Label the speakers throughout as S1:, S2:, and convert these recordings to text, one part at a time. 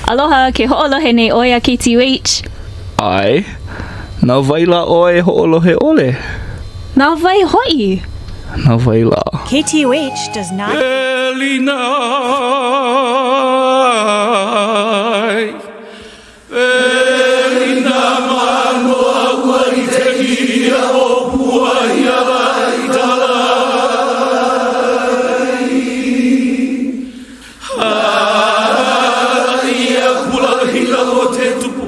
S1: Aloha, ke hoʻolohe nei ʻoe iā KTUH.
S2: ʻAe. Na wai lā ʻoe e hoʻolohe ʻole?
S1: Na wai hoʻi?
S2: Na wai lā?
S3: KTUH does not.
S4: Welina ai, welina manoa ua rite ia o Puahiala i talai. Haʻi akula hina o te tupu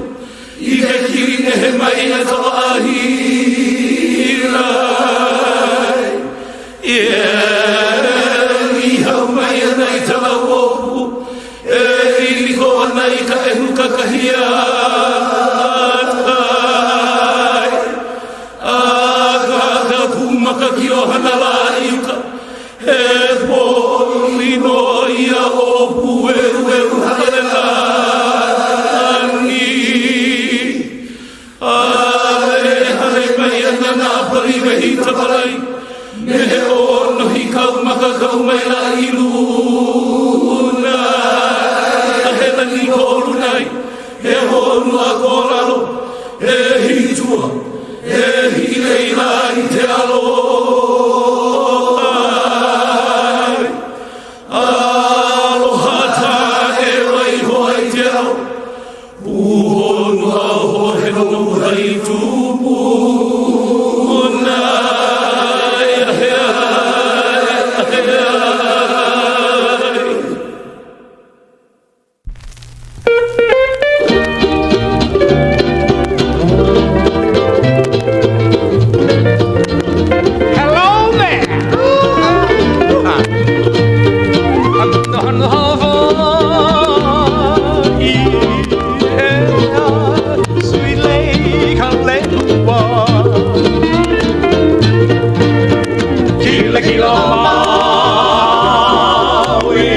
S4: i ke kili nehe mai a ka wahi lai. E hau mai ana i ka lauopu, e liko ana i ka ʻehu kakahiakai. A ka kūmaka ki ohana lā i uka, He pōlino ia ʻōpū ʻeuʻeu Halelani. A e hale mai ana nā pali wehi tapalai, me he ʻōnohi kaumaka kau maila i luna. A he lani ko luna ai, he honua ko lalo, he hitua, He hiʻilei lā i te alo ai. Aloha tā e waiho ai te ao. Pūhonua hoheno uhai tupuna. Ahe ai, ahe ai.
S5: Hello there! Sweet lei ka lehua Kila kila Maui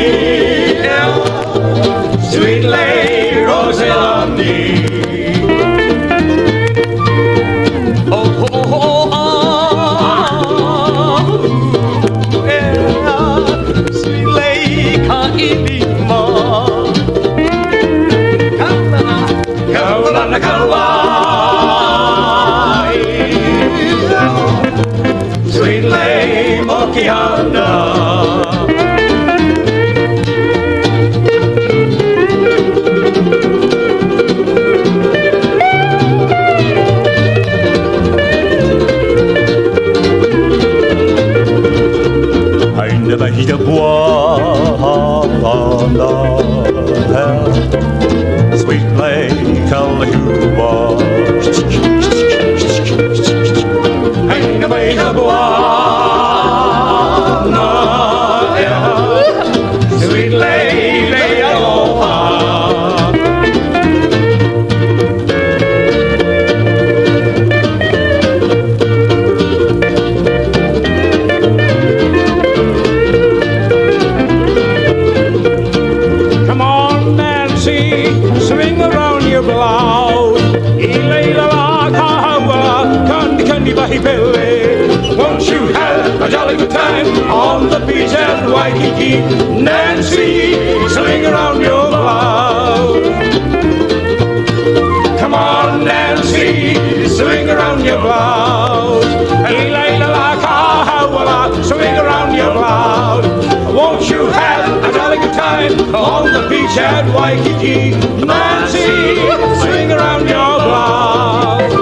S5: Sweet lei Roselani Oh, oh, oh, oh, yeah. Sweet lei ka ʻilima Kaulana, kaulana ka wai Sweet lei Mokiana Haina mahi ka puana Sweet lei ka lehua Haina mahi ka puana Sweet lei lei aloha Come on, Nancy, swing around your blouse. I leila la ka haua, kandi kandi wahi pele. Won't you have a jolly good time on the beach at Waikiki? Nancy, swing around your blouse. Come on, Nancy, swing around your blouse. I leila la ka haua la, swing around your blouse. Won't you have a jolly good time on the beach at Waikiki? Nancy, swing around your blouse.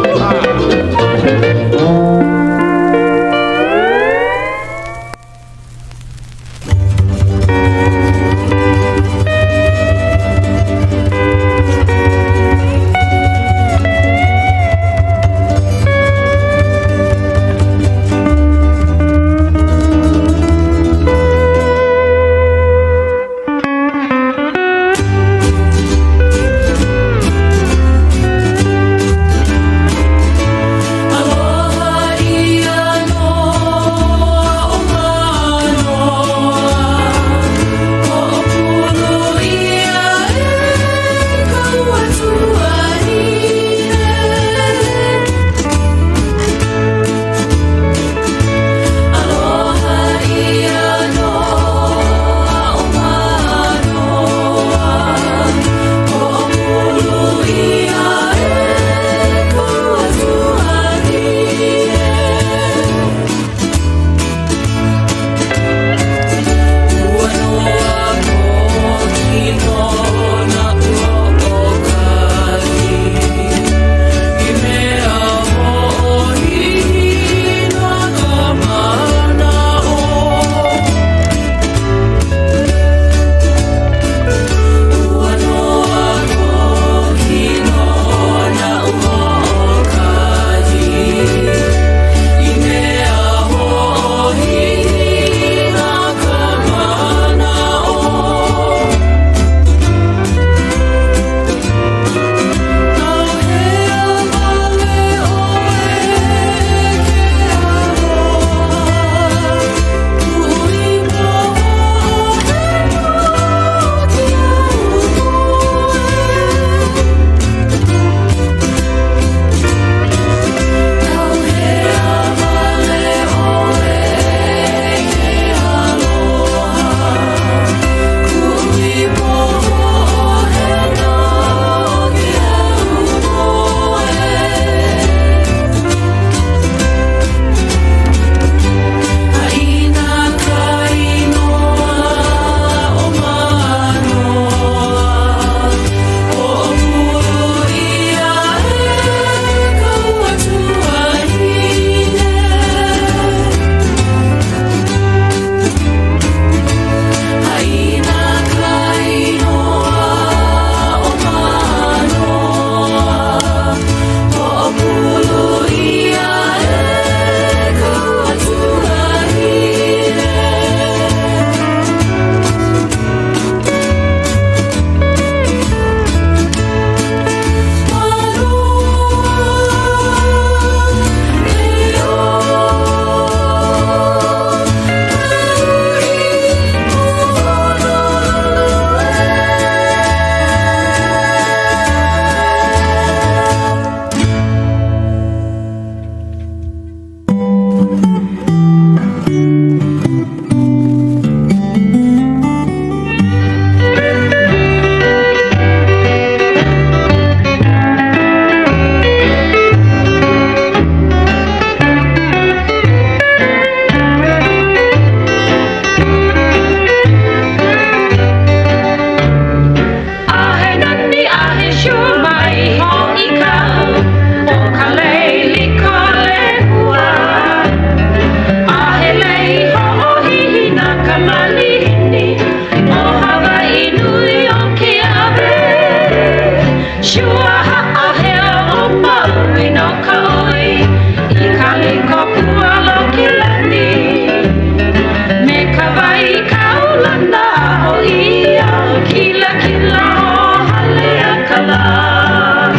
S6: Haleakalā.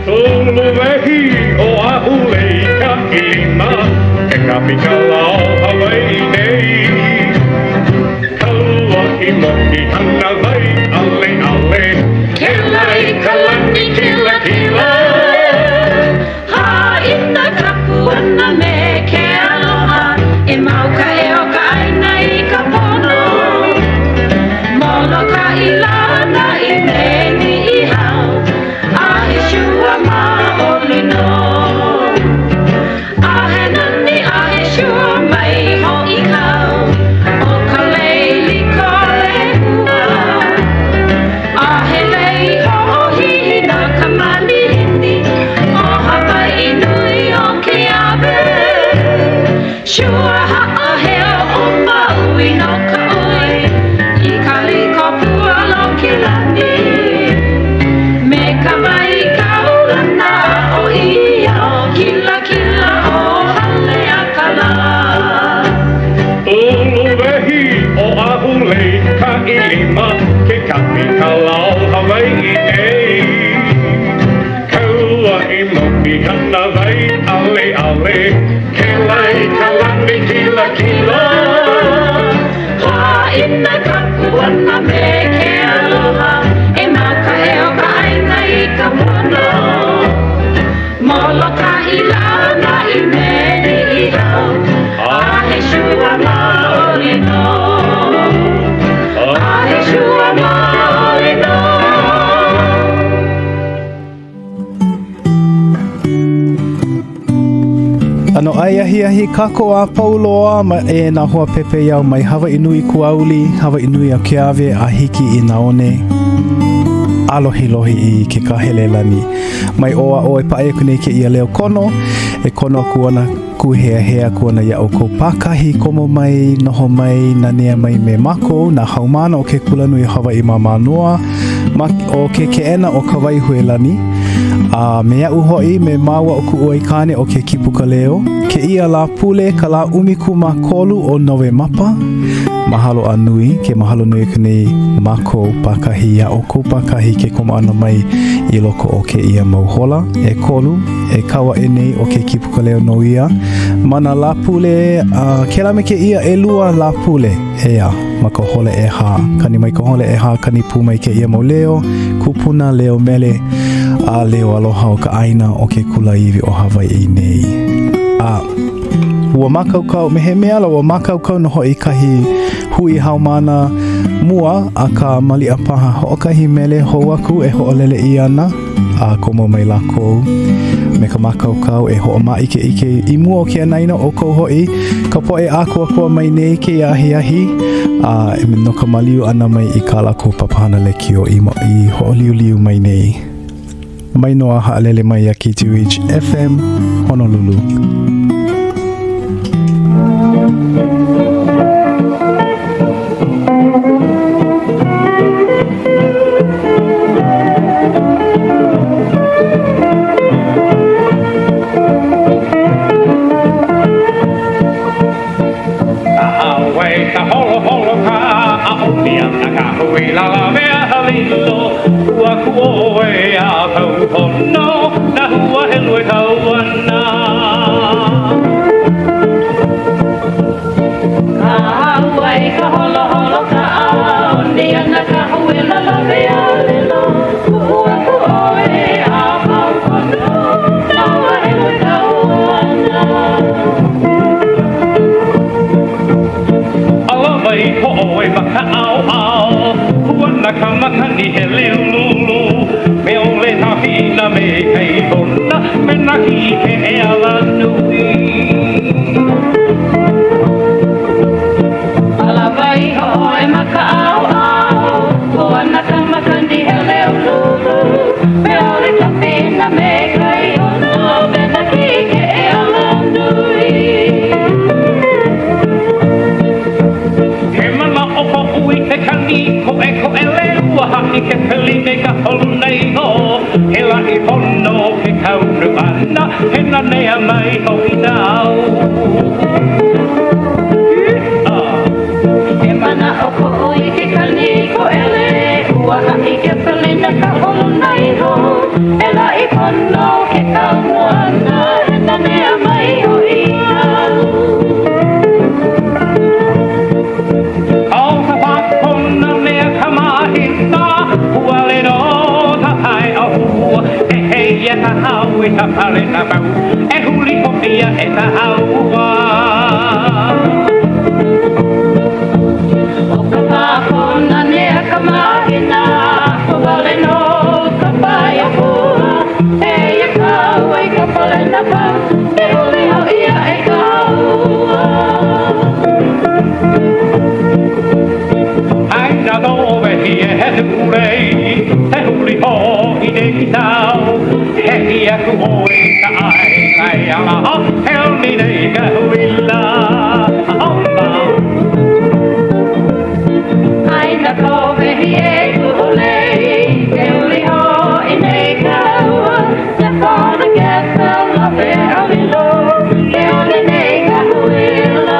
S5: Uluwehi Oʻahu lei ka ʻilima, ke kapikala o Hawaiʻi nei. Kauaʻi mokihana wai ʻaleʻale, kela i ka lani kilakila.
S6: Haʻina ka puana me ke aloha, e mau ka ʻea o ka ʻāina i ka pono. Molokaʻi lana i me Niʻihau, a he shua maoli nō. A he nani a he shua mai hoʻi kau, ʻo ka lei liko lehua. A he lei hoʻohihi na ka malihini, ʻo Hawaiʻi nui o Keawe. Shua haʻaheo ʻo Maui no ka ʻoi, i ka liko pua lokilani. Me ka wai kaulana aʻo ʻIao, kilakila ʻo Haleakalā.
S5: Uluwehi Oʻahu lei ka ʻilima, ke kapikala o Hawaiʻi nei. Kauaʻi mokihana wai ʻaleʻale, kela i ka lani kilakila.
S6: Haʻina ka puana me ke aloha, e mau ka ʻea o ka ʻāina i ka pono. Molokaʻi lana i me Niʻihau, a he shua maoli nō. A he shua maoli nō.
S7: ʻAnoʻai ahiahi kākou a pau loa ma e nā hoa pepeiao mai Hawaiʻi nui kuauli, Hawaiʻi nui o Keawe a hiki i nā one ʻālohilohi i ke Kahelelani. Mai ʻō a ʻō e paʻi aku nei kēia leo kono, e kono aku ana kūheahea aku ana iā ʻoukou pākahi komo mai, noho mai, nanea mai me mākou, nā haumāna o ke Kulanui o Hawaiʻi ma Mānoa, ma o ke keʻena o Kawaihuelani, a me aʻu hoʻi, me māua ʻo kuʻu aikāne ʻo ke Kipuka Leo, kēia Lāpule, ka lā 13 o Nowemapa. Mahalo a nui, ke mahalo nui aku nei mākou pākahi iā ʻoukou pākahi ke komo ʻana mai i loko o kēia mau hola ʻekolu e kau aʻe nei ʻo ke Kipuka Leo nō ia ma nā Lāpule a kēlā me kēia ʻelua Lāpule, ʻeā, ma ka hola ʻehā. Kani mai ka hola ʻehā, kani pū mai kēia mau leo, kupuna, leo mele, a leo aloha o ka ʻāina o ke kulāiwi o Hawaiʻi nei. A ua mākaukau, me he mea lā, ua mākaukau nō hoʻi kahi hui haumāna mua, akā maliʻa paha hoʻokahi mele hou aku e hoʻolele ʻia ana. a komo mai lākou me ka mākaukau e hoʻomāʻikeʻike i mua o ke anaina ʻoukou hoʻi, ka poʻe ʻākoakoa mai nei kēia ahiahi, a no ka maliu ʻana mai i kā lākou papahana lekiō i, i hoʻoliuliu mai nei. Mai nō a haʻalele mai iā KTUH FM Honolulu.
S5: Ka holoholo kaʻa ʻoni ana ka huila lawe a lilo Ua ku ʻoe a pau pono nā hua helu e kau ana.
S6: Kahauai ka holoholo kaʻa ʻoni ana ka huila lawe a lilo Kuʻu aku ʻoe a pau pono nā hua helu e kau ana.
S5: Ala mai ʻoe ma ka ʻaoʻao, Puana ka makani hele uluulu, Me ʻole ka pina me ka ihona, Me nā kiʻi ke alanui.
S6: Ala mai ʻoe ma ka ʻaoʻao, Puana ka makani hele uluulu, Me ʻole ka pina me ka ihona, Me nā kiʻi ke alanui.
S5: He manaʻo koʻu i ke kani koʻekoʻele ua haʻi ke peli me ka holuna iho He laʻi pono ke kaunu ʻana he nanea mai hoʻi nāu
S6: He manaʻo koʻu i ke kani koʻele ua haʻi ke peli me ka holuna iho. i ka palena pau, e huli hoʻi aʻe ka ua. ʻO ka pā kōnane a ka mahina, ʻo wale nō ka pae o Pua. Eia kāua i ka palena pau, e huli hoʻi aʻe ka ua. ʻAina lōwehi e he lei, e huli hoʻi nei i kau. Hehi aku ʻoe i ka ʻai kai ala, he nei ka huila. ʻAina kōwehi e kuʻu lei, ke huli hoʻi nei ka ua. Step on the gas, the love a lilo, ke one nei ka huila.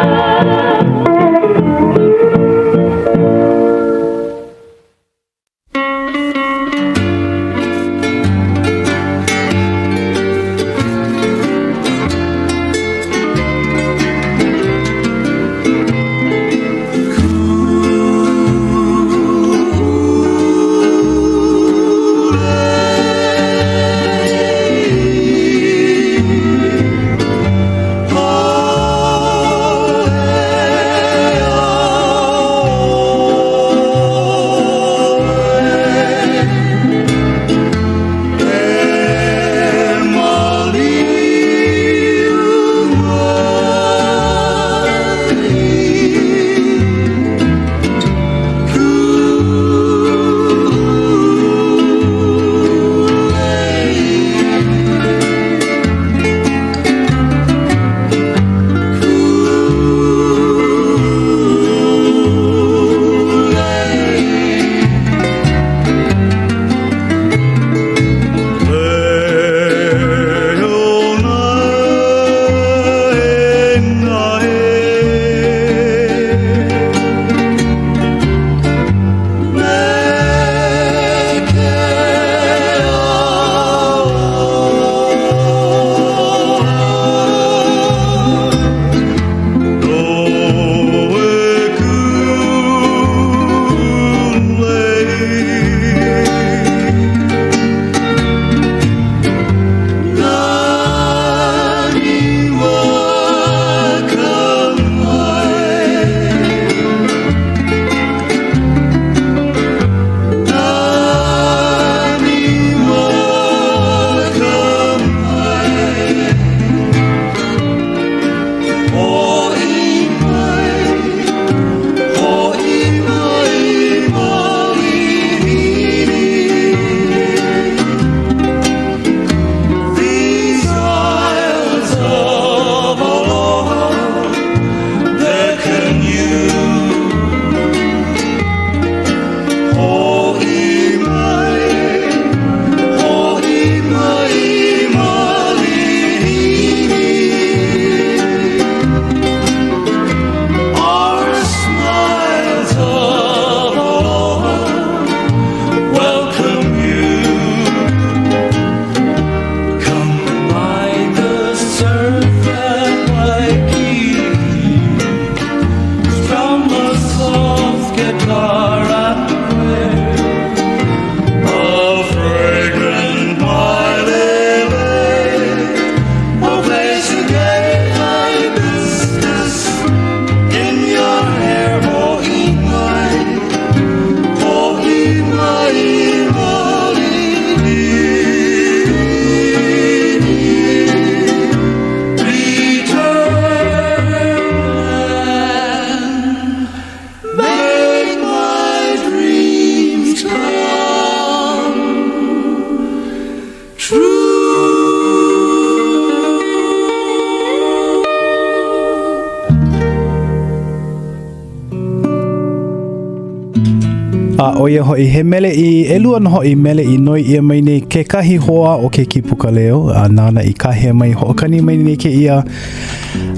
S7: A ʻo ia hoʻi, he mele i ʻelua nō hoʻi mele i noi ʻia mai nei kekahi hoa o ke Kīpuka Leo, a nāna i kāhea mai, hoʻokani mai nei kēia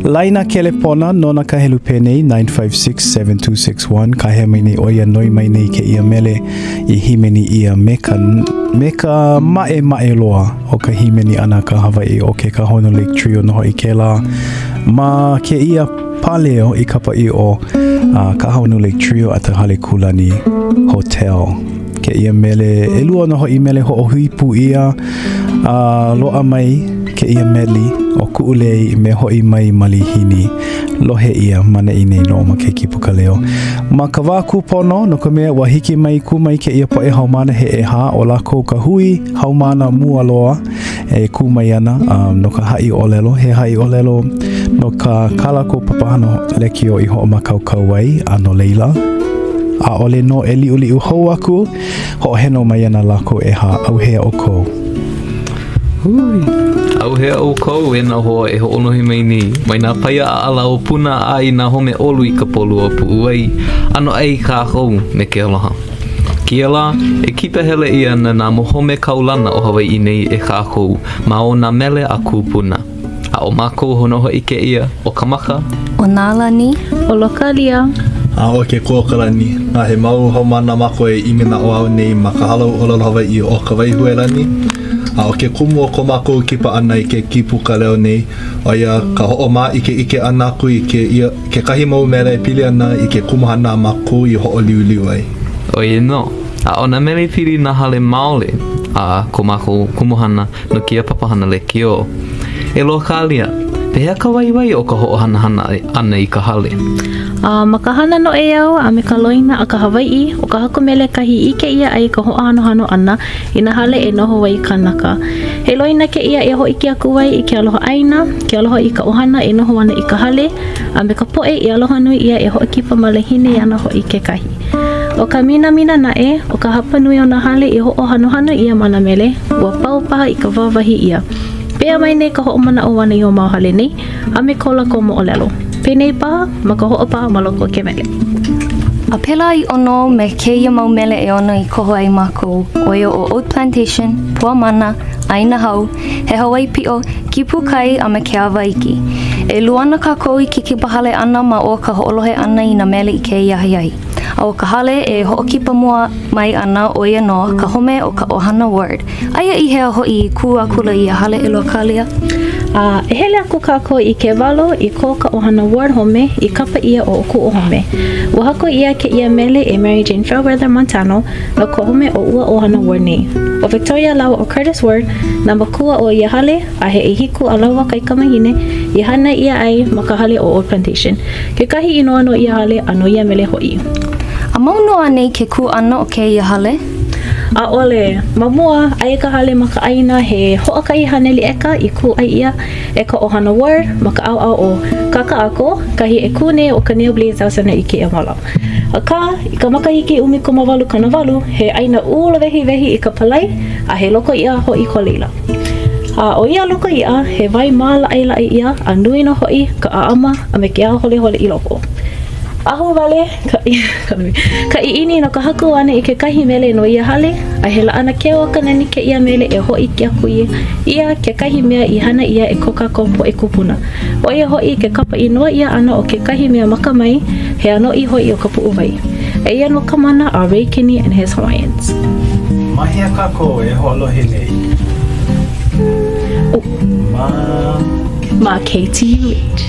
S7: laina kelepona nona ka helu penei 956-7261, kāhea mai nei ʻo ia noi mai nei kēia mele i hīmeni ʻia me ka, me ka maʻemaʻe loa o ka hīmeni ʻana a ka Hawaiʻi ʻo ke Kahauanu Lake Trio nō hoʻi kēlā ma kēia pāleo i kapa ʻia ʻo uh, Kahauanu Lake Trio at the Halekulani Hotel. Kēia mele, ʻelua nō hoʻi mele hoʻohui pū ʻia. A loaʻa mai kēia meli ʻo Kuʻulei me Hoʻi Mai Malihini. Lohe ʻia ma neʻi nei nō ma ke Kīpuka Leo. Ma ka wā kūpono, no ka mea, ua hiki mai kū mai kēia poʻe haumāna he ʻehā, ʻo lākou ka hui haumāna mua loa e kū mai ana um, no ka haʻi ʻōlelo, he haʻi ʻōlelo no ka kā lākou papahana lekiō i hoʻomākaukau ai, a no laila, ʻaʻole nō e liʻuliʻu hou aku, hoʻoheno mai ana lākou ʻehā, ʻauhea ʻoukou.
S2: Hui. ʻAuhea ʻoukou e nā hoa e hoʻolohe mai nei, mai nā paia ʻaʻala o Puna a i nā home ʻolu i ka polua puʻuwai, ʻanoʻai kākou me ke aloha. Kēia lā, e kipa hele ʻia ana nā home kaulana o Hawaiʻi nei e kākou ma o nā mele a kūpuna. A ʻo mākou nō hoʻi kēia, ʻo Kamaka.
S8: ʻO Nālani.
S1: ʻO Lokalia.
S9: A ʻo Kekuaokalani. A he mau haumāna mākou e ʻimi naʻauao nei ma ka Hālau ʻŌlelo Hawaiʻi ʻo Kawaihuelani. A ʻo ke kumu o ko mākou kipa ʻana i ke kīpuka leo nei, ʻo ia ka hoʻomāʻikeʻike ʻana aku i kēia, kekahi mau mele e pili ana i ke kumuhana a mākou i hoʻoliuliu ai.
S2: ʻO ia nō. A ʻo nā mele pili nā hale maoli a ko mākou kumuhana no kēia papahana lekiō. E Lokalia, pehea ka waiwai o ka hoʻohanahana ʻana i ka hale?
S1: A ma ka hana noʻeau a me ka loina a ka Hawaiʻi, ʻo ka haku mele kahi i ʻike ʻia ai ka hoʻohanohano ʻana i nā hale e noho ai kānaka. He loina kēia e hōʻike aku ai i ke aloha ʻāina, ke aloha i ka ʻohana e noho ana i ka hale, a me ka poʻe i aloha nui ʻia e hoʻokipa malihini ana hoʻi kekahi. ʻO ka minamina naʻe, ʻo ka hapanui o nā hale i hoʻohanohano ʻia ma nā mele, ua pau paha i ka wāwahi ʻia. Pehea mai nei ka hoʻomanaʻo ʻana i ua mau hale nei, a me ko lākou moʻolelo? Penei paha, ma ka hoʻopaʻa ma loko o ke mele.
S8: A pēlā ʻiʻo nō me kēia mau mele ʻeono i koho ai mākou, ʻo ia ʻo Old Plantation, Pua Mana, ʻĀina Hau, He Hawaiʻipiʻo, Kipu Kai a me Ke Awa Iki. E luana kākou i ke kipa hale ʻana ma o ka hoʻolohe ʻana i nā mele i kēia ahiahi. A ʻo ka hale e hoʻokipa mua mai ana ʻo ia nō ka home o ka ʻohana Ward. Aia i hea hoʻi i kū akula ia hale e Lokalia?
S1: A e hele aku kākou i Kewalo i ko ka ʻohana Ward home i kapa ʻia ʻo Kuʻuhome. Ua haku ʻia kēia mele e Mary Jane Fairweather Montano no ka home o ua ʻohana Ward nei. ʻO Victoria lāua ʻo Curtis Ward nā makua o ia hale, a he ʻehiku a lāua kaikamahine i hānai ʻia ai ma ka hale ʻo Old Plantation, kekahi inoa no ia hale a no ia mele hoʻi.
S8: A mau nō anei ke kū ʻana o kēia hale?
S1: ʻAʻole. Ma mua, aia ka hale ma ka ʻāina he 100 ʻeka i kūʻai ʻia e ka ʻohana Ward ma ka ʻaoʻao o Kakaʻako, kahi e kū nei ʻo ka Neo Blaisdell Center i kēia mau lā. Akā, i ka makahiki 1880, he ʻāina uluwehiwehi i ka palai a he loko iʻa hoʻi ko laila. A ʻo ia loko iʻa, he wai mālaʻelaʻe ia a nui nō hoʻi ka ʻaʻama a me ke āholehole i loko. Ahuwale ka, ka ʻiʻini no ka haku ʻana i kekahi mele no ia hale, a he laʻana keu a ka nani kēia mele e hōʻike aku ʻia kekahi mea i hana ʻia e ko kākou poʻe kūpuna. ʻO ia hoʻi ke kapa inoa ʻia ʻana o kekahi mea makamae, he ʻanoʻi hoʻi o ka puʻuwai. Eia nō ka mana a Ray Kinney and his Hawaiians.
S7: Ma hea kākou e hoʻolohe nei?
S1: Oh.
S7: Ma.
S1: Ma KTUH.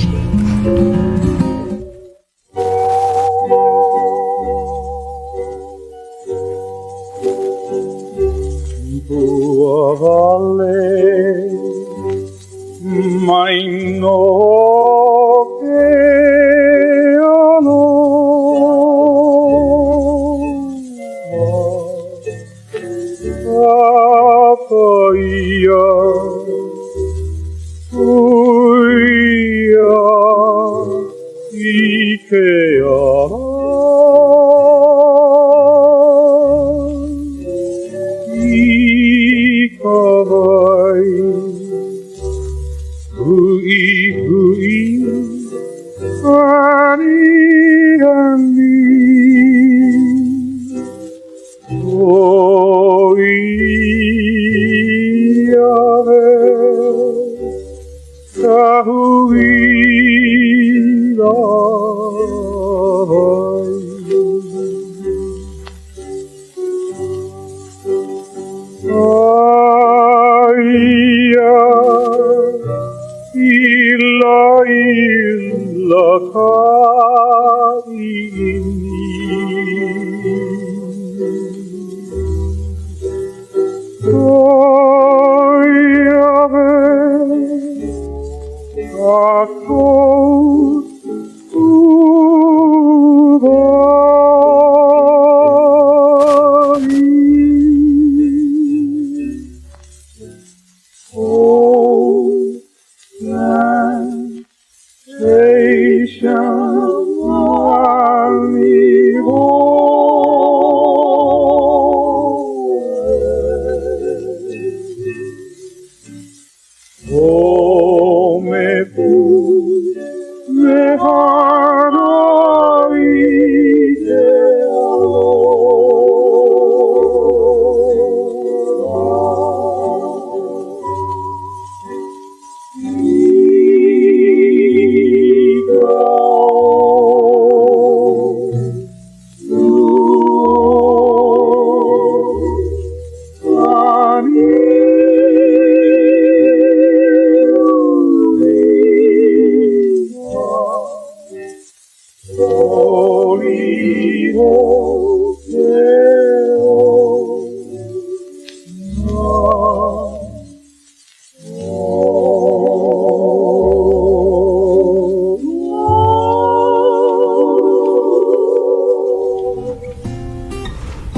S5: Pua wale mai nō ke aloha Kapa ia Uia i ke ala I ka wai Huʻihuʻi aniani ʻO ia ka huila wai. Aia i laila ka ʻiʻini.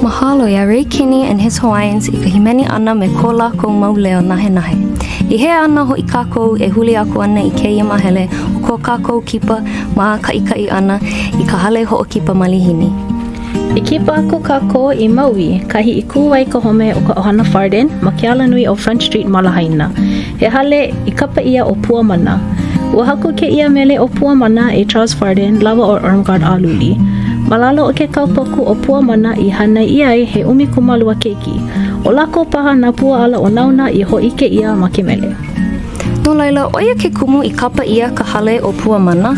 S8: Mahalo iā Ray Kinney and his Hawaiians i ka hīmeni ʻana me ko lākou mau leo nahenahe. I hea ana hoʻi kākou e huli aku ana i kēia māhele o ko kākou kipa mākaʻikaʻi ʻana i ka hale hoʻokipa malihini.
S1: I kipa aku kākou i Maui, kahi i kū ai ka home o ka ʻohana Farden ma ke alanui ʻo Front Street ma Lahaina. He hale i kapa ʻia ʻo Pua Mana. Ua haku kēia mele ʻo Pua Mana e Charles Farden lāua ʻo Irmgard Aluli. Ma lalo o ke kaupoku ʻo Pua Mana i hānai ʻia ai he 12 keiki. ʻO lākou paha nā pua ʻala onaona i hōʻike ʻia ma ke mele.
S8: No laila, ʻo ia ke kumu i kapa ʻia ka hale ʻo Pua Mana?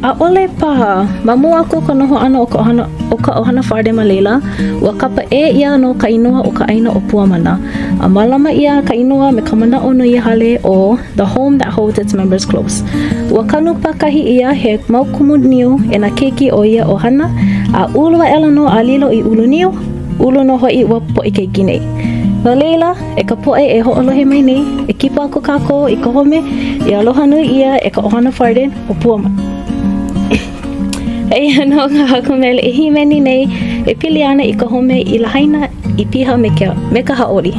S1: ʻAʻole paha. Ma mua aku o ka noho ʻana o ka ʻohana o ka ʻohana Farden ma laila, ua kapa ʻē ʻia nō ka inoa o ka ʻāina ʻo Pua Mana. A mālama ʻia ka inoa me ka manaʻo no ia hale ʻo The Home That Holds Its Members Close. Ua kanu pākahi ʻia he mau kumu niu e nā keiki o ia ʻohana, a ulu aʻela nō a lilo i ulu niu, ulu nō hoʻi ua poʻe keiki nei. No laila, e ka poʻe e hoʻolohe mai nei, e kipa aku kākou i ka home i aloha nui ʻia e ka ʻohana Farden, ʻo Pua Mana. Eia nō ka haku mele e hīmeni nei e pili ana i ka home i Lahaina i piha me ke, me ka hauʻoli.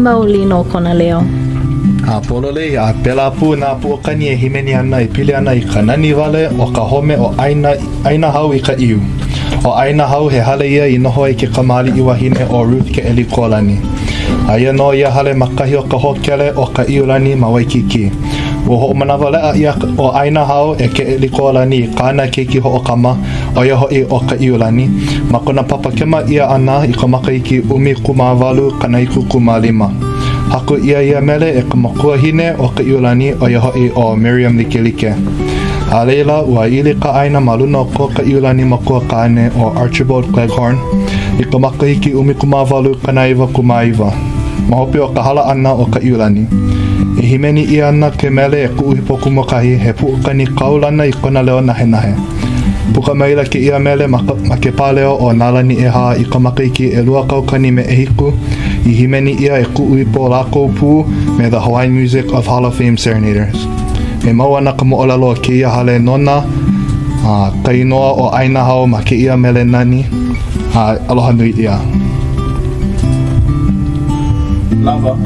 S1: maoli nō kona leo.
S9: A pololei, a pēlā pū nā puʻukani e hīmeni ana e pili ana i ka nani wale o ka home o ʻĀina, ʻĀina Hau i ka ʻIu. ʻO ʻĀina Hau, he hale ia i noho ai ke kamāliʻi wahine ʻo Ruth Keʻelikōlani. Aia nō ia hale ma kahi o ka hōkele ʻo Ka ʻIulani ma Waikīkī. Ua hoʻomanawaleʻa ʻia ʻo ʻĀina Hau e Keʻelikōlani i kāna keiki hoʻokama, ʻo ia hoʻi ʻo Kaʻiulani, ma kona papakema ʻia ʻana i ka makahiki 1895. Haku ʻia ia mele e ka makuahine o Kaʻiulani, ʻo ia hoʻi ʻo Miriam Likelike. A laila, ua ili ka ʻāina ma luna o ko Kaʻiulani makua kāne ʻo Archibald Cleghorn i ka makahiki 1899, ma hope o ka hala ʻana o Kaʻiulani. E hīmeni ʻia ana ke mele e Kuʻuipo Kumukahi, he puʻukani kaulana i kona leo nahenahe. Puka maila kēia mele ma ka, ma ke pāleo o Nā Lani ʻEhā i ka makahiki 2007, i hīmeni ʻia e Kuʻuipo lākou pū me The Hawaiian Music of Hall of Fame Serenaders. E mau ana ka moʻolelo o kēia hale nona a ka inoa ʻo ʻĀina Hau ma kēia mele nani a aloha nui ʻia.
S7: Lawa.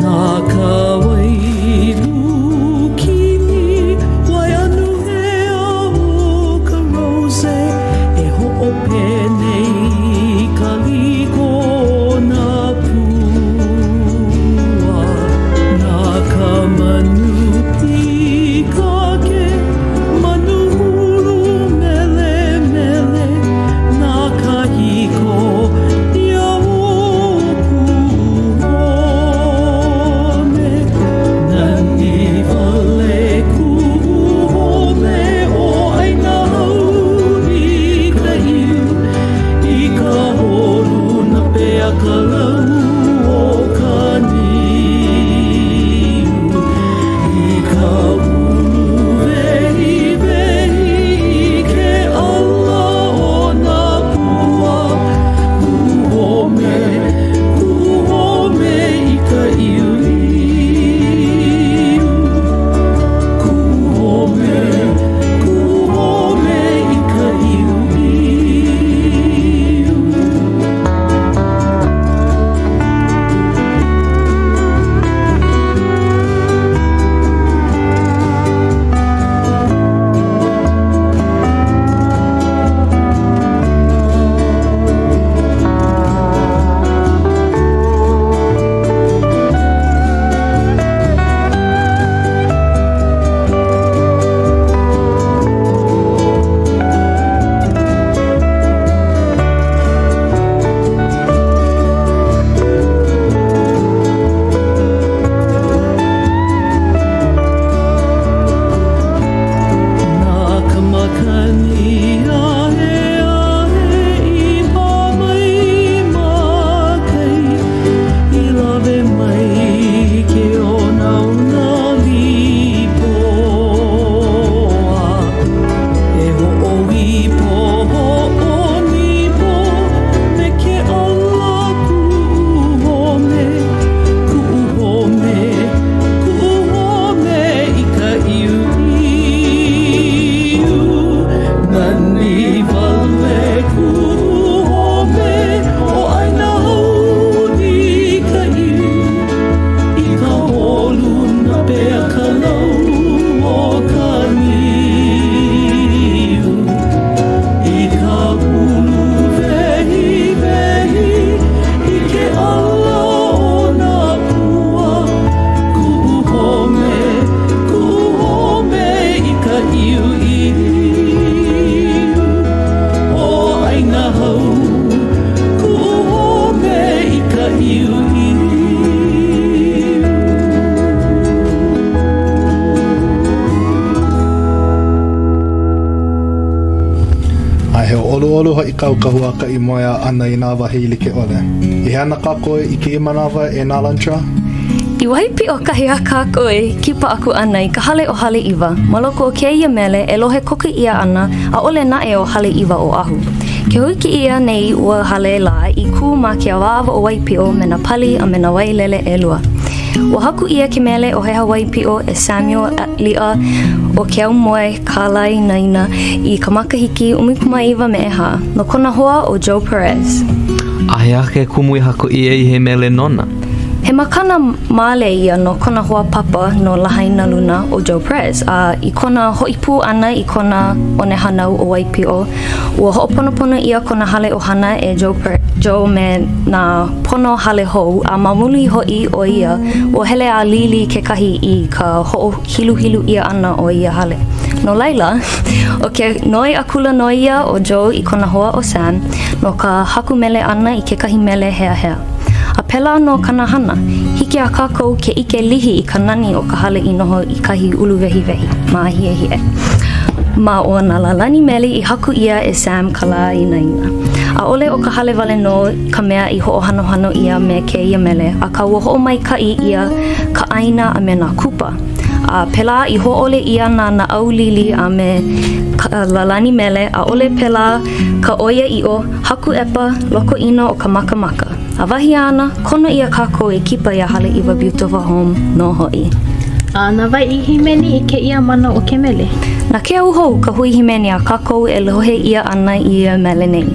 S4: Na ka wai lukini, wai anuhea o ka rose E hoʻopene i ka liko o nā pua Na ka manu pīkake, manu hulu melemele Na kahiko ia ō home Nani wale kuʻu home ʻo ʻĀina Hau i ka ʻIu I ka holu nape a ka lau o ka niu I ka uluwehiwehi i ke ʻala o nā pua Kuʻu home, kuʻu home i ka ʻIuliʻiu Kuʻu home, kuʻu home i ka ʻIuliʻiu. Na ka makani ahe ahe i pā mai ma kai I lawe mai i ke onaona līpoa E hoʻoipo, hoʻonipo me ke ʻala kuʻu home Kuʻu home, kuʻu home i ka ʻIuʻiu Nani wale kuʻu home ʻo ʻĀina Hau i ka ʻIu I ka holu nape a ka lau o ka niu I ka uluwehiwehi i ke ʻala o nā pua Kuʻu home, kuʻu home i ka ʻIuʻiu ʻO ʻĀina Hau, kuʻu home i ka ʻIuʻiu.
S9: A he ʻoluʻolu hoʻi kāu ka huakaʻi moea ʻana i nā wahi like ʻole. I hea ana kākou i kēia manawa e Nālantra?
S8: I Waipiʻo kahi a kākou e kipa aku ana i ka hale o Haleʻiwa. Ma loko o kēia mele e lohe koke ʻia ana, ʻaʻole naʻe ʻo Haleʻiwa Oʻahu. Ke hōʻike ʻia nei ua hale lā i kū ma ke awāwa o Waipiʻo me nā pali a me nā wailele ʻelua. Ua haku ʻia ke mele ʻo He Aha Waipiʻo e Samuel Liʻa o Ke Aumoe Kālainaina i ka makahiki 19 me ʻehā, no kona hoa ʻo Joe Perez.
S2: A he aha ke kumu i haku ʻia ai he mele nona?
S8: He makana male ia no kona hoa papa no Lahainaluna ʻo Joe Perez, a i kona hoʻi pū ʻana i kona one hānau ʻo Waipiʻo, ua hoʻoponopono ʻia kona hale ʻohana e Joe, Joe me nā pono hale hou, a ma muli hoʻi o ia, ua hele a lili kekahi i ka hoʻohiluhilu ʻia ʻana o ia hale. No laila, ʻo ke noi akula nō ia o Joe i kona hoa ʻo Sam no ka haku mele ʻana i kekahi mele heahea. A pēlā nō kāna hana, hiki iā kākou ke ʻike lihi i ka nani o ka hale i noho i kahi uluwehiwehi māhiehie ma o nā lālani mele i haku ʻia e Sam Kalāinaina. ʻAʻole ʻo ka hale wale nō ka mea i hoʻohanohano ʻia me kēia mele, akā ua hoʻomaikaʻi ʻia ka ʻāina a me nā kupa. A pēlā i hōʻole ʻia nā naʻau lili a me ka lālani mele, ʻaʻole pēlā ka ʻoiaʻiʻo, Haku ʻepa, loko ʻino o ka makamaka. A wahi āna, kono ʻia kākou e kipa iā Haleʻiwa Beautiful Home nō hoʻi.
S1: A na wai i hīmeni i kēia mana o ke mele?
S8: Na Keauhou ka hui hīmeni a kākou e lohe ʻia ana i ia mele nei.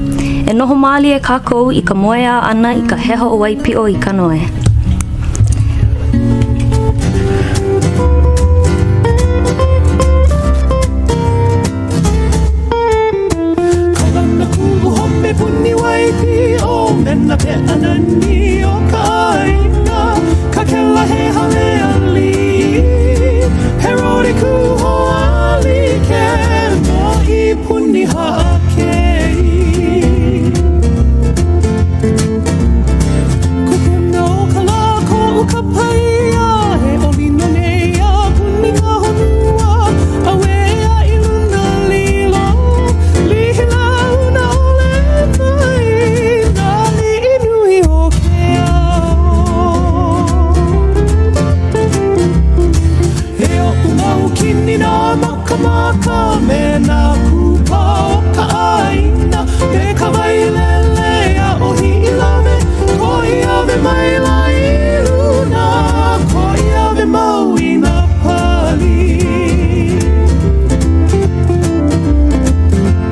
S8: E noho mālie kākou i ka moeā ʻana i ka heha o Waipiʻo i ka noe.
S4: Kaulana kuʻu home puni Waipiʻo me nā peʻa nani o ka ʻāina Kakela he hale aliʻi He rode kuʻu hoalike Mōʻī puni Haʻakei Kupuna o ka lā koʻu kapaia He oli nanea puni ka honua Auē a i luna lilo Lihi launa ʻole mai Nā aliʻi nui o ke ao E oʻu mau kini nā makamaka Me nā kupa o ka ʻāina Me ka wailele aʻo Hiʻilawe Koiawe maila i luna Koiawe mau i nā pali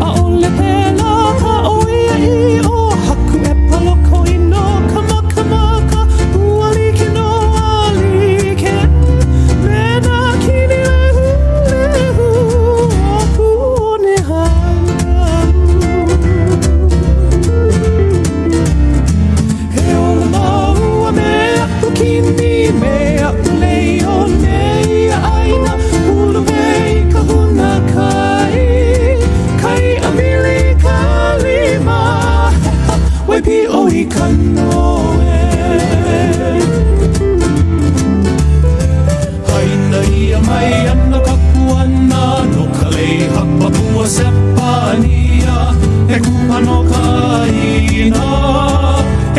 S4: ʻAʻole pēlā ka ʻoiaʻiʻo Haku ʻepa loko ʻino ka makamaka Ua like nō a like Me nā kini lehulehu O kuʻu one hānau He ola māua me aʻu kini, me aʻu lei o nēia ʻāina, uluwe i ka huna kai, ka iʻa mili i ka lima, heha Waipiʻo i ka noe. Haina ʻia mai ana ka puana no ka lei hapa pua Sepania He kupa no ka ʻāina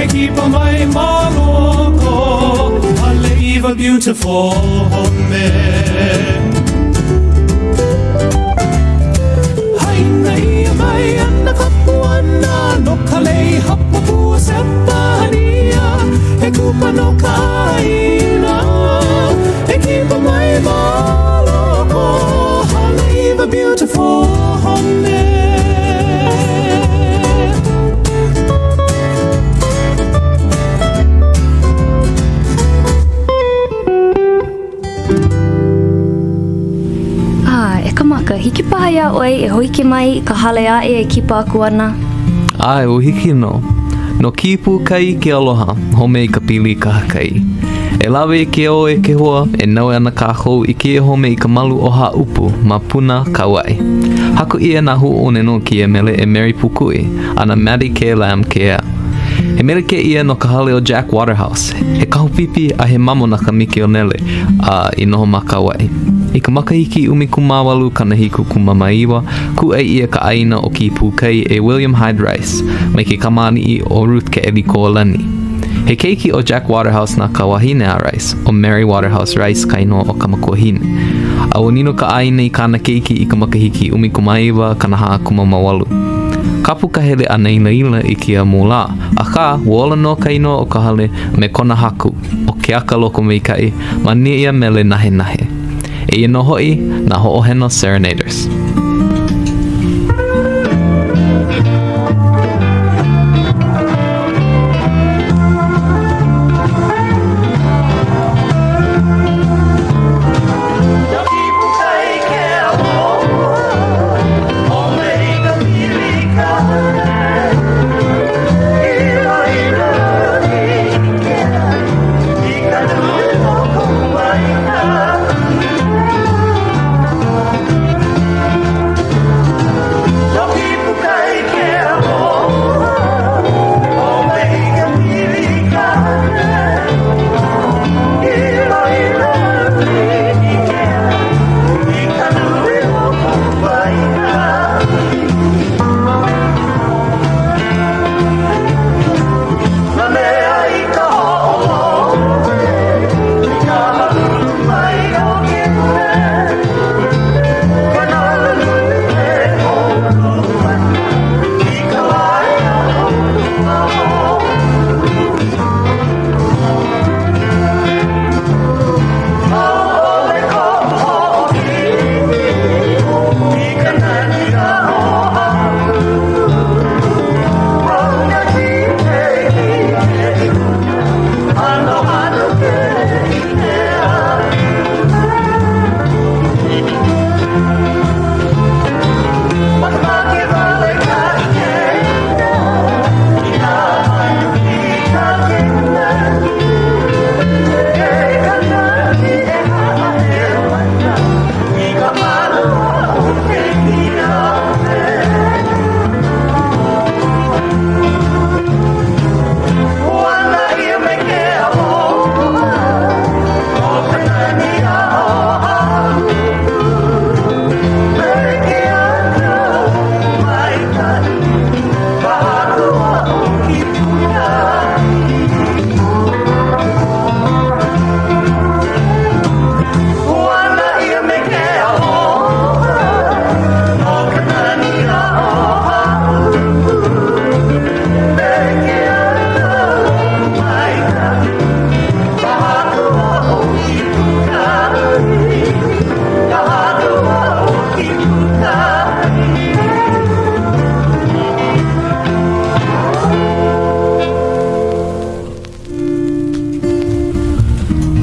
S4: E kipa mai ma loko Haleiwa beautiful home Haina ʻia mai ana ka puana no ka lei hapa pua Sepania He kupa no ka ʻāina E kipa mai ma loko Haleiwa beautiful home
S8: A, e ka maka, hiki paha iā ʻoe e hōʻike mai i ka hale aʻe e kipa aku ana?
S2: ʻAe, ua hiki nō. No Kīpūkai ke aloha, home i ka pili kahakai. E lawe i ke ō e ke hoa, e naue ana kākou i kēia home i ka malu o Hāʻupu ma Puna, Kauaʻi. Haku ʻia nā huaʻōlelo no kēia mele e Mary Pūkuʻi, a na Maddie K. Lam ke ea. He mele kēia no ka hale o Jack Waterhouse, he kahu pipi a he mamo na ka mikionele a i noho ma Kauaʻi. I ka makahiki 18 79, kūʻai ʻia ka ʻāina o Kīpūkai e William Hyde Rice mai ke kamāliʻi ʻo Ruth Keʻelikōlani. He keiki ʻo Jack Waterhouse na ka wahine a Rice, ʻo Mary Waterhouse Rice ka inoa o ka makuahine. A ua nino ka ʻāina i kāna keiki i ka makahiki 19 48. Kapu ka hele ʻana i laila i kēia mau lā, akā, ua ola nō ka inoa o ka hale me kona haku, ʻo Keaka Lokomaikaʻi, ma nēia mele nahenahe. Eia nō hoʻi nā Hoʻoheno Serenaders.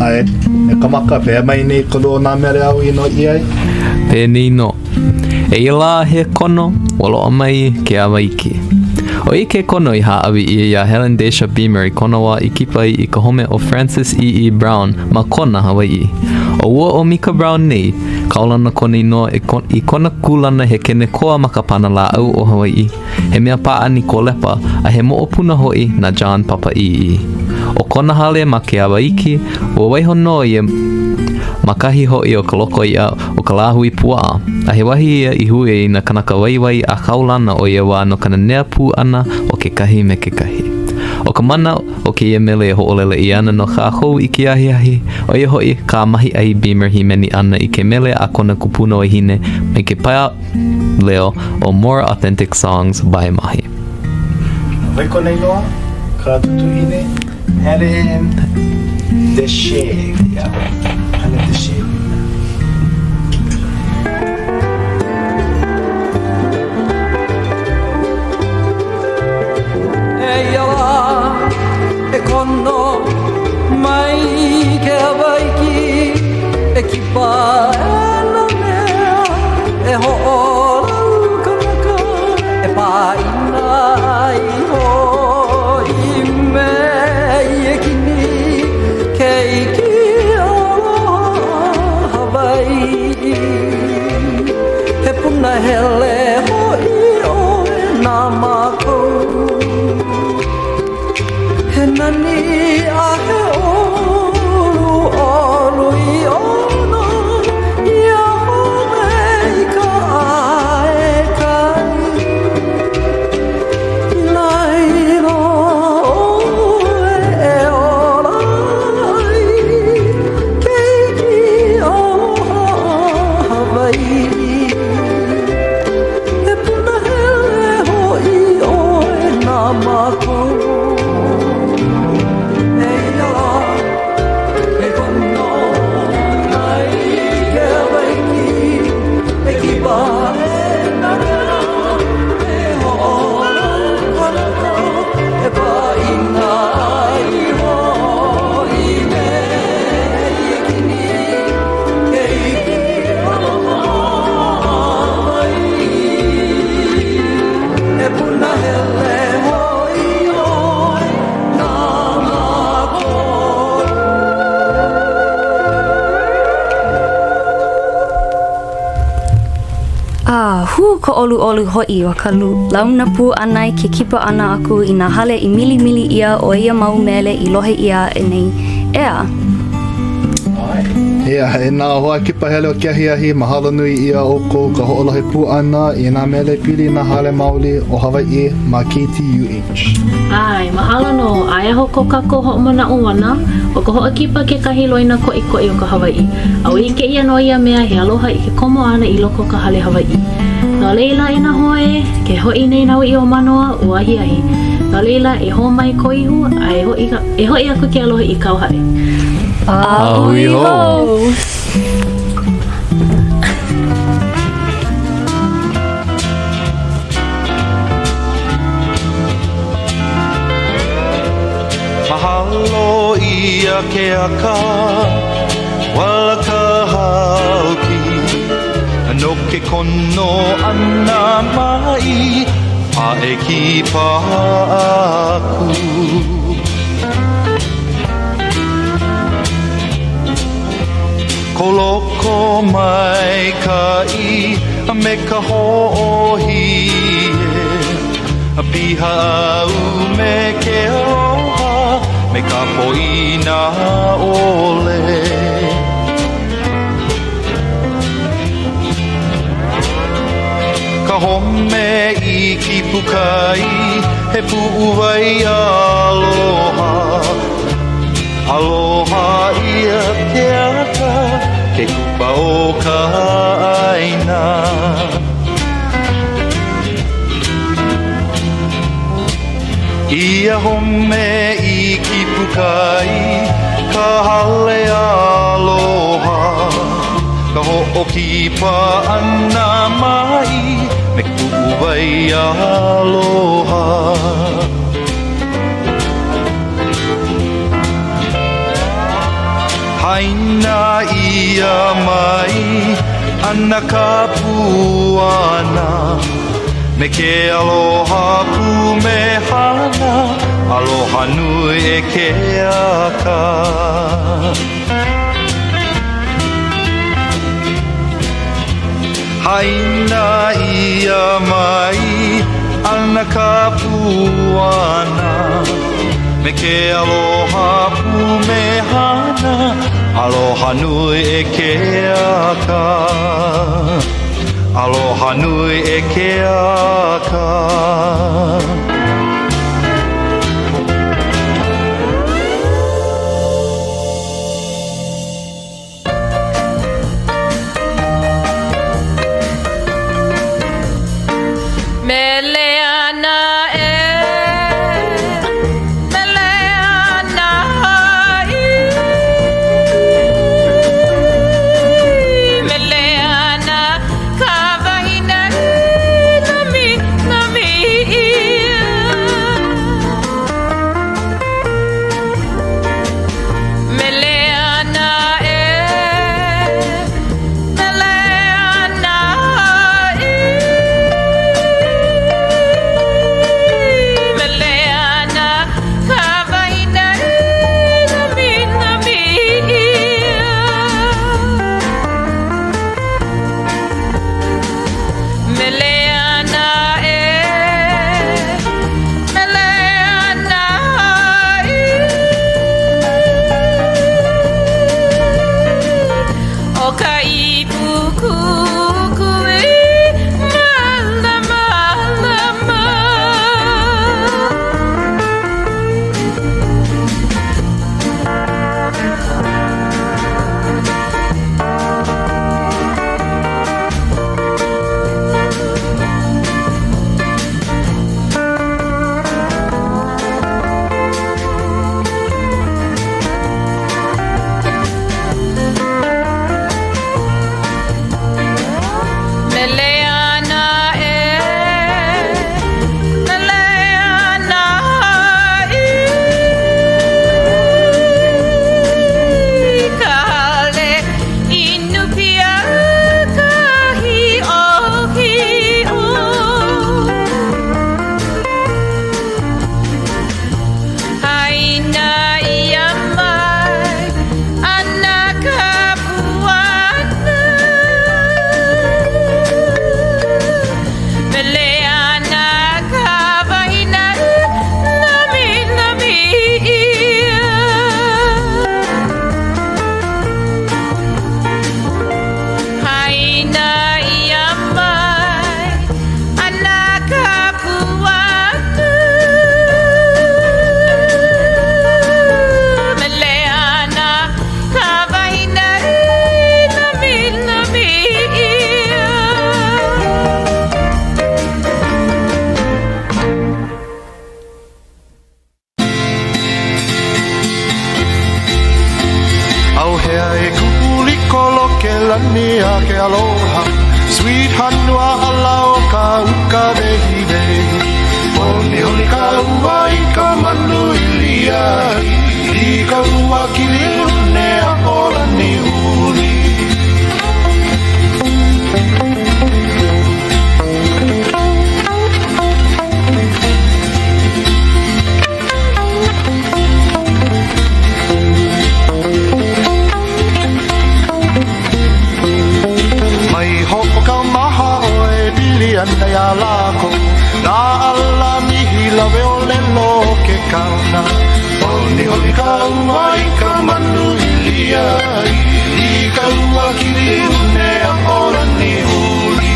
S9: A e, e Kamaka, pehea mai nei ka lua o nā mele āu i noiʻi ai?
S2: Penei nō. Eia lā he kono, ua loaʻa mai ke awa iki. ʻO ia ke kono i hāʻawi ʻia iā Helen Desha Beamer i kona wā i kipa ai i ka home o Francis E. E. Brown ma Kona, Hawaiʻi. ʻO ua ʻo Mika Brown nei, kaulana kona inoa i kona kūlana he kenekoa ma ka panalāʻau o Hawaiʻi, he mea pāʻani kolepa, a he moʻopuna hoʻi na John Papa ʻĪʻī. ʻO kona hale ma Keawaiki, ua waiho nō ia ma kahi hoʻi o ka loko iʻa o ka lāhui puaʻa, a he wahi ia i hui ai nā kanaka waiwai a kaulana o ia wā no ka nanea pū ʻana o kekahi me kekahi. ʻO ka mana o kēia mele e hoʻolele ʻia ana no kākou i ke ahiahi, ʻo ia hoʻi kā Mahiʻai Beamer hīmeni ʻana i ke mele a kona kupuna wahine mai ke paia leo ʻo More Authentic Songs by Mahi.
S7: Wai kona inoa? Ka tutuhine? Helen Deshe. Yeah. Helen Deshe.
S10: Eia lā e kono mai ke awa iki e kipa e nanea e hoʻolaukanaka e pāʻina ai hoʻi me Iekini keiki aloha Hawaiʻi he punahele hoʻi ʻoe na mākou He nani a he ʻoluʻolu ʻiʻo nō ia home i ka ʻae kai. I laila ʻoe e. mākou. Eia lā, he kono mai ke Hawaiʻi, e kipa e nā mea, e hoʻolaukanaka, e pāʻina ai hoʻi me Iakini, keiki aloha Hawaiʻi. E punahele hoʻi ʻoe na mākou.
S8: A hū ka ʻoluʻolu hoʻi o ka launa pū ʻana i ke kipa ʻana aku i nā hale i milimili ʻia o ia mau mele i lohe ʻia aʻe nei, ʻeā?
S9: Ia, e nā hoa kipa hele o ke ahiahi, mahalo nui ʻia ʻoukou ka hoʻolohe pū ʻana i nā mele pili i nā hale maoli o Hawaiʻi ma KTUH.
S1: ʻAe, mahalo nō. A e aho ko kākou hoʻomanaʻo ʻana, ʻo ka hoʻokipa kekahi loina koʻikoʻi o ka Hawaiʻi. A ua ʻike ʻia nō ia mea he aloha i ke komo ʻana i loko o ka hale Hawaiʻi. No laila, e nā hoa ē, ke hoʻi nei nā uʻi o Mānoa, ua ahiahi. No laila, e hō mai kou ihu, a e hoʻi, e hoʻi aku ke aloha i kauhale.
S8: A hui hou!
S4: Mahalo ʻia ke aka wala ka hauki no ke kono ʻana mai a e kipa aku. Ko loko maikaʻi a me ka hoʻohihe Piha au me ke aloha me ka poina ʻole. Ka home i Kīpukai, he puʻuwai aloha. Aloha ʻia ke aka, ke kupa o ka ʻāina. Ia home i Kīpukai, ka hale aloha, Ka hoʻokipa ʻana mai me ka puʻuwai aloha. Haina ʻia mai ana ka puana Me ke aloha pumehana Aloha nui e ke aka Haina ʻia mai ana ka puana Me ke aloha pumehana Aloha nui e ke aka Aloha nui e ke aka.
S6: Mele ana e, mele ana i, mele ana ka wahine nami, nami ia. Mele ana e, mele ana i.
S11: ke aloha Sweet hanua ʻala o ka uka wehiwehi Honihoni ka ua i ka manu ʻiliahi I ka ua kiliune aʻo Laniʻuli. Mai hoʻokaumaha ʻoe e pili ana iā lākou Nā ala mihi lawe ʻōlelo o ke kaona Honihoni ka ua i ka manu ʻiliahi I ka ua kiliune aʻo Laniʻuli.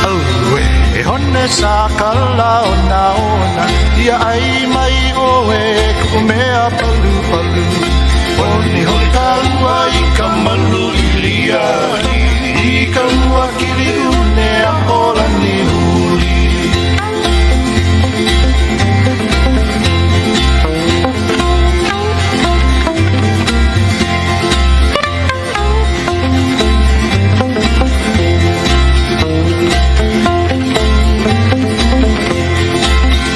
S11: Auē, e hone sākala onaona Ia ʻai mai ʻoe e kuʻu mea palupalu Honihoni ka ua i ka manu ʻiliahi I ka ua kiliune aʻo Laniʻuli.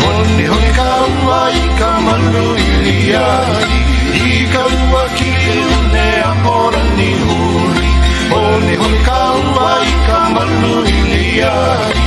S11: Honihoni ka ua i ka manu ʻiliahi I ka ua kiliune aʻo Laniʻuli Honihoni ka ua i ka manu ʻiliahi.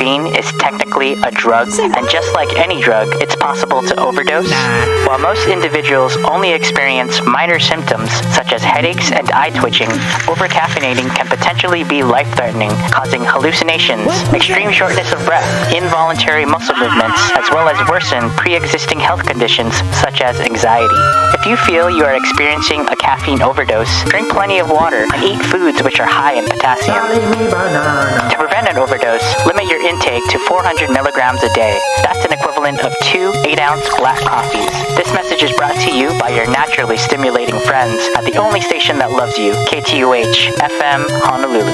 S12: Caffeine is technically a drug, and just like any drug, it's possible to overdose. While most individuals only experience minor symptoms such as headaches and eye twitching, overcaffeinating can potentially be life threatening, causing hallucinations, extreme shortness of breath, involuntary muscle movements, as well as worsen pre existing health conditions such as anxiety. If you feel you are experiencing a caffeine overdose, drink plenty of water and eat foods which are high in potassium. To prevent an overdose, limit your intake to 400 milligrams a day. That's an equivalent of two 8 ounce black coffees. This message is brought to you by your naturally stimulating friends at the only station that loves you, KTUH FM Honolulu.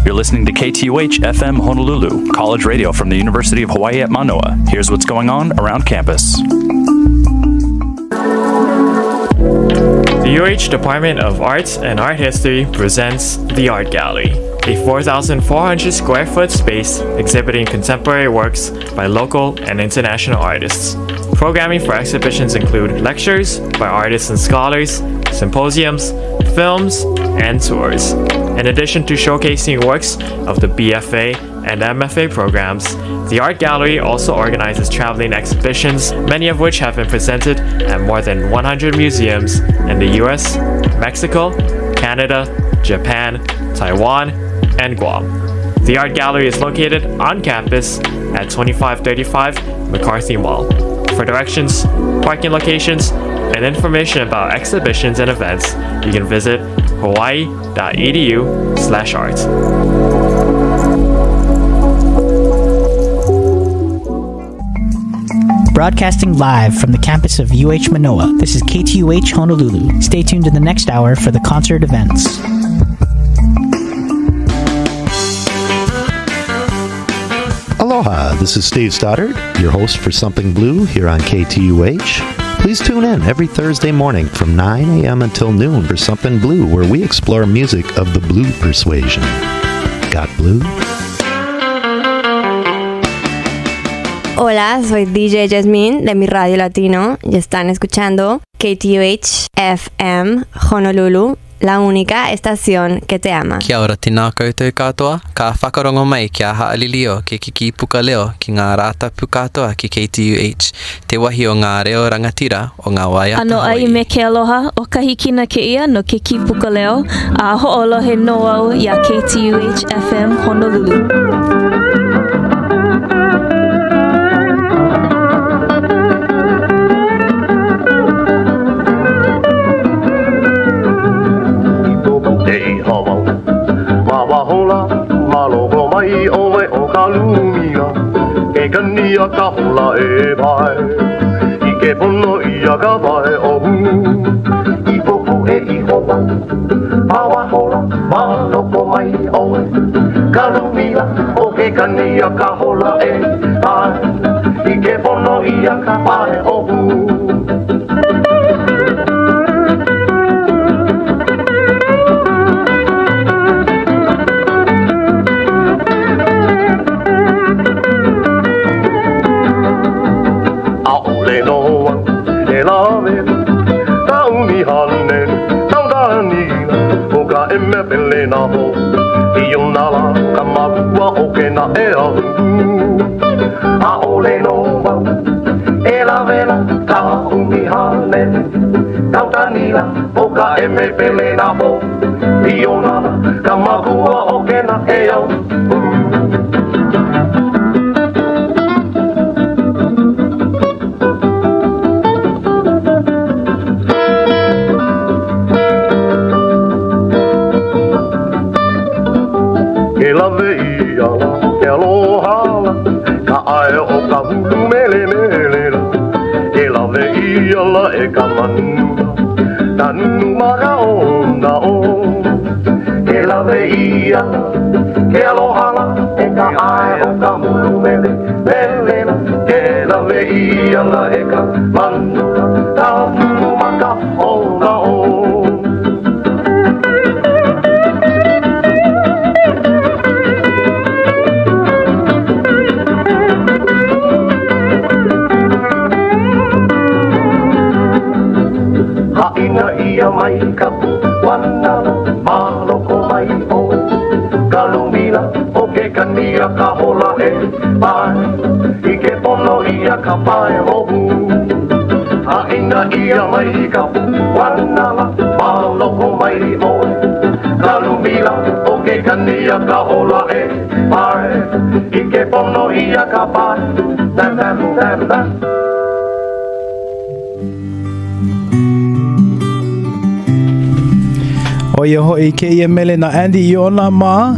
S13: You're listening to KTUH FM Honolulu, college radio from the University of Hawaii at Manoa. Here's what's going on around campus.
S14: The UH Department of Arts and Art History presents The Art Gallery, a 4,400 square foot space exhibiting contemporary works by local and international artists. Programming for exhibitions include lectures by artists and scholars, symposiums, films, and tours. In addition to showcasing works of the BFA and MFA programs, the Art Gallery also organizes traveling exhibitions, many of which have been presented at more than 100 museums in the US, Mexico, Canada, Japan, Taiwan, and Guam. The Art Gallery is located on campus at 2535 McCarthy Mall. For directions, parking locations, and information about exhibitions and events, you can visit hawaii.edu/art.
S15: Broadcasting live from the campus of UH Manoa, this is KTUH Honolulu. Stay tuned to the next hour for the concert events.
S16: Aloha, this is Steve Stoddard, your host for Something Blue here on KTUH. Please tune in every Thursday morning from 9 a.m. until noon for Something Blue, where we explore music of the blue persuasion. Got blue?
S17: Hola, soy DJ Jasmine de mi radio latino y están escuchando KTUH FM Honolulu, la única estación que te ama.
S2: Kia ora tēnā koutou katoa, ka whakarongo mai kia ha'alilio ke kiki puka leo ki ngā rātapu katoa ki KTUH, te wahi o ngā reo rangatira o ngā waiata
S1: ʻAno ʻai
S2: Hawaii.
S1: me ke aloha, ʻo ka hikina kēia no ke kīpuka leo, a hoʻolohe nō au iā KTUH FM Honolulu.
S18: E iho wau Ma waho la, ma loko mai ʻoe o ka lumila Ke kani a ka hola e pae I ke pono ia ka pae ʻohu
S11: I pupue iho wau Ma waho la, ma loko mai ʻoe Ka lumila o ke kani a ka hola e pae I ke pono ia ka pae ʻohu ʻAʻole nō au e lawe ka ʻumi haneli kaukanila o ka ʻemepele nā pō I ona lā ka makua o kēnā ea ʻAʻole nō wau e lawe la ka ʻumi haneli kaukanila o ka ʻemepele nā pō I ona lā ka makua o kēnā ea Ke lawe ia la, ke aloha la, ka ʻae o ka hulu melemele la. Ke lawe ia la e ka manu la, ka nunu maka o na o. Ke lawe ia la, ke aloha la, e ka ʻae o ka hulu melemele la. Ke lawe ia la e ka manu la, ka nunu maka o na o. Haʻina ia mai ka puana ma loko mai ʻoe ka
S18: Ka lumila o ke kani a ka hola e pae ʻIke pono ʻia ka pae hou Haʻina ʻia mai ka puana lā Ma loko mai ʻoe Ka lumila o ke kani a ka hola e pae ʻIke pono ʻia ka pae Dam dam dam dam.
S7: ʻO ia hoʻi kēia mele na Andy Iona ma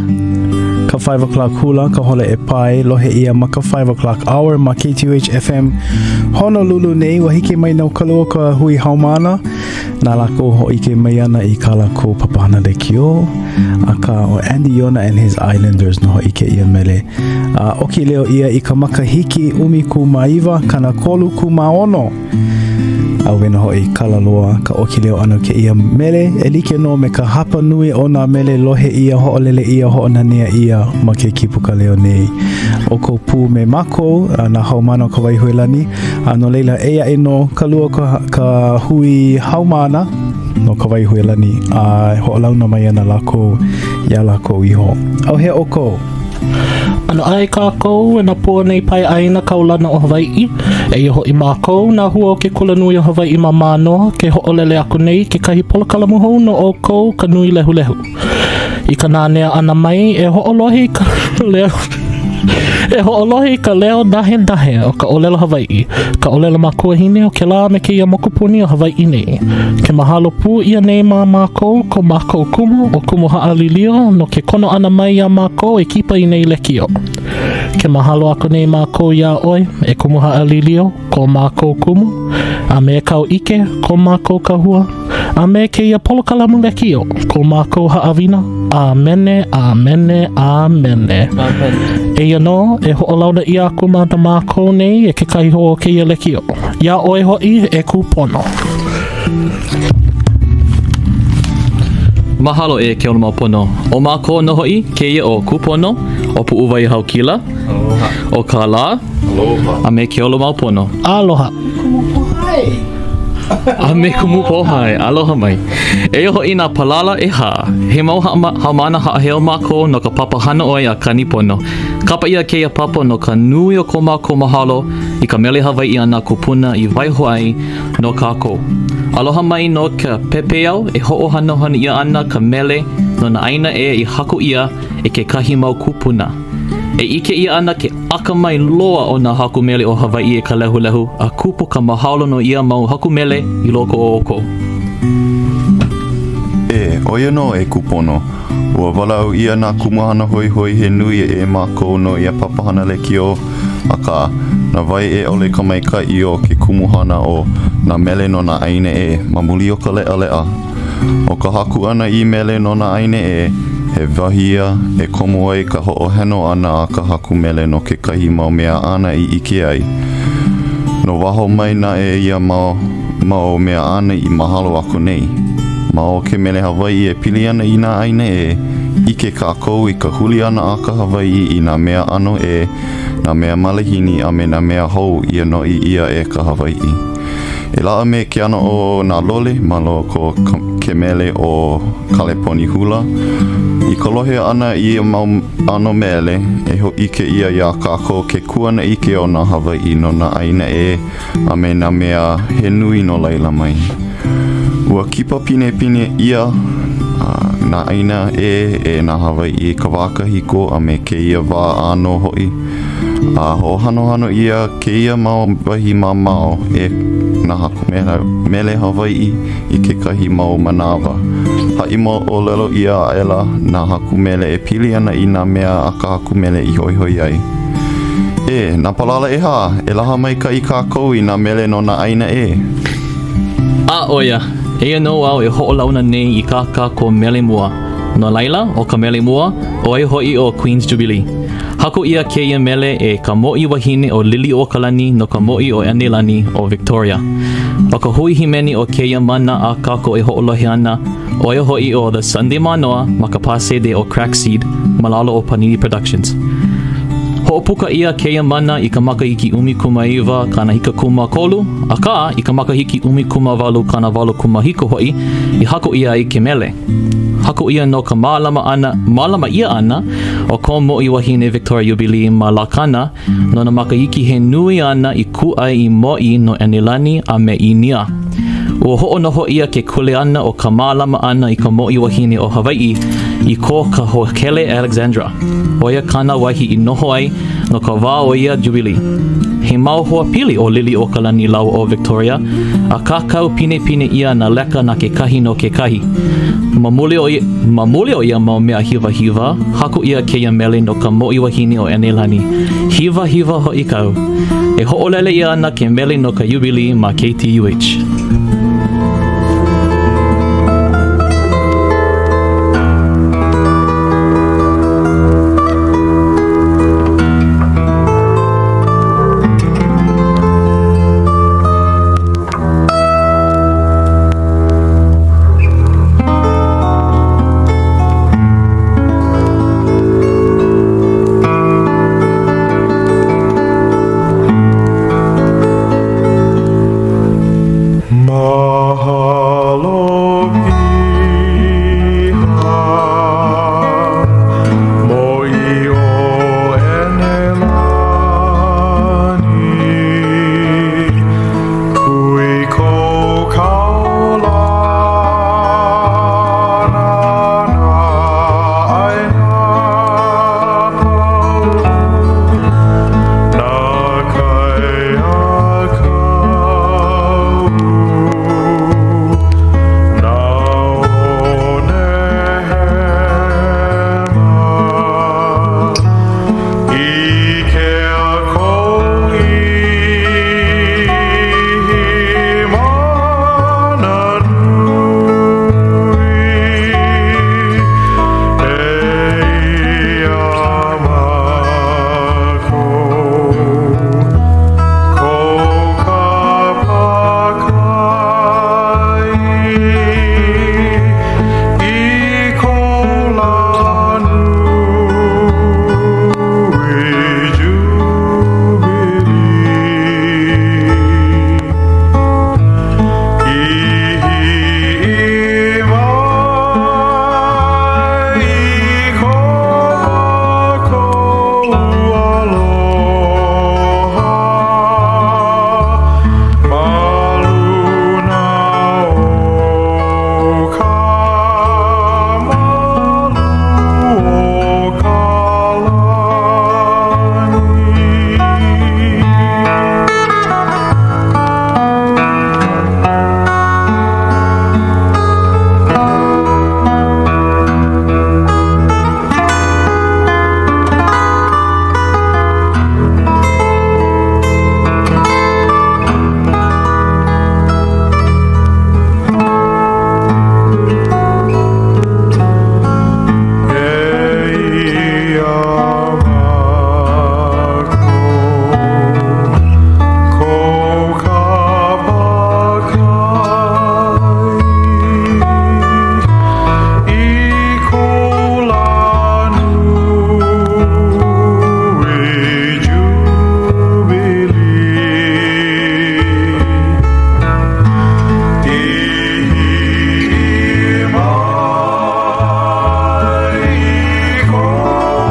S7: ka 5 o'clock hula, ka hola e pae, lohe ʻia ma ka 5 o'clock hour ma KTUH FM Honolulu nei. Ua hiki mai nō ka lua o ka hui haumāna. Na lākou hōʻike mai ana i kā lākou papahana lekiō. Akā, ʻo Andy Iona and his Islanders nō hoʻi kēia mele. A ʻoki leo ʻia i ka makahiki 19 36. ʻAuē nō hoʻi, kala loa ka ʻoki leo ʻana o kēia mele, e like nō me ka hapa nui o nā mele lohe ʻia, hoʻolele ʻia, hoʻonanea ʻia ma ke kīpuka leo nei. ʻOukou pū me mākou, nā haumāna o Kawaihuelani, a no laila, eia aʻe nō ka lua o ka, ka hui haumāna no Kawaihuelani, a e hoʻolauna mai ana lākou iā lākou iho. ʻAuhea ʻoukou?
S19: ʻAnoʻai kākou e nā pua o nei pae ʻāina kaulana o Hawaiʻi. Eia hoʻi mākou, nā hua o ke Kulanui o Hawaiʻi ma Mānoa, ke hoʻolele aku nei i kekahi polokalamu hou no ʻoukou ka nui lehulehu. I ka nanea ʻana mai, e hoʻolohe i ka leo E hoʻolohe i ka leo nahenahe o ka ʻōlelo Hawaiʻi, ka ʻōlelo makuahine o kēlā me kēia mokupuni o Hawaiʻi nei. Ke mahalo pū ʻia nei ma mākou ko mākou kumu, ʻo Kumu Haʻalilio, no ke kono ʻana mai iā mākou e kipa i nei lekiō. Ke mahalo aku nei mākou iā ʻoe, e Kumu Haʻalilio, ko mākou kumu, a me kāu ʻike, ko mākou kahua, a me kēia polokalamu lekiō, ko mākou haʻawina, ʻāmene, ʻāmene, ʻāmene. Eia nō, e hoʻolauna ʻia aku ma na mākou nei e kekahi hoa o kēia lekiō. Iā ʻoe hoʻi e kūpono.
S2: Mahalo e Keolamaupono. ʻO mākou nō hoʻi kēia ʻo Kūpono, ʻo Puʻuwai Haukila, ʻo Kālā, a me Keolamaupono.
S19: Aloha.
S7: Kumu Pōhai.
S2: A me Kumu Pōhai, aloha mai. Eia hoʻi nā palala ʻehā. He mau haumāna haʻaheo mākou no ka papa hana ʻoi a Kanipono. Kapa ʻia kēia papa no ka nui o ko mākou mahalo i ka mele Hawaiʻi a nā kūpuna i waiho ai no kākou. Aloha mai nō ka pepeiao e hoʻohanohano ʻia ana ka mele no nā ʻāina ʻē i haku ʻia e kekahi mau kūpuna. E ʻike ʻia ana ke akamai loa o nā haku mele o Hawaiʻi e ka lehulehu a kupu ka mahalo no ia mau haku mele i loko o ʻoukou.
S20: E, ʻo ia nō e kūpono. Ua walaʻau ʻia nā kumuhana hoihoi he nui e mākou no ia papahana lekiō, akā, na wai e ʻole ka maikaʻi o ke kumuhana ʻo nā mele no nā ʻāina ʻē ma muli o ka leʻaleʻa. ʻO ka haku ʻana i mele no nā ʻāina ʻē, he wahi ia e komo ai ka hoʻoheno ʻana a ka haku mele no kekahi mau mea āna i ʻike ai. No waho mai naʻe ia mau mau mea āna i mahalo aku nei. Ma o ke mele Hawaiʻi e pili ana i nā ʻāina ʻē, ʻike kākou i ka huli ʻana a ka Hawaiʻi i nā mea ʻano ʻē, nā mea malihini a me nā mea hou i noiʻi ʻia e ka Hawaiʻi. E laʻa me ke ʻano o nā lole ma loko o ke mele ʻo Kaleponi Hula. I ka lohe ʻana i ia mau ʻano mele, e hōʻike ʻia iā kākou ke kuanaʻike o nā Hawaiʻi no nā ʻāina ʻē a me nā mea he nui no laila mai. Ua kipa pinepine ʻia nā ʻāina ʻē e nā Hawaiʻi i ka wā kahiko a me kēia wā ʻānō hoʻi, a hoʻohanohano ʻia kēia mau wahi mamao e nā haku mele Hawaiʻi i kekahi mau manawa. Haʻi moʻolelo ʻia aʻela nā haku mele e pili ana i nā mea a ka haku mele i hoihoi ai. E, nā palala ʻehā, e laha maikaʻi kākou i nā mele no nā ʻāina ʻē.
S2: A ʻo ia, eia nō au e hoʻolauna nei i kā kākou mele mua. No laila, ʻo ka mele mua, ʻo ia hoʻi ʻo Queen's Jubilee. Haku ʻia kēia mele e ka mōʻī wahine ʻo Liliʻuokalani no ka mōʻī o ʻEnelani ʻo Victoria. ʻO ka hui hīmeni o kēia mana a kākou e hoʻolohe ana, ʻo ia hoʻi ʻo The Sunday Mānoa ma ka pā sēdē ʻo Crack Seed ma lalo o Panini Productions. Hoʻopuka ʻia kēia mana i ka makahiki 19 73, akā i ka makahiki 1887 hoʻi i haku ʻia ai ke mele. Haku ʻia no ka mālama ʻana, mālama ʻia ʻana o ko Mōʻī Wahine Victoria Jubilee ma Lākana no nā makahiki he nui āna i kūʻai i mōʻī no ʻEnelani a me ʻĪnia. Ua hoʻonoho ʻia ke kuleana o ka mālama ʻana i ka Mōʻī Wahine o Hawaiʻi i ko ka Hōkele Alexandra, ʻo ia kāna wahi i noho ai no ka wā o ia Jubilee. He mau hoa pili ʻo Liliʻuokalani lāua ʻo Victoria, a kākau pinepine ʻia nā leka na kekahi no kekahi. Ma muli o ia, ma muli o ia mau mea hiwahiwa, haku ʻia kēia mele no ka Mōʻī Wahine o ʻEnelani. Hiwahiwa hoʻi kau. E hoʻolele ʻia ana ke mele no ka Jubilee ma KTUH.
S11: Mahalo piha Mōʻī o ʻEnelani Kui kou kaulana nā ʻāina a pau Nā kai a ka Nā one hema ʻIkea kou ʻihi mana nui Eia mākou Kou kapa kai I kou lā nui Jubilee I mai ko mākou aloha Ma luna o ka malu o ka lani. Eia mākou, kou kapa kai I kou lā nui Jubilee I mai ko mākou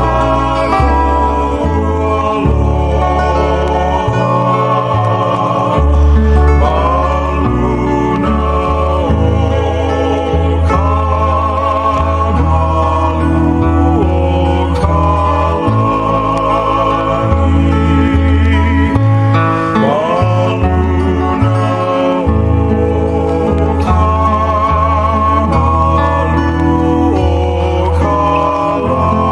S11: aloha Ma luna o ka malu o ka lani Ma luna o ka malu o ka lani.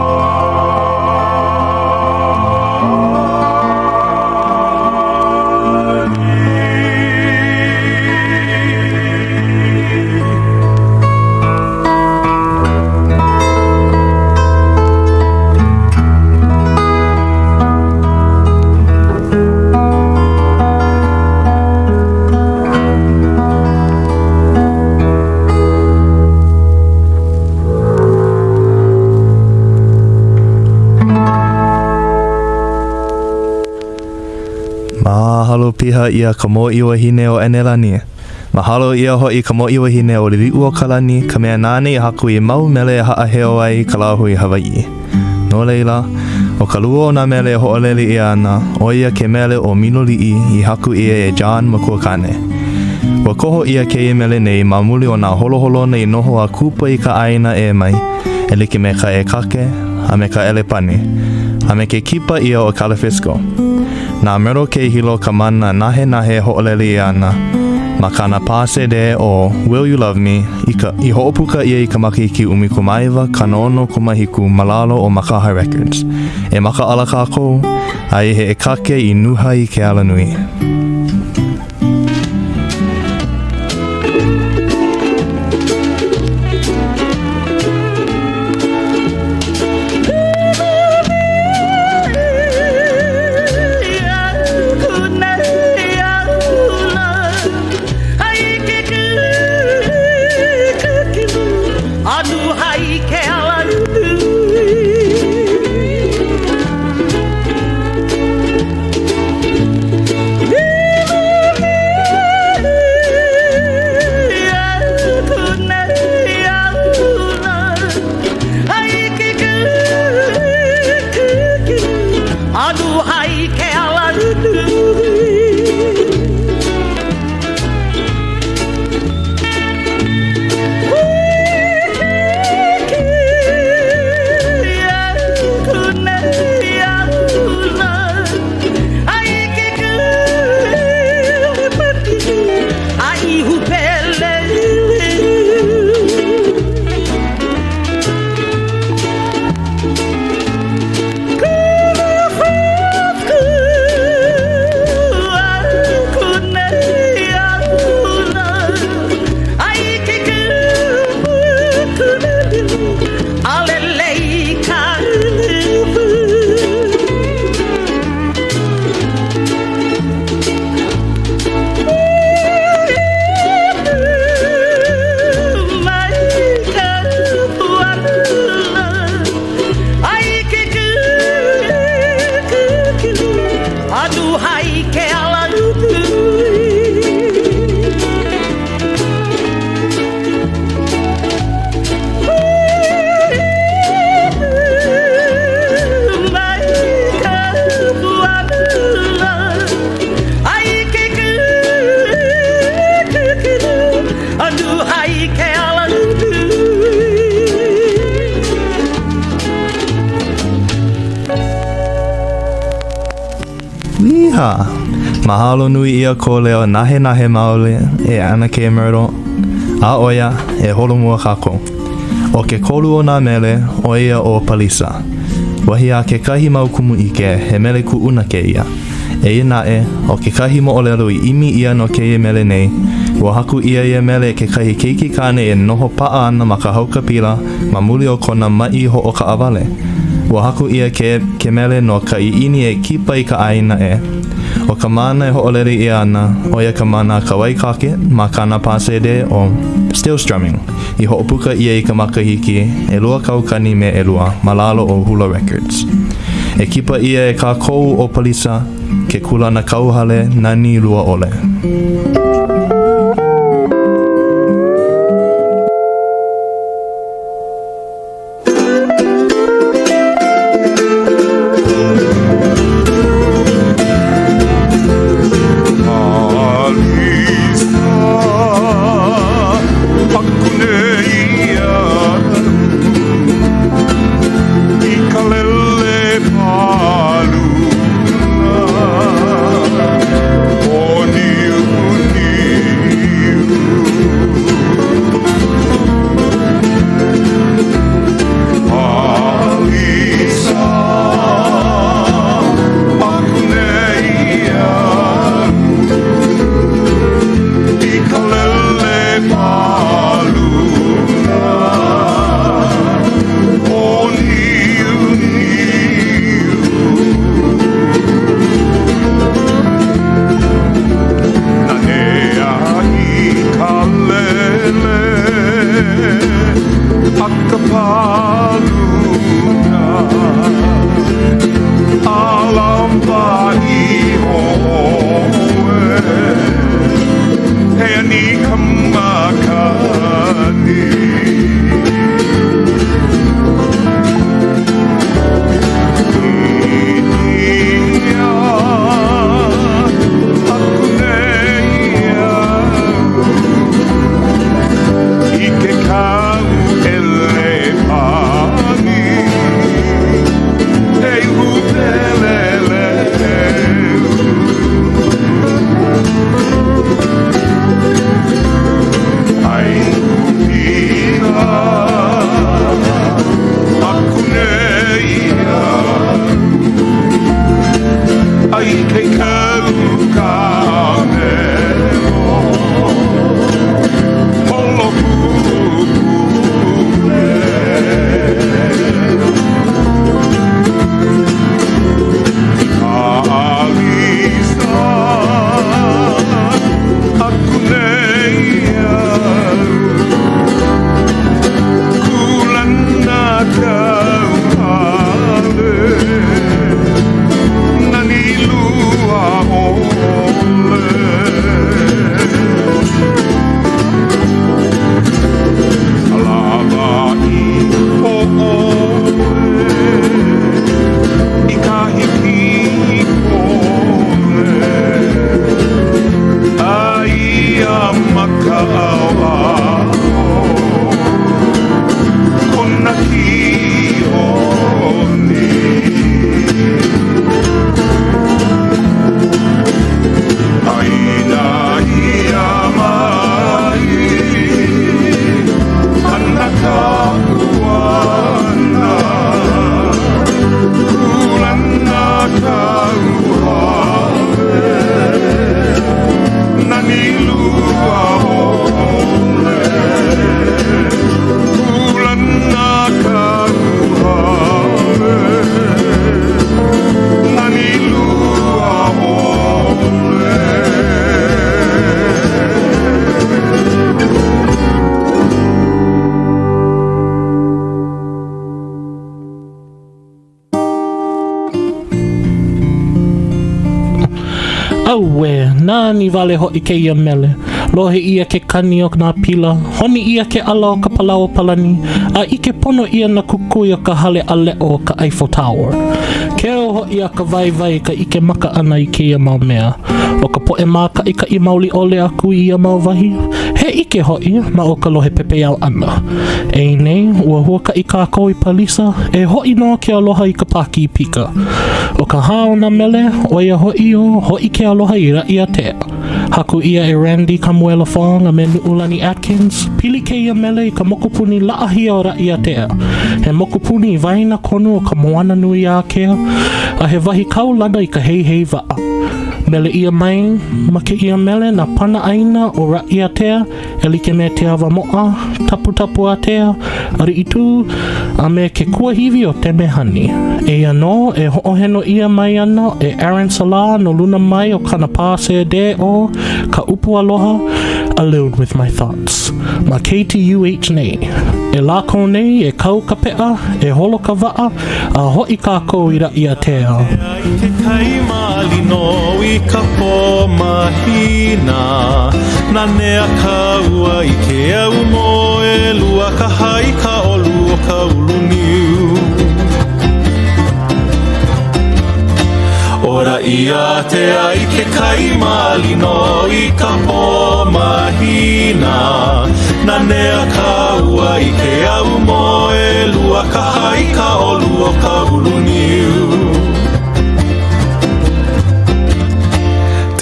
S20: Mahalo piha ʻia ka Mōʻī Wahine o ʻEnelani.
S9: Mahalo ʻia hoʻi ka Mōʻī Wahine ʻo Liliʻuokalani, ka mea nāna i haku i mau mele e haʻaheo ai ka lāhui Hawaiʻi. No laila, ʻo ka lua o nā mele e hoʻolele ʻia ana, ʻo ia ke mele ʻo Miloliʻi i haku ʻia e John Makuakāne. Ua koho ʻia kēia mele nei ma muli o nā holoholona i noho a kupa i ka ʻāina ʻē mai, e like me ka ʻēkake a me ka ʻelepani, a me ke kipa ʻia o Kalefisko. Na Myrtle K. Hilo ka mana nahenahe e hoʻolele ʻia ana ma kāna pā sēdē ʻo Will You Love Me i ka i hoʻopuka ʻia i ka makahiki 19 67 ma lalo o Makaha Records. E makaʻala kākou, aia he ʻēkake i nuha i ke alanui. Līha! Mahalo nui ʻia kō leo nahenahe maoli e ʻAnakē Myrtle. A ʻo ia, e holomua kākou. ʻO ke kolu o nā mele, ʻo ia ʻo Palisa. Wahi a kekahi mau kumu ʻike, he mele kuʻuna kēia. Eia naʻe, ʻo kekahi moʻolelo i ʻimi ʻia no kēia mele nei, ua haku ʻia ia mele e kekahi keiki kāne e noho paʻa ana ma ka haukapila ma muli o kona maʻi hoʻokaʻawale. Ua haku ʻia ke ke mele no ka ʻiʻini e kipa i ka ʻāina ʻē. ʻO ka mana e hoʻolele ʻia ana, ʻo ia ka mana a Kawai Cockett ma kāna pā sēdē ʻo Still Strumming, i hoʻopuka ʻia i ka makahiki 2002 ma lalo o Hula Records. E kipa ʻia e kākou ʻo Palisa, ke kūlanakauhale nani lua ʻole.
S4: ka makani. Ia aku nei au i ke kau ʻelepani e uhu peleleu. Ai pila aku nei au ai ke kau kānelo holo pupule. Alisa aku nei au kulana kauhale nani lua ʻole. Lava i ʻoʻoe i kahi kīpole aia ma ka ʻaoʻao kona kioni. ʻĀina ia mai ana ka puana kulana kauhale nani lua ʻole. Kulana kauhale nani lua ʻole.
S19: ʻAuē, nani wale hoʻi kēia mele. Lohe ʻia ke kani o nā pila, honi ʻia ke ʻala o ka palaoa palani, a ʻike pono ʻia nā kukui o ka hale ʻaleʻo o ka Eiffel Tower. Keu hoʻi a ka waiwai ka ʻike maka ʻana i kēia mau mea. ʻO ka poʻe mākaʻikaʻi maoli ʻole aku i ia mau wahi, he ʻike hoʻi ma o ka lohe pepeiao ʻana. Eia nei, ua huakaʻi kākou i Palisa, e hoʻi nō ke aloha i ka Pākīpika. ʻO ka hā o nā mele, ʻo ia hoʻi ʻo Hoʻi ke Aloha i Raʻiātea. Haku ʻia e Randy Kamuela Fong a me Nuʻulani Atkins, pili kēia mele i ka mokupuni laʻahia o Raʻiātea, he mokupuni i waena konu o ka moana nui ākea, a he wahi kaulana i ka heihei waʻa. Mele ʻia mai ma kēia mele nā pana ʻāina o Raʻiātea, e like me Te Awamoʻa, Taputapuātea, Aliʻitū, a me ke kuahiwi o Temehani. Eia nō, e hoʻoheno ʻia mai ana e Aaron Salah no luna mai o kāna pā sēdē ʻo Ka ʻUpu Aloha, Alone With My Thoughts, ma KTUH nei. E lākou nei, e kau ka peʻa, e holo ka waʻa, a hoʻi kākou i Raʻiātea.
S21: I ke kai malino i ka pō mahina Nanea ka ua i ke au moe lua Ka hai ka ʻolu o ka ulu niu ʻO Raʻiātea i ke kai malino i ka pō mahina Nanea ka ua i ke au moe lua Ka hai ka ʻolu o ka ulu niu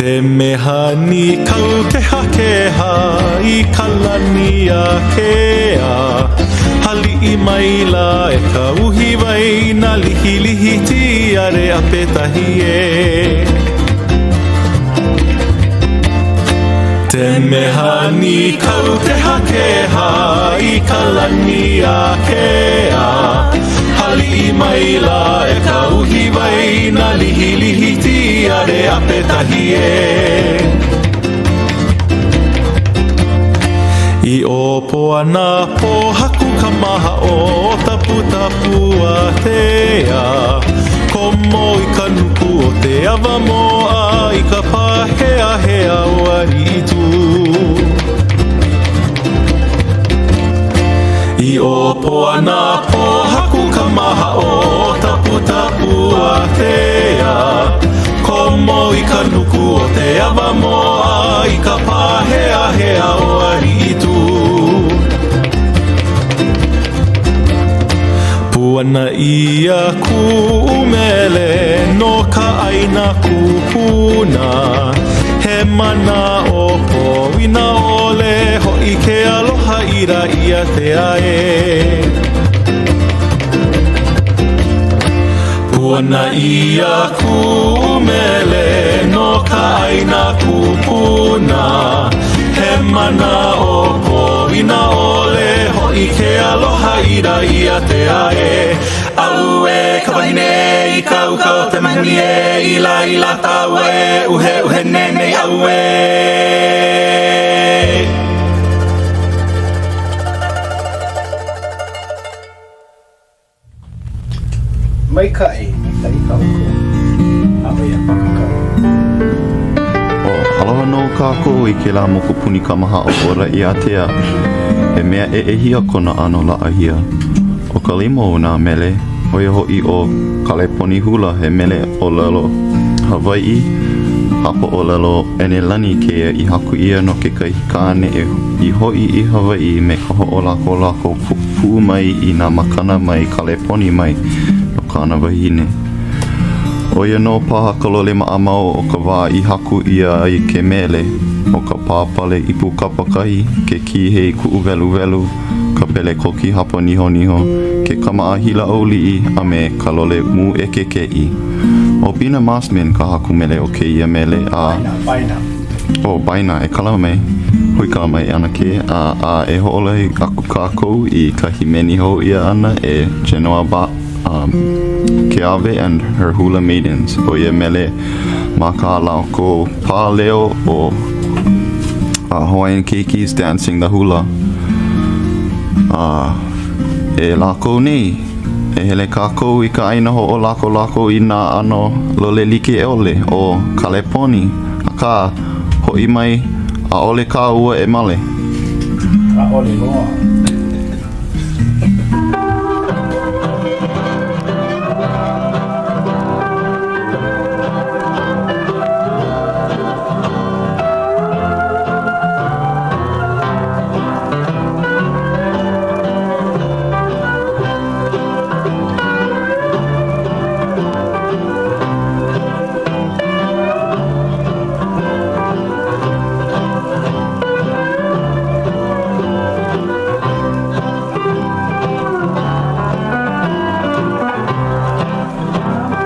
S21: Temehani kau kehakeha i ka lani ākea Haliʻi maila e ka uhiwai nā lihilihi tiare a petahi ē. Temehani kau kehakeha i ka lani ākea Haliʻi maila e ka uhiwai nā lihilihi tiare a petahi ē. I ʻōpua nā pōhaku kamahaʻo o Taputapuātea Komo i ka nuku o te awa moa i ka pāheahea o Aliʻitū. Poa nā pōhaku kamahaʻo Taputapuatea Komo i ka nuku o te awa moa I ka pāheahea o Aliʻi Tū. Puana ʻia kuʻu mele no ka ʻāina kupuna. He manaʻo poina ʻole hoʻi ke aloha i Rāʻiātea ē. Puana ʻia kuʻu mele no ka ʻāina kupuna. He manaʻo poina ʻole hoʻi ke aloha i Rāʻiātea ē. Auē ka wahine i ka uka o Temahemi ē, I laila tāua e uheʻuhene nei, auē.
S7: Maikaʻi, maikaʻi kā ʻoukou. ʻAʻole ia pakakau.
S20: Oh, aloha nō kākou i kēlā mokupuni kamahaʻo o Raʻiātea. He mea ʻeʻehia kona ʻano laʻahia. ʻO ka lima o nā mele, ʻo ia hoʻi ʻo Kaleponi Hula, he mele ʻōlelo Hawaiʻi, hapa ʻōlelo ʻEnelani kēia i haku ʻia no kekahi kāne i hoʻi i Hawaiʻi me ka hoʻolakolako pū mai i nā makana mai Kaleponi mai no kāna wahine. ʻO ia nō paha ka lole maʻamau o ka wā i haku ʻia ai ke mele, ʻo ka pāpale ipu kapakahi, ke kīhei kuʻuweluwelu, ka pelekoki hapa nihoniho, ke kamaʻahila ʻauliʻi, a me ka lole mūʻekekeʻi. ʻO Bina Marsman ka haku mele o kēia mele a.
S7: Baina, Baina.
S20: ʻO Baina, e kala mai. Huikala mai ʻAnakē, a, a e hoʻolohe aku kākou i ka hīmeni hou ʻia ʻana e Genoa ba, um, Keawe and her Hula Maidens. ʻO ia mele ma kā lākou pāleo ʻo uh, Hawaiian Keikis Dancing the Hula. A e lākou nei, e hele kākou i ka ʻāina hoʻolakolako i nā ʻano lole like ʻole o Kaleponi, akā, hoʻi mai, ʻaʻole kāua e male.
S7: ʻAʻole loa.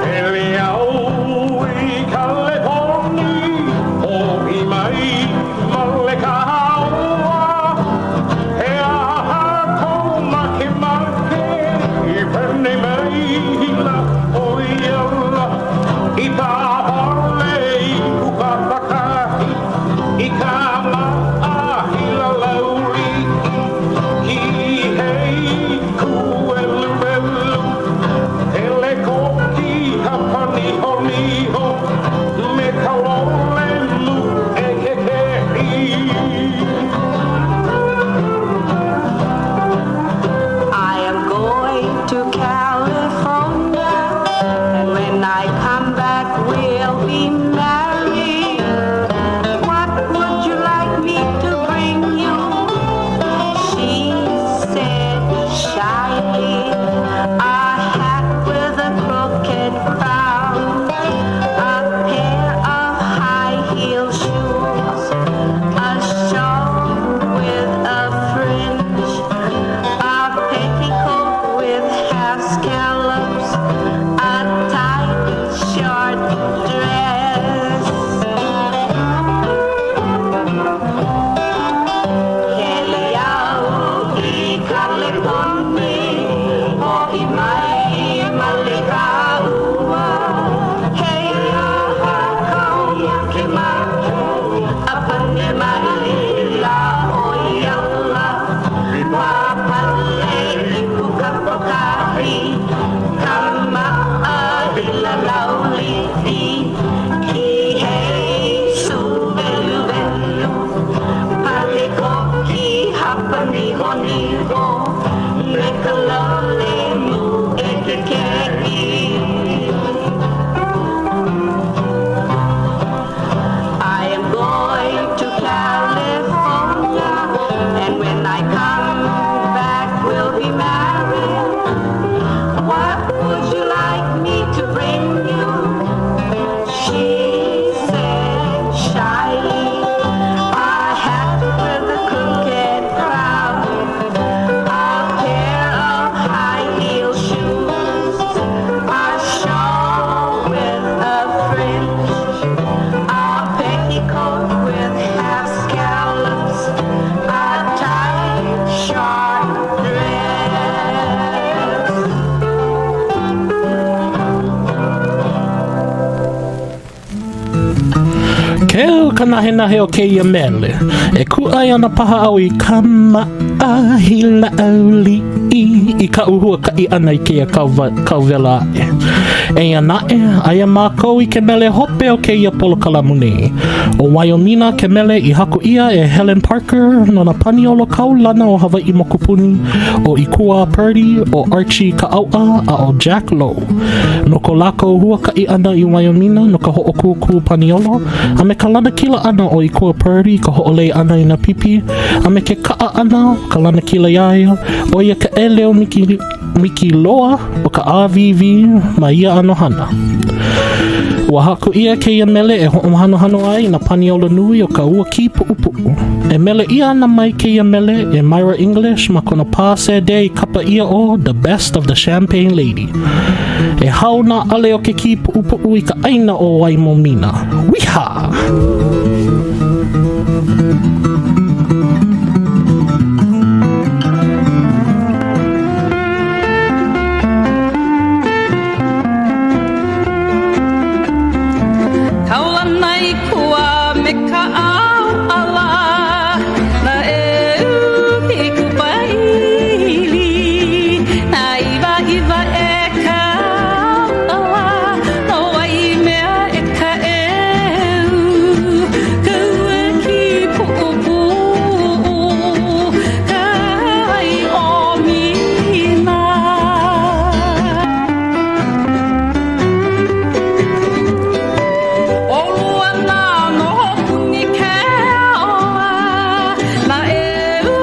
S5: Hele au i Kaleponi, hoʻi mai male kāua. He aha kou makemake i pane maila ʻo ia ala i pāpale ipu kapakahi i ka maʻahila lauliʻi kīhei kūweluwelu pelekoki hapa nihoniho me ka lole mūʻekekeʻi.
S3: I am going to California, and when I come back, we'll be married. What would you like me to bring you? She said shyly, a hat with a crooked crown, a pair of high heel shoes, a shawl with a fringe, a petticoat with half scallops, a tight short dress. Hele au i Kaleponi, hoʻi mai male kāua. He aha kāu makemake, a pane maila ʻo ia ala. Pāpale ipu kapakahi, ka maʻahila lauliʻi, kīhei sūweluwelu, palekoki hapa nihoniho, me ka
S19: ka nahenahe o kēia mele. E kūʻai ana paha au i ka maʻahi lāʻauliʻi i kaʻu huakaʻi ʻana i kēia kauwela aʻe. Eia naʻe, aia mākou i ke mele hope o kēia polokalamu nei. ʻO Waiomina ke mele i haku ʻia e Helen Parker no nā paniolo kaulana o Hawaiʻi mokupuni, ʻo Ikuwā Purdy, ʻo Archie Kaʻauʻa, a ʻo Jack Lowe. No ko lākou huakaʻi ʻana i Waiomina no ka hoʻokūkū paniolo, a me ka lanakila ʻana o Ikuwā Purdy i ka hoʻolei ʻana i nā pipi, a me ke kaʻa ʻana o ka lanakila iā ia, ʻo ia ka ʻeleu miki, miki loa o ka ʻāwīwī ma ia ʻano hana. Ua haku ʻia kēia mele e hoʻohanohano ai i nā paniolo nui o ka ua Kīpuʻupuʻu. E mele ʻia ana mai kēia mele e Myra English ma kona pā sēdē i kapa ʻia ʻo The Best of the Champagne Lady. E hao nā ʻale o ke Kīpuʻupuʻu i ka ʻāina ʻo Waimomina. Wīhā!
S6: Kaulana i kua me ka ʻauʻala Na ʻeu ke kupaili Na iwa iwa e ka ʻauʻala No Waimea e ka ʻeu Ka ua Kīpuʻupuʻu Ka wai o Mina ʻOlua nā noho puni ke ola, Na ʻeu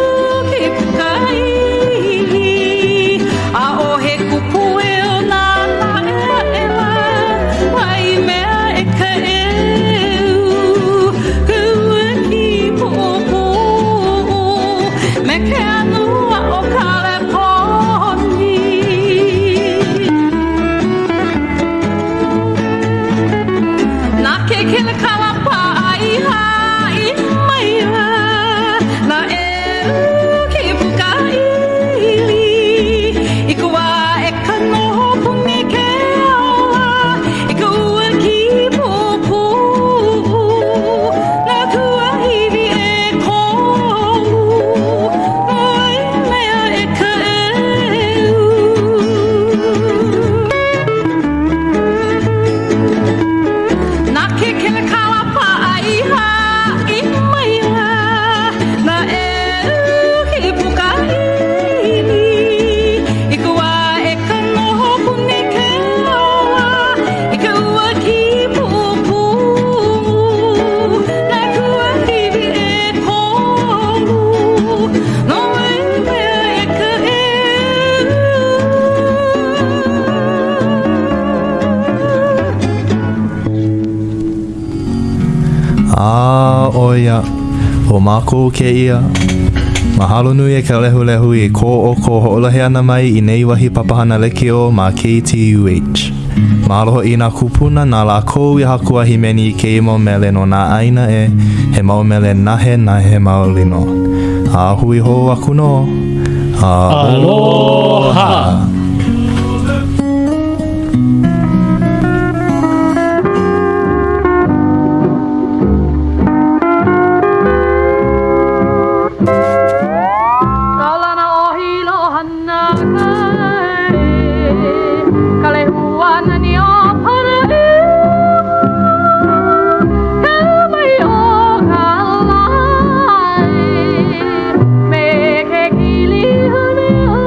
S6: ke puka ʻili, ʻAʻohe kupuʻeu na naʻeaʻela, Waimea e ka ʻeu, Ka ua Kīpuʻupuʻu, Me ke anu aʻo Kaleponi. Na ke kelekala paʻa i haʻi maila, Na ʻeu ke puka ʻili, I ka wā e ka noho puni ke ola, I ka ua Kīpuʻupuʻu, Nā kuahiwi ʻekolu, No Waimea e ka ʻeu. Na ke kelekala paʻa i haʻi maila, Na ʻeu ke puka ʻili, I ka wā e ka noho puni ke ola, I ka ua Kīpuʻupuʻu, Nā kuahiwi ʻekolu, No Waimea e ka ʻeu.
S9: A ʻo ia, ʻo mākou kēia. Mahalo nui e ka lehulehu i ko ʻoukou hoʻolohe ʻana mai i nei wahi papahana lekiō ma KTUH. Mahalo hoʻi i nā kūpuna na lākou i haku a hīmeni i kēia mau mele no nā ʻāina ʻē, he mau mele nahenahe maoli nō. A hui hou aku nō. Aloha!
S6: Kaulana ʻo Hilo hana kai, ka lehua nani o Panaʻewa, Kau mai o ka lae, me ke kili hone ʻo.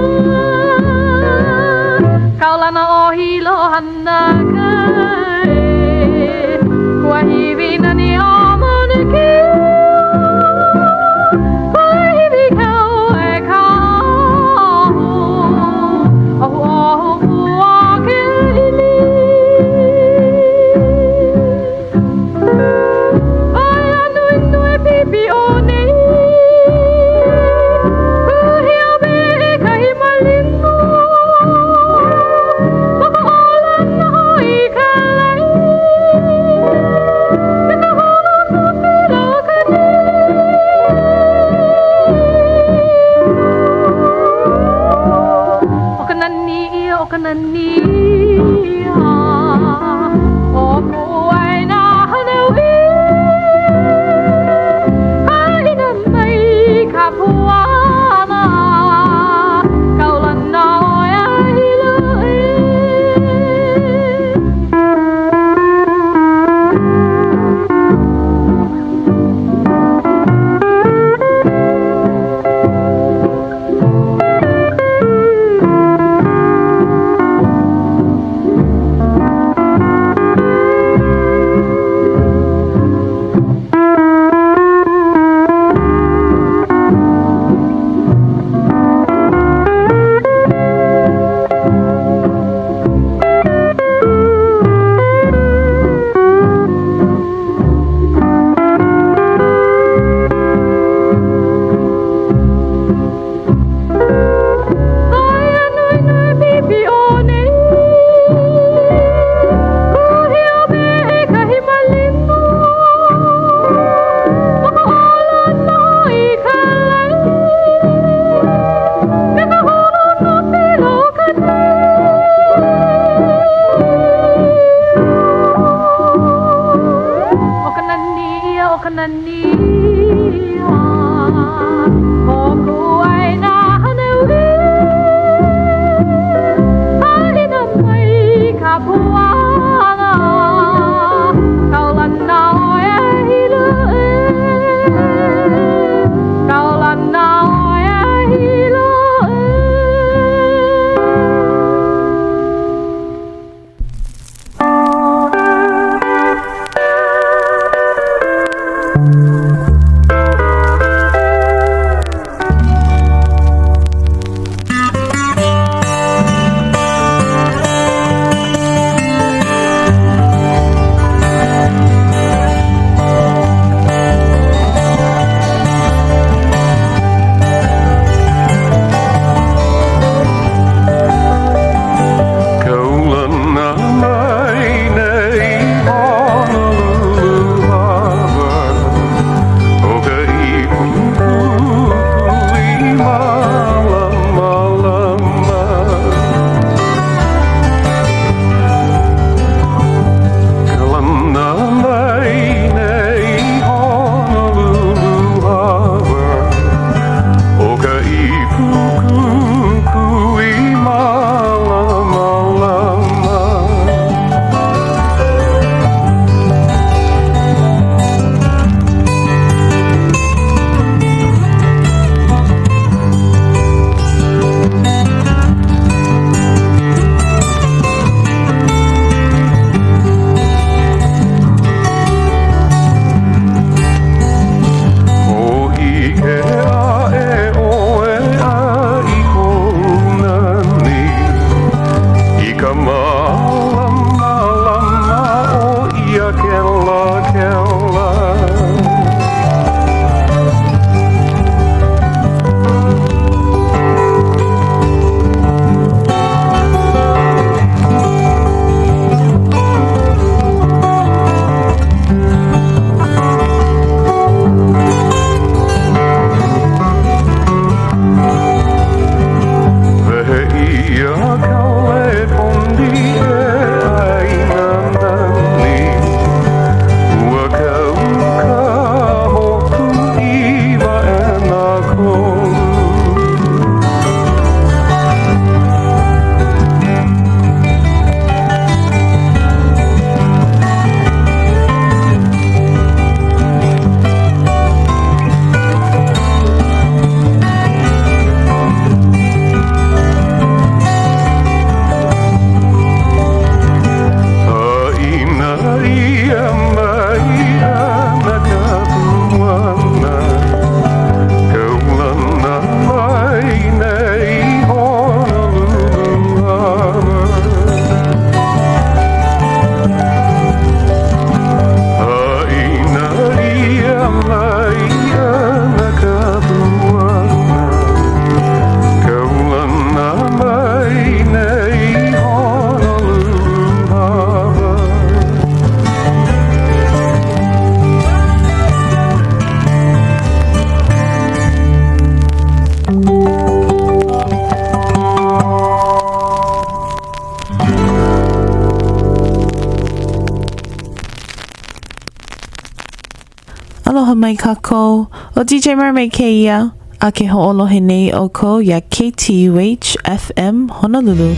S10: mai kākou. ʻO DJ Mermaid kēia, a ke hoʻolohe nei ʻoukou iā KTUH FM Honolulu,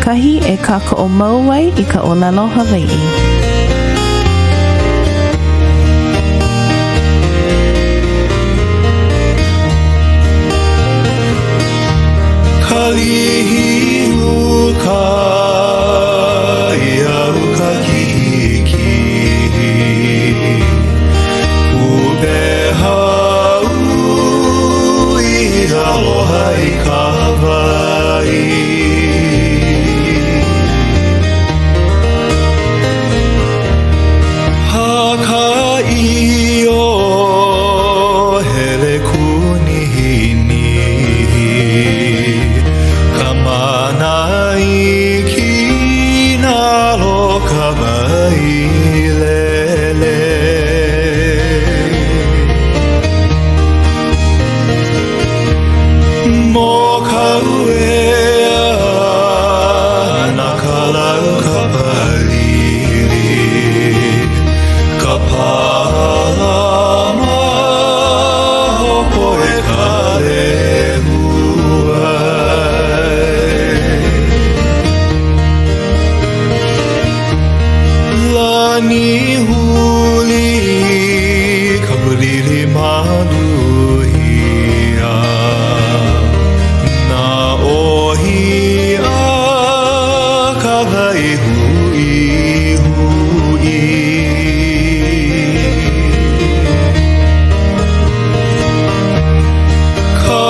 S10: kahi e kākoʻo mau ai i ka ʻōlelo Hawaiʻi.
S21: Kalihi uka ia uka kihikihi Kupehau i aloha i ka wai Hakaʻio hele kūnihinihi Ka mana iki nalo ka wai lele Mokauea na ka lau ka palili Ka pālama hopo e ka lehua Lani huli ka hulili maluhia Na ʻohi a ka wai huʻihuʻi Ka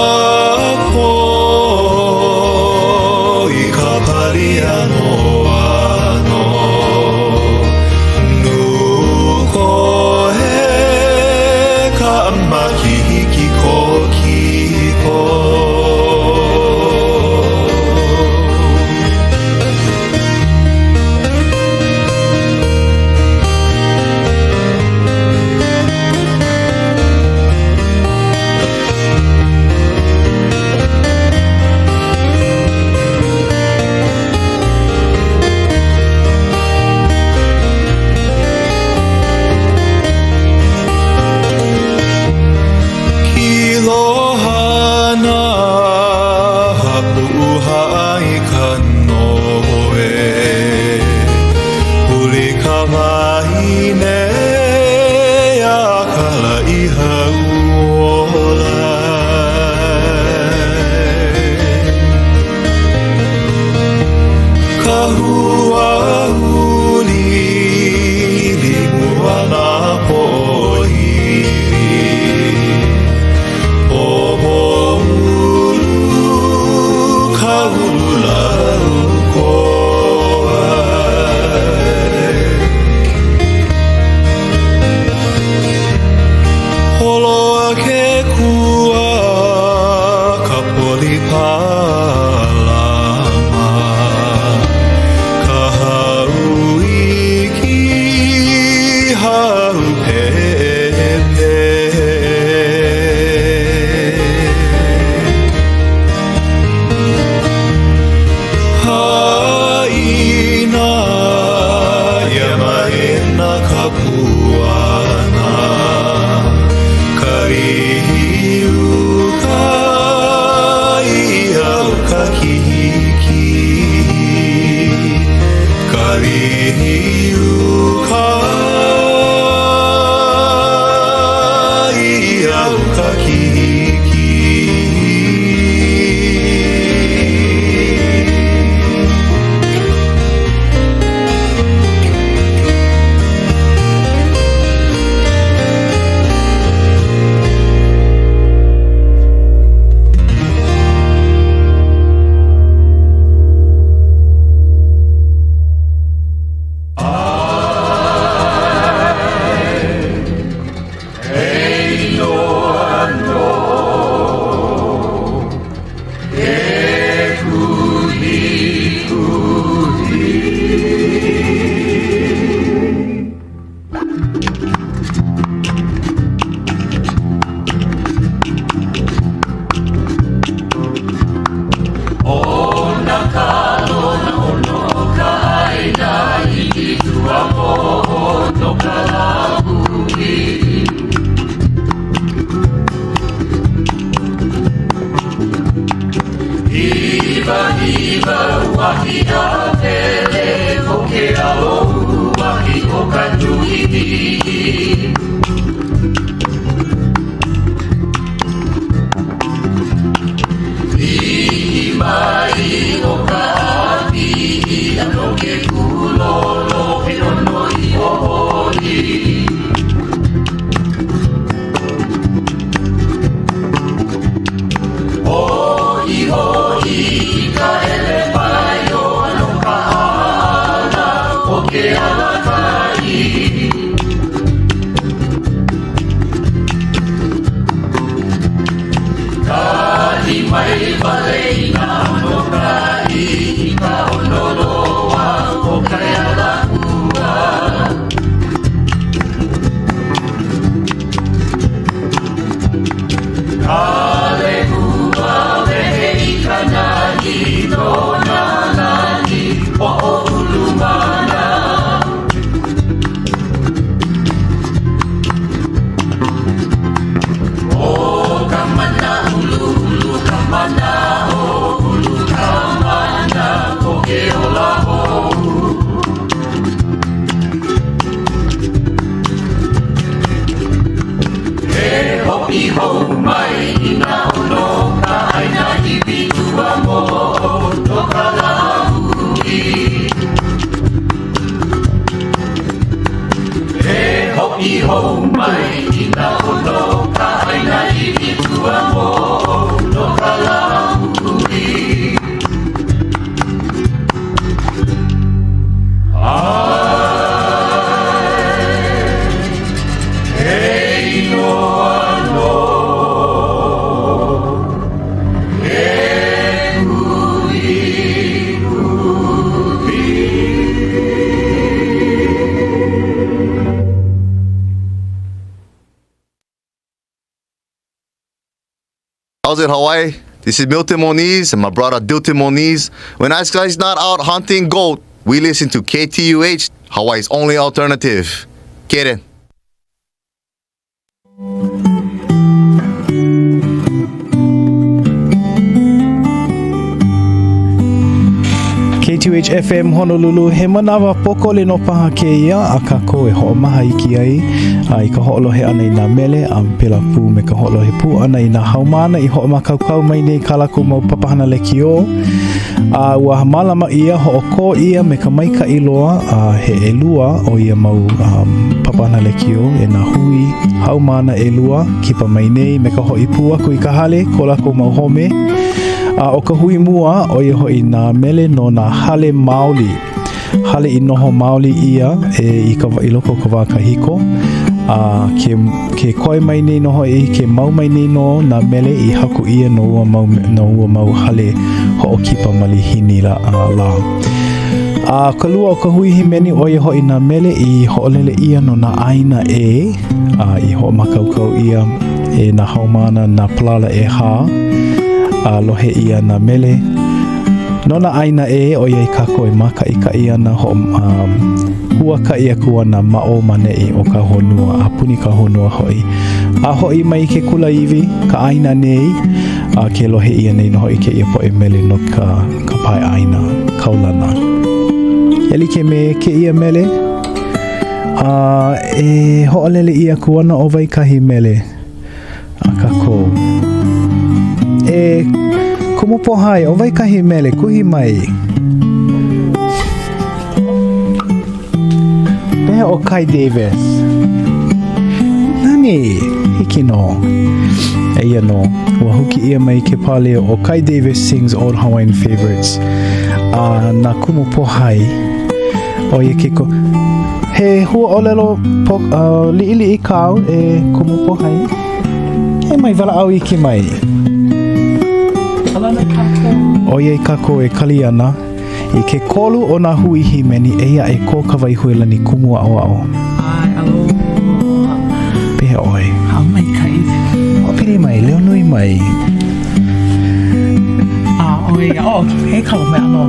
S4: Hiwahiwa uahi a Pele O ke alo uahi o ka nui Piʻi mai o ka ʻāpiʻi A no ke kūlolo he ʻono ʻiʻo hoʻi. Hoʻihoʻi i ka hele mai o no ka ʻala o ke alakaʻi. Kahi mai wale i nā ʻono kaʻi i ka ʻono loa o Kaialakua. Ka lehua wehe i ka nani no nā lani hoʻoulumana. ʻO ka mana uluulu ka mana ulu ka mana o ke ola hou. E hoʻi hou mai i nā ʻono o ka ʻāina iwi kuamoʻo no ka lāhui. E hoʻi hou mai i nā ʻono o ka ʻāina iwi kuamoʻo no ka lāhui.
S20: How's it, Hawaii? This is Milton Moniz and my brother Dilton Moniz. When us guys not out hunting goat, we listen to KTUH, Hawaii's only alternative. Get it.
S7: KTUH FM Honolulu, he manawa pōkole nō paha kēia a kākou e hoʻomaha iki ai a i ka hoʻolohe ʻana i nā mele a pēlā pū me ka hoʻolohe pū ʻana i nā haumāna i hoʻomākaukau mai nei kā lākou mau papahana lekiō. A ua mālama ʻia, hoʻokō ʻia me ka maikaʻi loa a he ʻelua o ia mau um, papahana lekiō e nā hui haumāna ʻelua kipa mai nei me ka hoʻi pū aku i ka hale, ko lākou mau home. A ʻo ka hui mua, ʻo ia hoʻi nā mele no nā hale maoli. Hale i noho maoli ʻia e i ka i loko o ka wā kahiko. A ke, ke koe mai nei nō hoʻi, ke mau mai nei nō nā mele i haku ʻia no ua mau, no ua mau hale hoʻokipa malihini lā. lā. A ka lua o ka hui hīmeni, ʻo ia hoʻi nā mele i hoʻolele ʻia no nā ʻāina ʻē, a i hoʻomākaukau ʻia e nā haumāna nā palala ʻehā, a lohe ʻia nā mele no nā ʻāina ʻē, ʻoiai kākou e mākaʻikaʻi ana, hoʻo, um, huakaʻi aku ana ma ʻō ma ʻaneʻi o ka honua, a puni ka honua hoʻi. A hoʻi mai ke kulāiwi, ka ʻāina nei, a ke lohe ʻia nei nō hoʻi kēia poʻe mele no ka, ka pae ʻāina kaulana. E like me kēia mele, a e hoʻolele ʻia aku ana ʻo wai kahi mele a kākou. E Kumu Pōhai, ʻo wai kahi mele, kuhi mai. Pehea ʻo Kai Davis? Nani, hiki nō. Eia nō, ua huki ʻia mai ke pāleo ʻo Kai Davis Sings Old Hawaiian Favorites a na Kumu Pōhai. ʻO ia ke ko... He huaʻōlelo po, uh, liʻiliʻi kāu e Kumu Pōhai. E mai walaʻau iki mai. ʻOiai kākou e kali ana I ke kolu o nā hui hīmeni, eia aʻe ko Kawaihuelani kumu aʻoaʻo.
S8: ʻAe, aloha.
S7: Pehea ʻoe?
S8: A maikaʻi.
S7: Hoʻopili mai, leo nui mai.
S8: A, ʻo ia, oh, he kalo mea ʻano,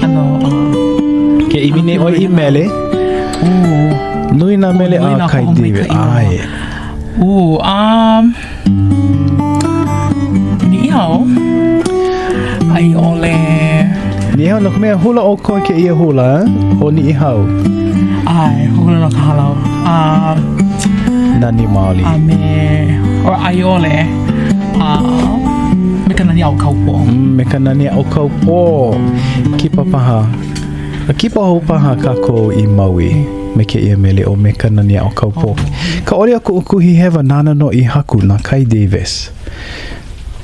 S8: ʻano, uh,
S7: Ke ʻimi nei ʻoe i mele.
S8: Ooh.
S7: Nui nā mele
S8: nui
S7: a
S8: nā
S7: Kai Davis.
S8: hoʻomaikaʻi loa.
S7: ʻAe.
S8: Ooh, um, Niʻihau, a i ʻole.
S7: No ka mea, hula ʻoukou i kēia hula, eh? ʻO Niʻihau.
S8: ʻAe, hula no ka hālau. A
S7: Nani maoli.
S8: A me, or a i ʻole, a me ka nani aʻo Kaupō.
S7: Me ka nani aʻo Kaupō. Kipa paha. A kipa hou paha kākou i Maui me kēia mele ʻo Me ka nani aʻo Kaupō. Ka ʻole o kuʻu kuhihewa nāna nō i haku na Kai Davis.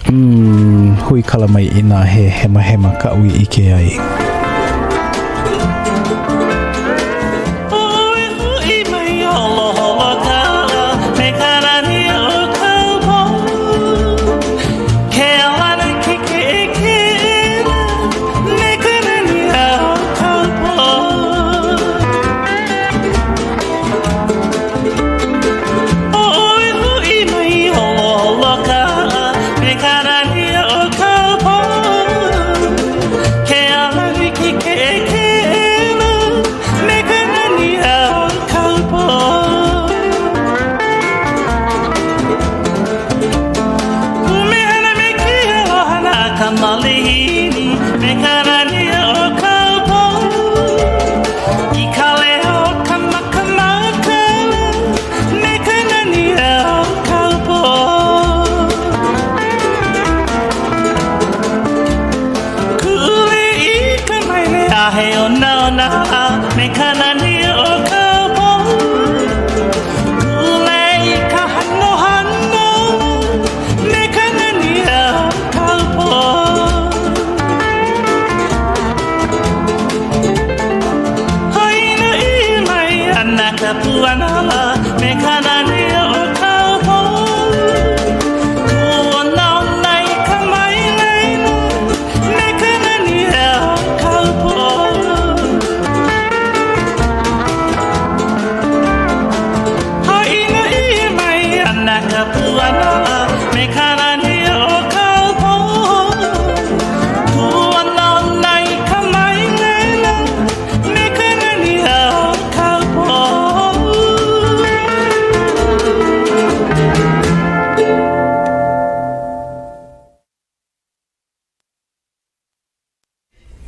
S7: Mm, huikala mai inā he hemahema kaʻu i ʻike ai.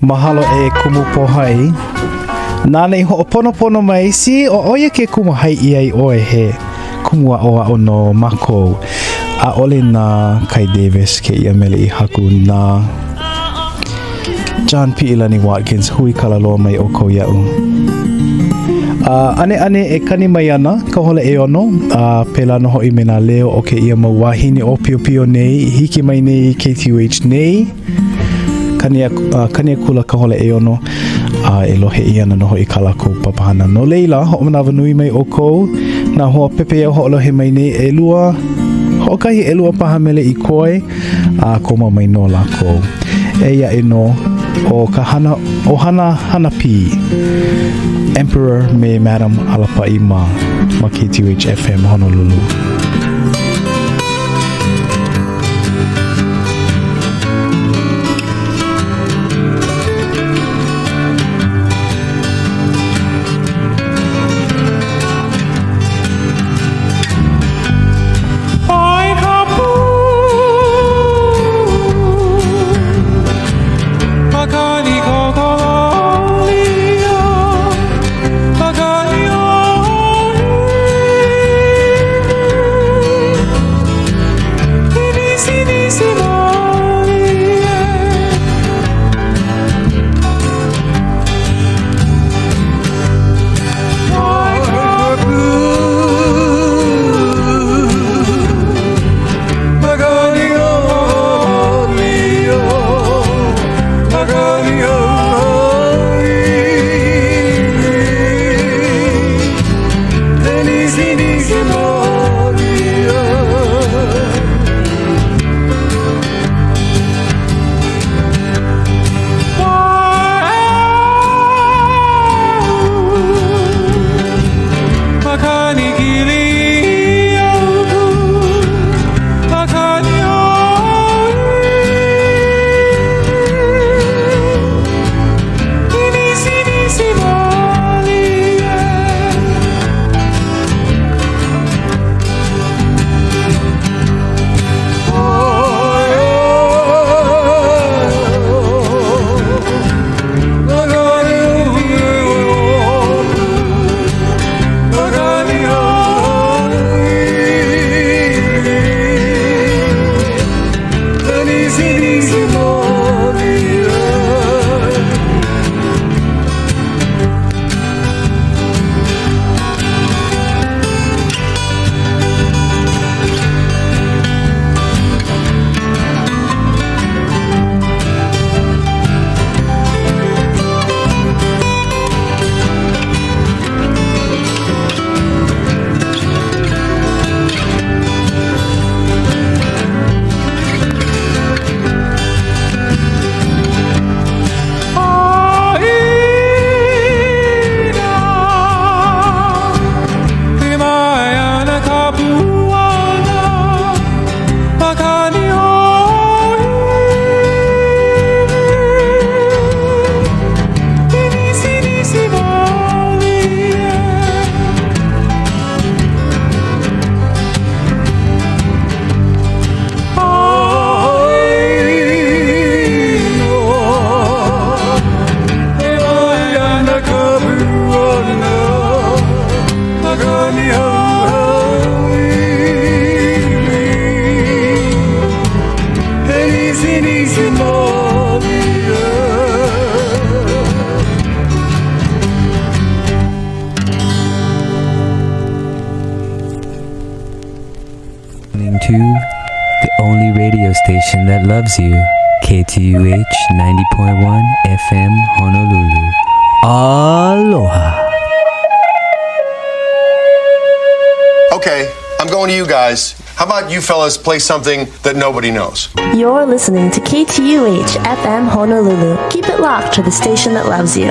S7: Mahalo e Kumu Pōhai. Nāna i hoʻoponopono mai, see, ʻo ʻo ia ke kumu hai ʻī ai ʻoe he kumu aʻoaʻo no mākou. ʻAʻole na Kai Davis kēia mele i haku na John Piʻilani Watkins, huikala loa mai ʻoukou iaʻu. A ʻaneʻane e kani mai ana ka hola ʻeono, a pēlā nō hoʻi me nā leo o kēia mau wāhine ʻōpiopio nei i hiki mai nei i KTUH nei. Kani, aku, uh, kani akula ka hola ʻeono, a e lohe ʻia ana nō hoʻi kā lākou papahana. No laila, hoʻomanawanui mai ʻoukou, nā hoa pepeiao hoʻolohe mai nei, ʻelua, hoʻokahi ʻelua paha mele i koe, a komo mai nō lākou. Eia aʻe nō, ʻo ka hana, ʻohana Hanapī, Emperor me Madam Alapaʻi mā ma KTUH FM Honolulu.
S5: nisi malia.
S12: Listening to the only radio station that loves you, KTUH 90.1 FM Honolulu. Aloha.
S22: Okay, I'm going to you guys. How about you fellas play something that nobody knows?
S23: You're listening to KTUH FM Honolulu. Keep it locked to the station that loves you.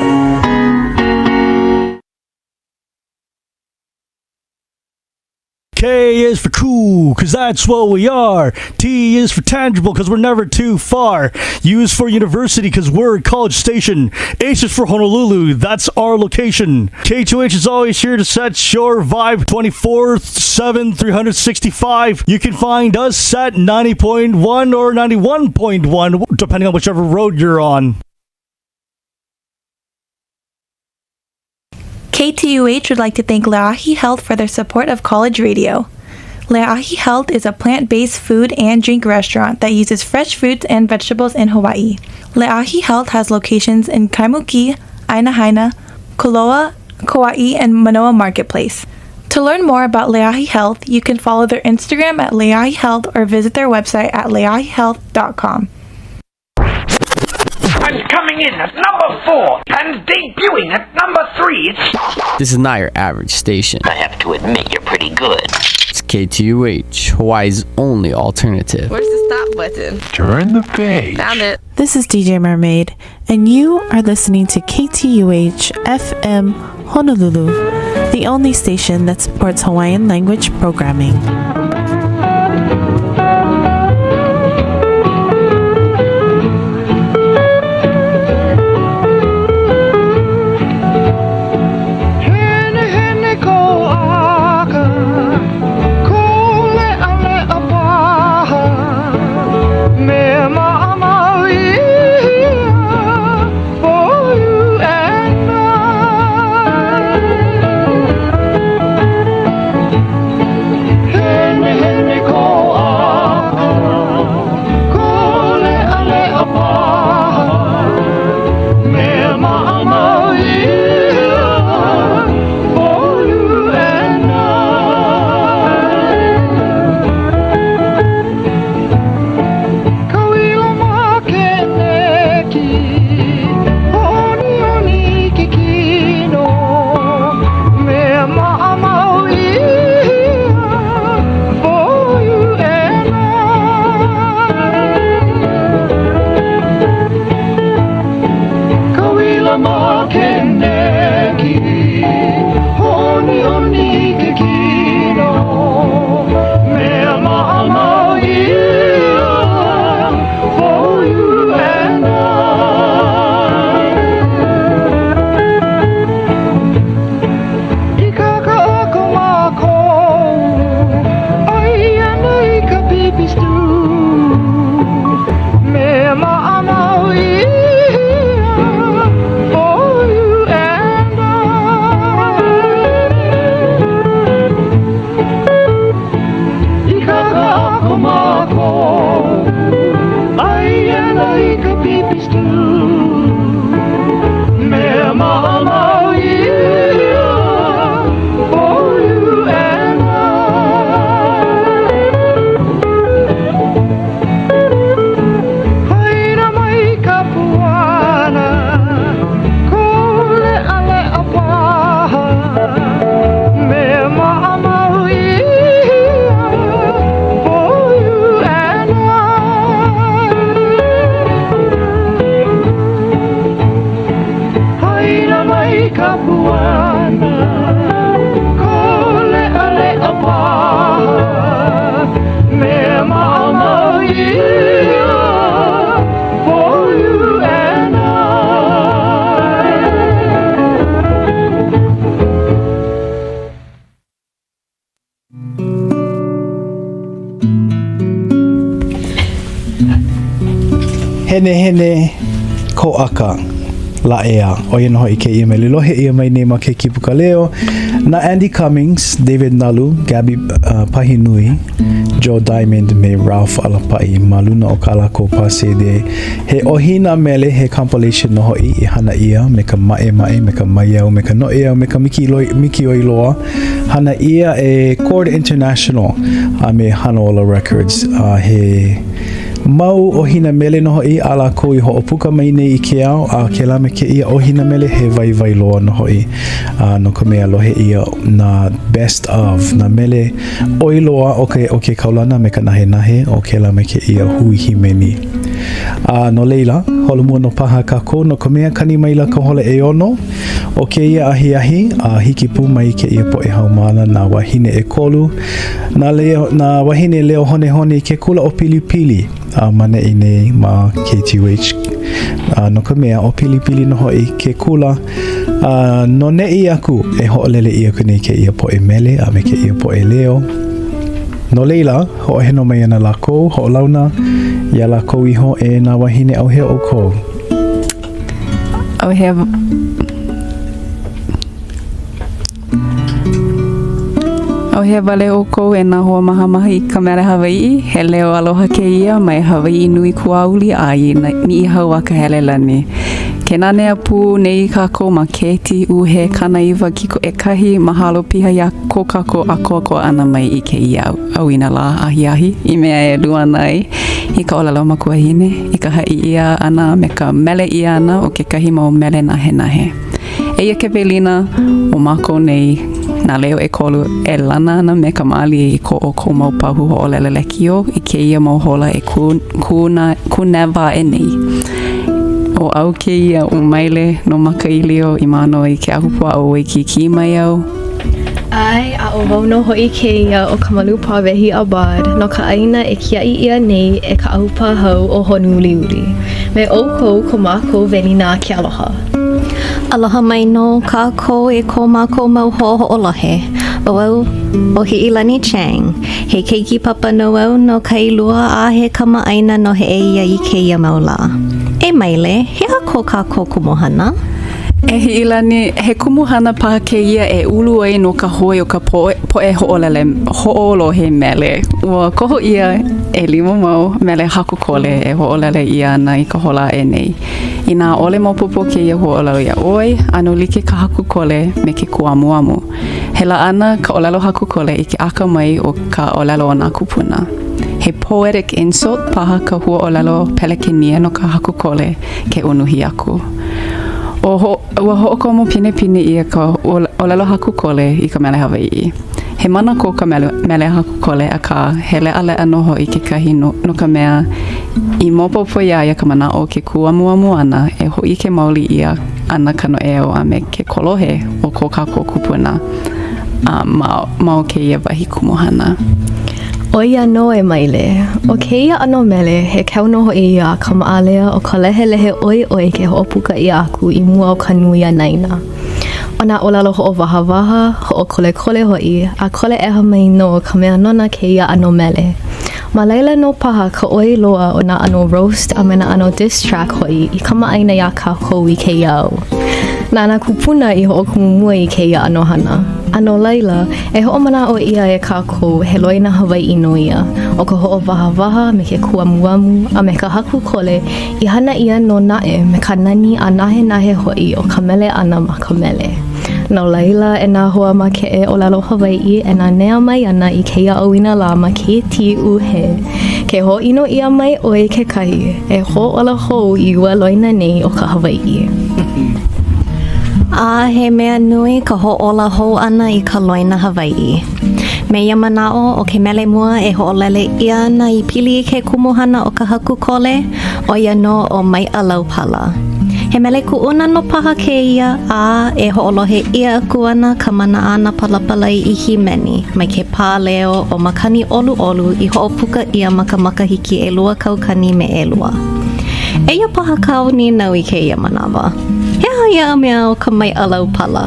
S24: K is for cool, cause that's what we are. T is for tangible, cause we're never too far. U is for university, cause we're at College Station. H is for Honolulu, that's our location. K2H is always here to set your vibe 24 7, 365. You can find us at 90.1 or 91.1, depending on whichever road you're on.
S25: KTUH would like to thank Leahi Health for their support of college radio. Leahi Health is a plant based food and drink restaurant that uses fresh fruits and vegetables in Hawaii. Leahi Health has locations in Kaimuki, Ainahaina, Koloa, Kauai, and Manoa Marketplace. To learn more about Leahi Health, you can follow their Instagram at Leahi Health or visit their website at leahihealth.com.
S26: And coming in at number 4 and debuting at number 3, it's.
S27: This is not your average station.
S26: I have to admit, you're pretty good.
S27: It's KTUH, Hawaii's only alternative.
S10: Where's the stop button?
S27: Turn the page.
S10: Found it. This is DJ Mermaid, and you are listening to KTUH FM Honolulu, the only station that supports Hawaiian language programming.
S5: Hene hene ko aka, ko le ale a paha, me ma'amau ia, for you and I. Hene
S6: Kau leʻaleʻa paha Mea maʻamau ia For you and I.
S7: Henehene Koʻaka Laʻea. ʻO ia nō hoʻi kēia mele lohe ʻia mai nei ma ke Kīpuka Leo. Na Andy Cummings, David Nalu, Gabby uh, Pahinui, Joe Diamond me Ralph Alapaʻi ma luna o kā lākou pā-sēdē. He ʻohina mele, he compilation nō hoʻi i hana ʻia me ka maʻemaʻe, me ka maiau, me ka noʻeau, me ka mikioi loa. Hana ʻia e Chord International a me Hanaola Records. A he mau ʻohina mele nō hoʻi a lākou i hoʻopuka mai nei i ke ao, a kēlā me kēia ʻohina mele he waiwai loa nō hoʻi, a no ka mea lohe ʻia nā best of, nā mele ʻoi loa o ke, o ke kaulana me ka nahenahe o kēlā me kēia hui hīmeni. A no laila, holomua nō paha kākou no ka mea kani maila ka hola ʻeono o kēia ahiahi, a hiki pū mai kēia poʻe haumāna nā wāhine ʻekolu, nā leo, nā wāhine leo honehone i ke kula ʻo Pilipili a ma neʻi nei ma KTUH. A no ka mea, ʻo Pilipili nō hoʻi ke kula, a no neʻi aku e hoʻolele ʻia aku nei kēia poʻe mele a me kēia poʻe leo. No laila, hoʻoheno mai ana lākou, hoʻolauna iā lākou iho e nā wāhine ʻauhea ʻoukou.
S1: ʻAuhea ʻAuhea wale ʻoukou e nā hoa mahamaha i ka mele Hawaiʻi. He leo aloha kēia mai Hawaiʻi nui kuauli a i Niʻihau a Kahelelani. Ke nanea pū nei kākou ma KTUH 90 kiko ʻekahi, mahalo piha iā ko kākou ʻākoakoa ʻana mai i kēia ʻauinalā ahiahi i mea e luana ai i ka ʻōlelo makuahine, i ka haʻi ʻia ʻana me ka mele ʻia ʻana o kekahi mau mele nahenahe. Eia ke welina o mākou nei, nā leo ʻekolu, e lana ana me ka mālie i ko ʻoukou mau pahu hoʻolele lekiō i kēia mau hola e kū, kū, kūnewa aʻe nei. ʻO au kēia ʻo Maile no Makaʻīlio i Mānoa i ke ahupuaʻa o Waikīkī mai au.
S25: ʻAe, a ʻo wau nō hoʻi kēia ʻo Ka Malu Pāwehi Abad no ka ʻāina e kiaʻi ʻia nei e ka ʻahu pāhau o Honouliuli. Me ʻoukou ko mākou welina a ke aloha.
S13: Aloha mai nō kākou e ko mākou mau hoa hoʻolohe. ʻO au ʻo Hiʻilani Chang. He keiki papa nō au no Kailua a he kamaʻāina no Heʻeia i kēia mau lā. E Maile, he aha ko kākou kumuhana?
S1: E Hiʻilani, he kumuhana paha kēia e ulu ai nō ka hoi o ka poʻe hoʻolele hoʻolohe mele. Ua koho ʻia ʻelima mau mele haku kole e hoʻolele ʻia ana i ka hola aʻe nei. Inā ʻaʻole maopopo kēia huaʻōlelo iā ʻoe, ʻano like ka haku kole me ke kūamuamu. He laʻana ka ʻōlelo haku kole i ke akamai o ka ʻōlelo o nā kūpuna. He poetic insult paha ka huaʻōlelo Pelekenia no ka haku kole ke unuhi aku. O ho, ua hoʻokomo pinepine ʻia ka ʻōlelo haku kole i ka mele Hawaiʻi. He mana ko ka mele, mele haku kole, akā, he leʻaleʻa nō hoʻi kekahi no, no ka mea i maopopo iā ia ka manaʻo o ke kūamuamu ʻana e hōʻike maoli ʻia ana ka noʻeau a me ke kolohe o ko kākou kūpuna a ma, ma o kēia wahi kumuhana.
S25: ʻO ia nō e Maile. ʻO kēia ʻano mele, he keu nō hoʻi ia a ka maʻalea o ka lehelehe ʻoiʻoi ke hoʻopuka ʻia aku i mua o ka nui anaina. ʻO nā ʻōlelo hoʻowahāwahā, hoʻokolekole hoʻi, a kole ʻeha mai nō ka mea nona kēia ʻano mele. Ma laila nō paha ka ʻoi loa o nā ʻano roast a me nā ʻano diss track hoʻi i kamaʻāina iā kākou i kēia au. Na nā kūpuna i hoʻokumu mua i kēia ʻano hana. A no laila, e hoʻomanaʻo ʻia e kākou he loina Hawaiʻi nō ia, ʻo ka hoʻowahāwahā me ke kūamuamu a me ka haku kole i hana ʻia nō naʻe me ka nani a nahenahe hoʻi o ka mele ʻana ma ka mele. No laila, e nā hoa makeʻe ʻōlelo Hawaiʻi e nanea mai ana i kēia ʻauinalā ma KTUH, ke hōʻino ʻia mai ʻoe kekahi, e hōʻola hou i ua loina nei o ka Hawaiʻi.
S13: A he mea nui ka hōʻola hou ʻana i ka loina Hawaiʻi. Me ia manaʻo, ʻo ke mele mua e hoʻolele ʻia ana i pili i ke kumuhana o ka haku kole, ʻo ia nō ʻo Maiʻa Laupala. He mele kuʻuna nō paha kēia, a e hoʻolohe ʻia aku ana ka mana a nā palapalai i hīmeni mai ke pāleo ʻo Makani ʻOluʻolu i hoʻopuka ʻia ma ka makahiki 2002. Eia paha kāu nīnau i kēia manawa. He aha ia mea ʻo ka maiʻa laupala?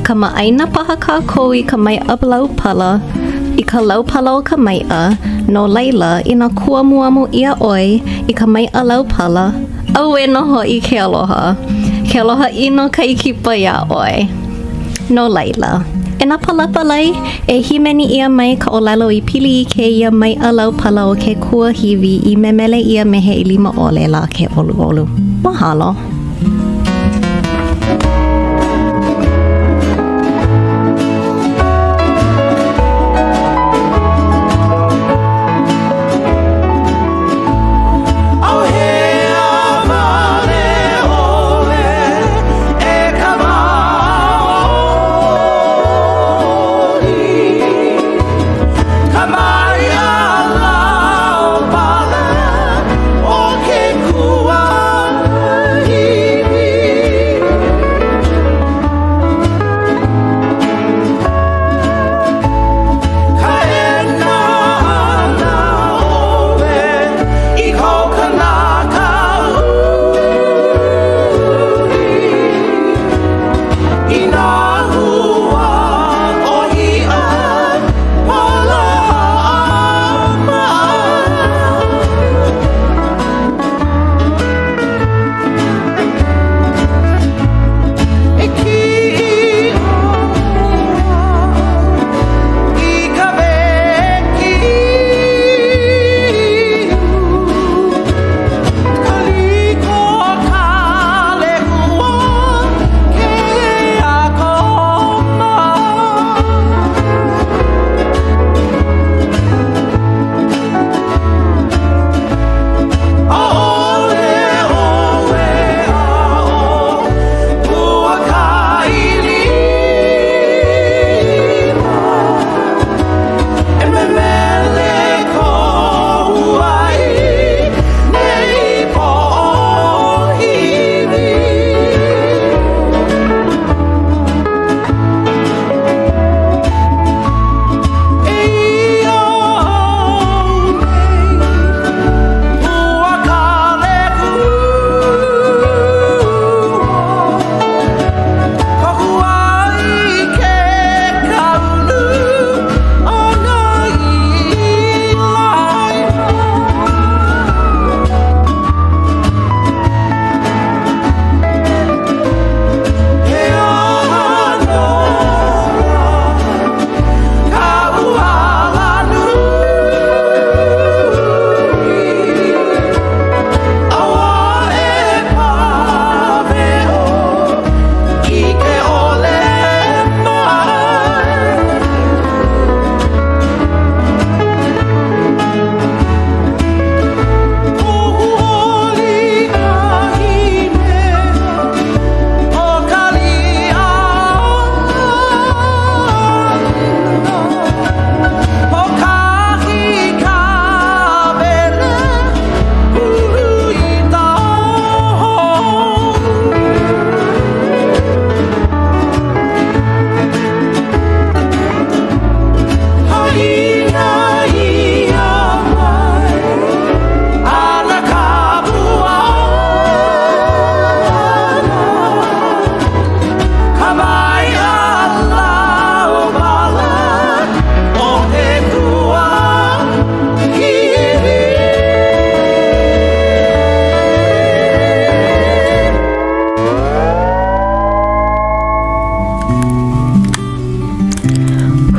S13: Kamaʻāina paha kākou i ka maiʻa laupala, i ka laupala o ka maiʻa, no laila, inā kūamuamu ʻia ʻoe i ka maiʻa laupala, Auē nō hoʻi ke aloha. Ke aloha ʻino kai kipa iā ʻoe. No laila, e nā palapalai, e hīmeni ʻia mai ka ʻōlelo i pili i kēia maiʻa laupala o ke kuahiwi i memele ʻia me he ʻilima ʻole lā ke ʻoluʻolu. Mahalo.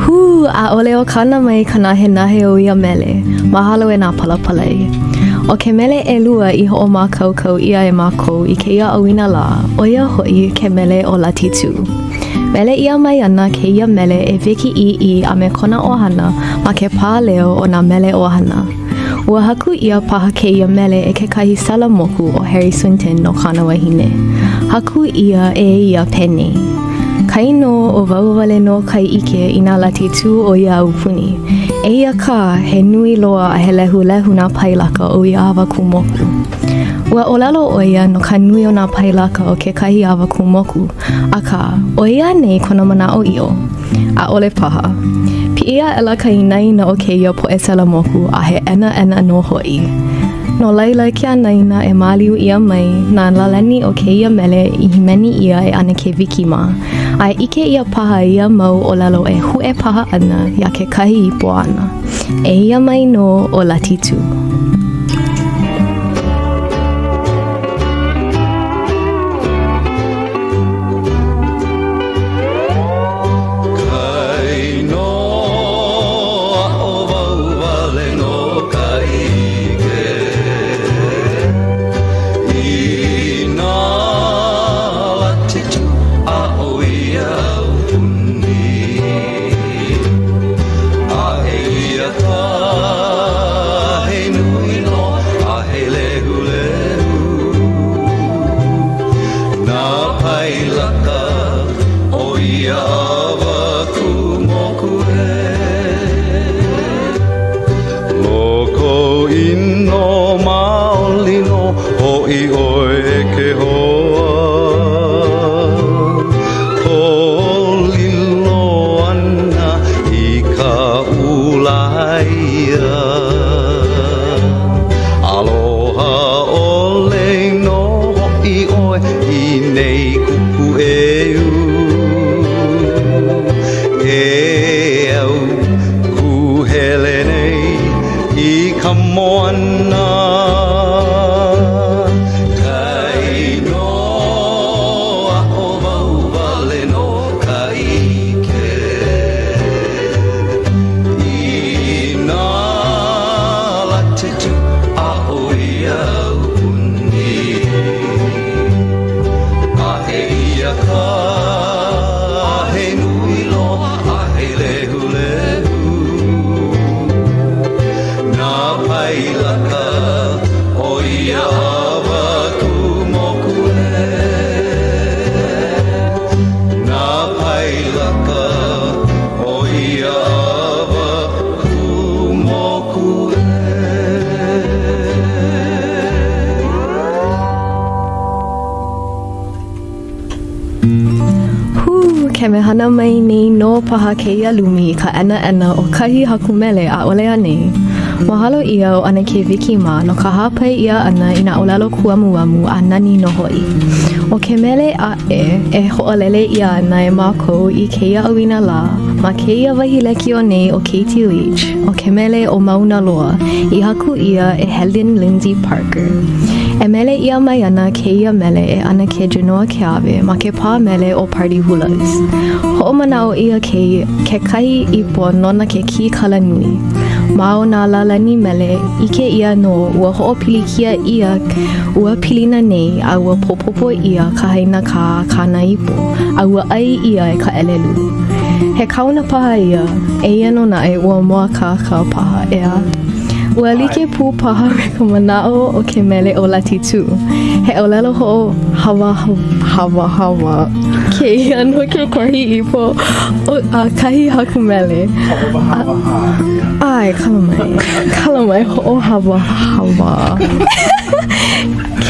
S2: Hū, ʻaʻole o kana mai ka nahenahe o ia mele. Mahalo e nā palapalai. ʻO ke mele ʻelua i hoʻomākaukau ʻia e mākou i kēia ʻauinalā, ʻo ia hoʻi ke mele ʻo Latitu. Mele ʻia mai ana kēia mele e Vicky ʻĪʻī a me kona ʻohana ma ke pāleo o nā mele ʻohana. Ua haku ʻia paha kēia mele e kekahi selamoku ʻo Harry Swinton no kāna wahine. Haku ʻia e ia penei, Kainō ʻo wau wale nō kai ʻike i nā latitū o ia aupuni. Eia kā, he nui loa a he lehulehu nā pailaka o ia awa kū moku. Ua ʻōlelo ʻo ia no ka nui o nā pailaka o kekahi awa kū moku, akā, ʻo ia anei kona manaʻoʻiʻo? ʻAʻole paha. Piʻi aʻela ka inaina o kēia poʻe selamoku a he ʻenaʻena nō hoʻi. No laila ke anaina e māliu ʻia mai nā lālani o kēia mele i hīmeni ʻia e ʻAnakē Wiki mā, a e ʻike ʻia paha ia mau ʻōlelo e huʻe paha ana iā kekahi ipo āna. Eia mai nō ʻo Latitu.
S21: Kainō aʻo wau wale nō ka ʻike I nā latitu a o ia aupuni A eia kā he nui nō a he lehulehu Nā pailaka o ia awa kū moku ē. Loko ʻino maoli nō hoʻi ʻoe e ke hoa Hoʻolilo ana i ka ulaia Aloha ʻole nō hoʻi ʻoe i nei kukuʻeu E au kū hele nei i ka moana Kainō aʻo wau wale nō ka ʻike I nā latitu a o ia aupuni A eia kā he nui loa a he lehulehu Nā pailaka o ia awa kū moku ē Nā pailaka o ia awa kū moku ē.
S2: Hū, ke mehana mai nei nō paha kēia lumi i ka ʻenaʻena o kahi haku mele, ʻaʻole anei? Mahalo ʻia ʻo ʻAnakē Wiki mā no ka hāpai ʻia ʻana i nā ʻōlelo kūamuamu a nani nō hoʻi. ʻO ke mele aʻe e hoʻolele ʻia ana e mākou i kēia ʻauinalā ma kēia wahi lekiō nei o KTUH, ʻo ke mele ʻo Mauna Loa, i haku ʻia e Helen Lindsay Parker. E mele ʻia mai ana kēia mele e ʻAnakē Genoa Keawe ma ke pā mele ʻo Party Hulas. Hoʻomanaʻo ʻia kēia kekahi ipo nona ke kīkala nui. Ma o nā lālani mele, ʻike ʻia nō ua hoʻopilikia ʻia ua pilina nei a ua popopo ʻia ka hainakā a kāna ipo, a ua ʻai ʻia e ka ʻelelu. He kaona paha ia, eia nō naʻe ua mōakāka paha, ʻeā? Ua like pū paha me ka manaʻo o ke mele ʻo Latitu. He ʻōlelo hoʻohawahawa kēia no kekahi ipo a kahi haku mele. ʻAe, kala mai. Kala mai, hoʻohawahawa.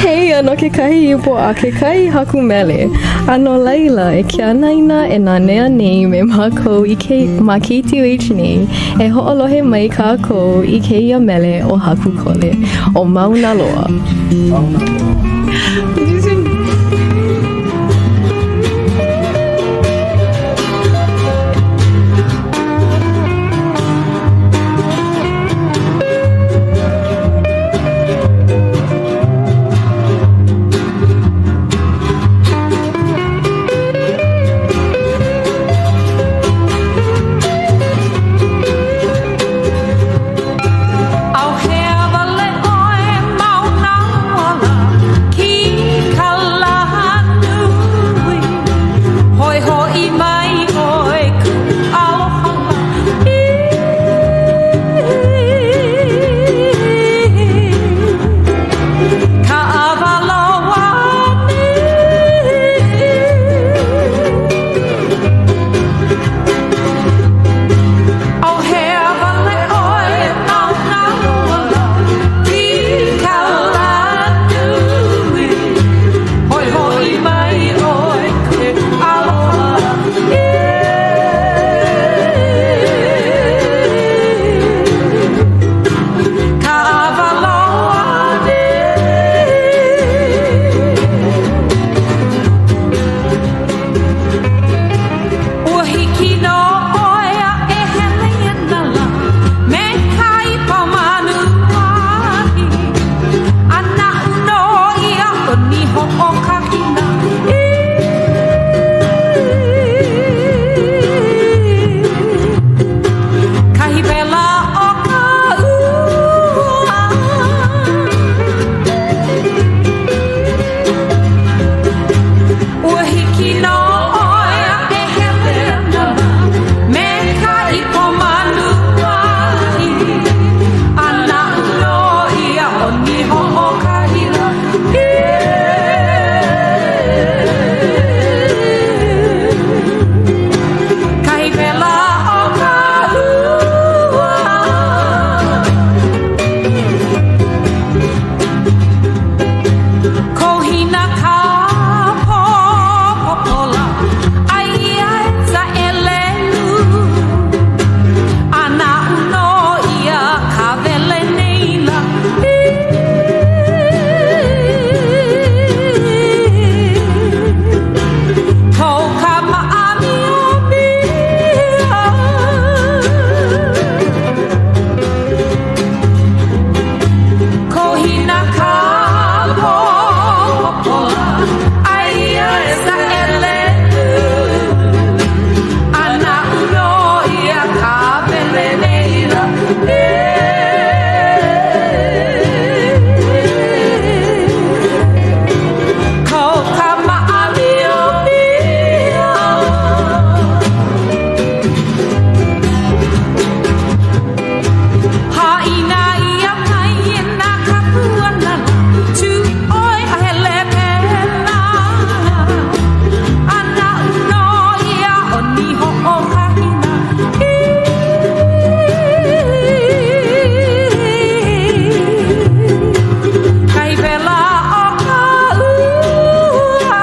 S2: Kēia no kekahi ipo a kekahi haku mele. A no laila, e ke anaina e nanea nei me mākou i ke, ma KTUH nei, e hoʻolohe mai kākou i kēia mele ʻo Haku Kole, ʻo Mauna Loa.
S7: Mauna Loa.
S1: Did you sing?
S6: ʻAuhea wale ʻoe mauna ala. hoʻokahi lā. Kahi wela o ka ua. Ua hiki nō ʻoe a e hele ana me ka ipo manuahi, a naʻu nō ia ʻoni hoʻokahi lā. Kahi wela o ka ua. Kohina ka popola, aia e Saʻelelu, a naʻu nō ia ka wele nei lā. Kau ka maʻamiamia. Kohina ka popola, aia e Saʻelelu, a naʻu nō ia ka wele nei lā. Kau ka maʻamiamia. Haʻina ʻia mai e nā kapuana lā, tū ʻoe a hele pēlā, a naʻu nō ia ʻoni hoʻokahi lā. Kahi wela o ka ua.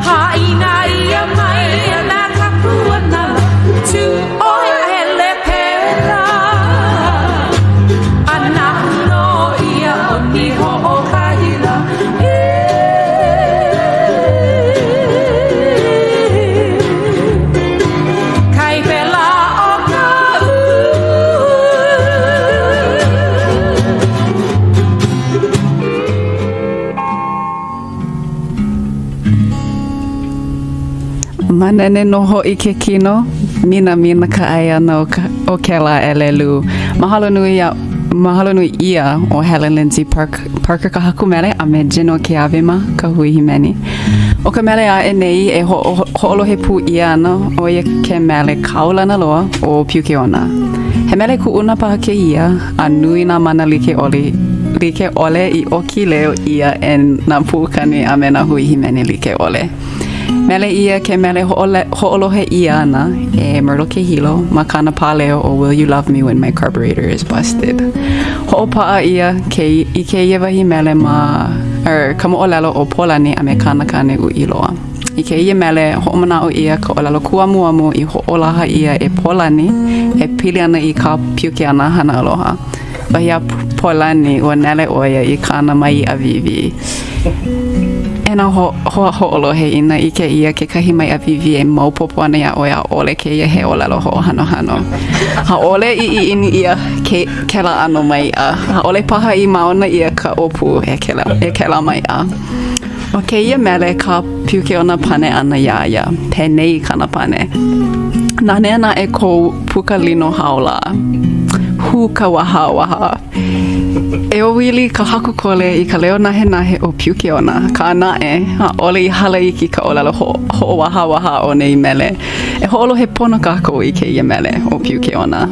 S6: Haʻina ʻia mai e nā kapuana lā, tū ʻoe a hele pēlā, a naʻu nō ia ʻoni hoʻokahi lā. Kahi wela o ka ua.
S1: Manene nō hoʻi ke kino, minamina ka ʻai ʻana o, ka, o kēlā ʻelelu. Mahalo nui, a, mahalo nui ʻia ʻo Helen Lindsay Park, Parker ka haku mele a me Gino Keawe ma ka hui hīmeni. ʻO ka mele aʻe nei e ho, hoʻolohe pū ʻia ana, ʻo ia ke mele kaulana loa ʻo Piukeona. He mele kuʻuna paha kēia, a nui nā mana like ʻole, like ʻole i ʻoki leo ʻia e nā puʻukani a me nā hui hīmeni like ʻole. Mele ʻia ke mele hoʻole, hoʻolohe ʻia ana e Myrtle Kehilo ma kāna pāleo ʻo Will You Love Me When My Carburetor Is Busted. Hoʻopaʻa ʻia ke, i kēia wahi mele ma er, ka moʻolelo o Pōlani a me kāna kāne uʻi loa. I kēia mele, hoʻomanaʻo ʻia ka ʻōlelo kūamuamu i hoʻolaha ʻia e Pōlani e pili ana i kā Piukeona hana aloha. Wahi a Pōlani, ua nele ʻo ia i kāna maiʻa wīwī. E nā hoa hoʻolohe, inā ʻike ʻia kekahi maiʻa wīwī e maopopo ana iā ʻoe ʻaʻole kēia he ʻōlelo hoʻohanohano. ʻAʻole i ʻiʻini ʻia ke, kēlā ʻano maiʻa. ʻAʻole paha i māʻona ʻia ka ʻōpū e kēlā, e kēlā maiʻa. ʻO kēia mele kā Piukeona pane ʻana iā ia, penei kāna pane. Nanea naʻe kou puka lino hao lā. Hū ka wahāwahā. E ʻōwili ka haku kole i ka leo nahenahe o Piukeona, akā naʻe, ʻaʻole i hala iki ka ʻōlelo hoʻowahāwahā o nei mele. E hoʻolohe pono kākou i kēia mele ʻo Piukeona.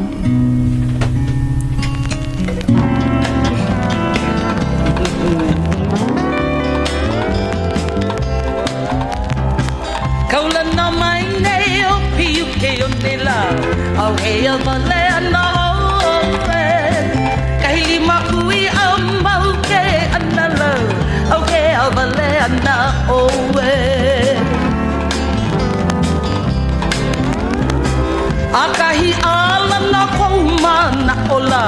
S3: Kaulana mai nei ʻo Piukeone lā, ʻAuhea wale ana ʻoe. Kahi lima kui a mau ke analau, ʻAuhea wale ana ʻoe. ʻAkahi a lana kou manaʻo lā,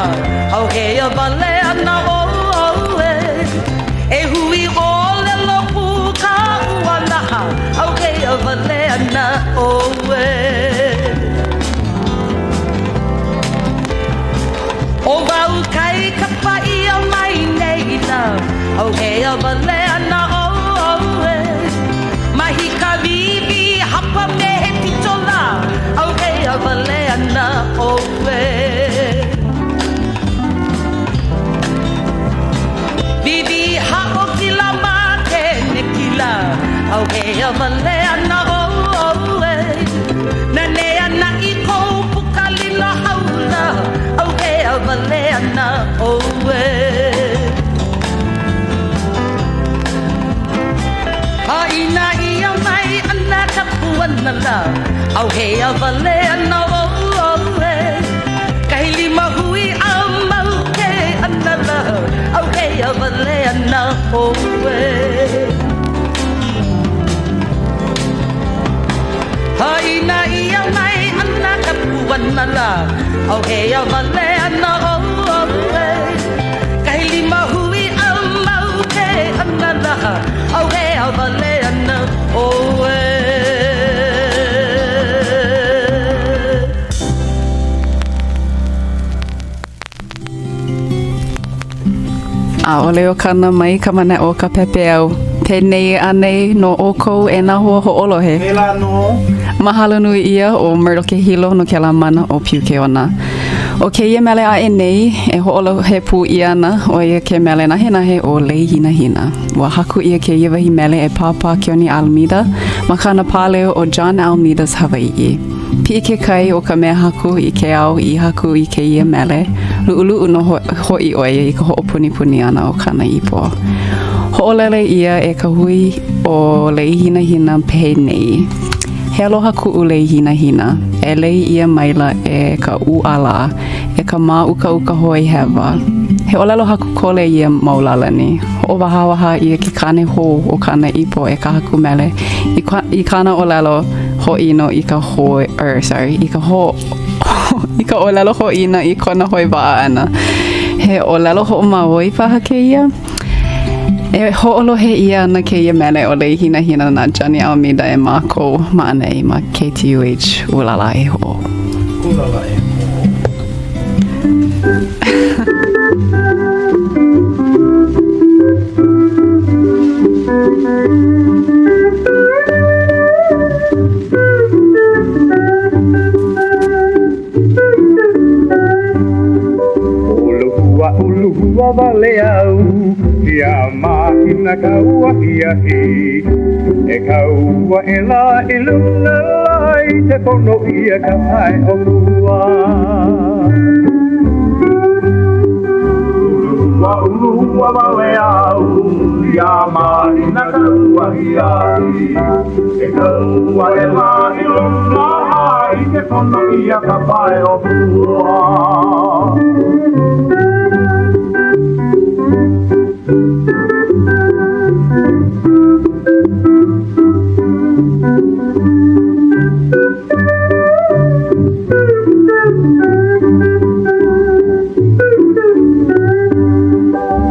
S3: ʻAuhea wale ana ʻoe. E hui ʻōlelo pū ka ua laha, ʻAuhea wale ana ʻoe. ʻO wau kai. kapa ʻia mai nei lā ʻAuhea wale ana ʻoe Mahi ka wīwī hapa me he pito lā ʻAuhea wale ana ʻoe Wīwī haʻo kila ma ke neki lā ʻAuhea wale ana ʻoe Nanea naʻi kou puka lilo hau lā ʻAuhea wale ana ʻoe Haʻina ʻia mai ana ka puana lā ʻAuhea wale ana ʻoe Kahi lima hui a mau ke ana lā ʻAuhea wale ana ʻoe Haʻina ʻia mai ana ka puana lā ʻAuhea wale ana ʻoe Kahi lima hui a mau ke ana lā ʻAuhea wale ana ʻoe
S1: ʻAʻole o kana mai ka manaʻo o ka pepeiao. Penei anei nō ʻoukou e nā hoa hoʻolohe?
S7: Pēlā nō.
S1: Mahalo nui ʻia ʻo Myrtle Kehilo no kēlā mana ʻo Piukeona. ʻO kēia mele aʻe nei e hoʻolohe pū ʻia ana, ʻo ia ke mele nahenahe ʻo Lei Hinahina. Ua haku ʻia kēia wahi mele e Pāpā Keoni Almeida ma kāna pāleo ʻo John Almeidaʻs Hawaiʻi. Piʻi ke kai o ka mea haku i ke ao i haku i kēia mele, luʻuluʻu nō hoʻi ʻo ia i ka hoʻopunipuni ʻana o kāna ipo. Hoʻolele ʻia e ka hui ʻo Lei Hinahina penei, He aloha kuʻu lei hinahina, e lei ʻia maila e ka ʻūʻalā, e ka māʻukaʻuka hoi hewa. He ʻōlelo haku kole ia mau lālani. Hoʻowahāwahā ʻia ke kāne hou o kāna ipo e ka haku mele i, ka, i kāna ʻōlelo hōʻino i ka hoi, or sorry, i ka ho, i ka ʻōlelo hōʻino i kona hoe waʻa ʻana. He ʻōlelo hoʻomāoi paha kēia? E hoʻolohe ʻia ana kēia mele ʻo Lei Hinahina na Johnny Almeida e mākou ma ʻaneʻi ma KTUH ʻUlala e hoʻō.
S7: ʻUlala e hoʻō.
S5: Uluhua, uluhua wale au Ia mahina kau ahiahi E kau aʻela i luna lā I ke pono ʻia ka pae ʻōpua Uluhua, uluhua wale au Ia mahina kau ahiahi E kau aʻela i luna I ke pono ʻia ka pae ʻōpua.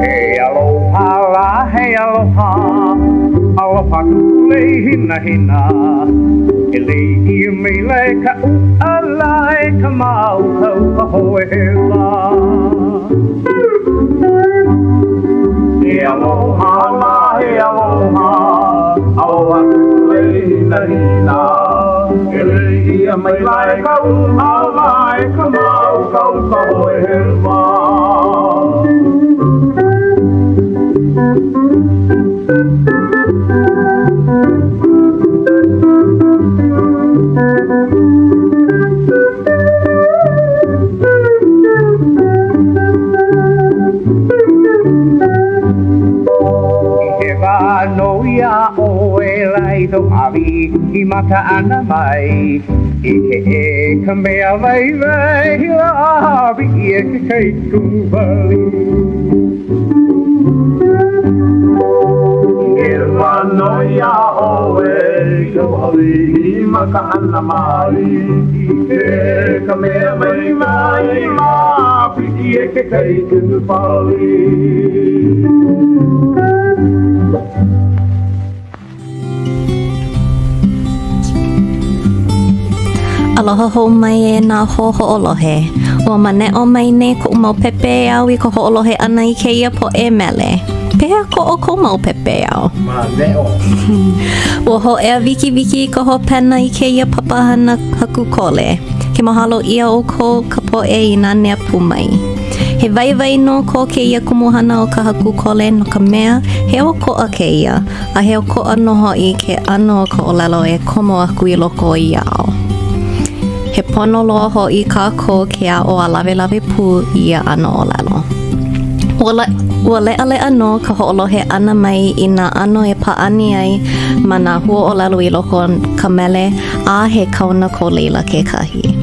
S5: He aloha lā, he aloha, aloha kuʻu lei hinahina. E lei ʻia maila e ka ʻūʻala, e ka māʻukaʻuka hoe hewa. He aloha lā, he aloha, aloha kuʻu lei hinahina. E lei ʻia maila e ka ʻūʻala, e ka māʻukaʻuka hoe hewa. I he wā nō iā ʻoe lā i kou ʻawi i maka ʻana mai ʻIke e ka mea waiwai lawe ʻia ke kaikuwali. I he wā nō iā ʻoe i kou ʻawi i maka ʻana mai ʻIke e ka mea waiwai lawe ʻia ke kaikunupali.
S13: Aloha hou mai e nā hoa hoʻolohe. Ua maneʻo mai nei koʻu mau pepeiao i ka hoʻolohe ʻana i kēia poʻe mele. Pehea ko ʻoukou mau pepeiao?
S7: Maneʻo.
S13: Ua hōʻea wikiwiki i ka hopena i kēia papahana haku kole. Ke mahalo ʻia ʻoukou ka poʻe i nanea pū mai. He waiwai nō ko kēia kumuhana o ka haku kole no ka mea, he ʻokoʻa kēia, a he ʻokoʻa nō hoʻi ke ʻano o ka ʻōlelo e komo aku i loko o ia ao. He pono loa hoʻi kākou ke aʻo a lawelawe pū i ia ʻano ʻōlelo. Ua, ua leʻaleʻa nō ka hoʻolohe ʻana mai i nā ʻano e pāʻani ai ma nā huaʻōlelo i loko o ka mele a he kaona ko laila kekahi.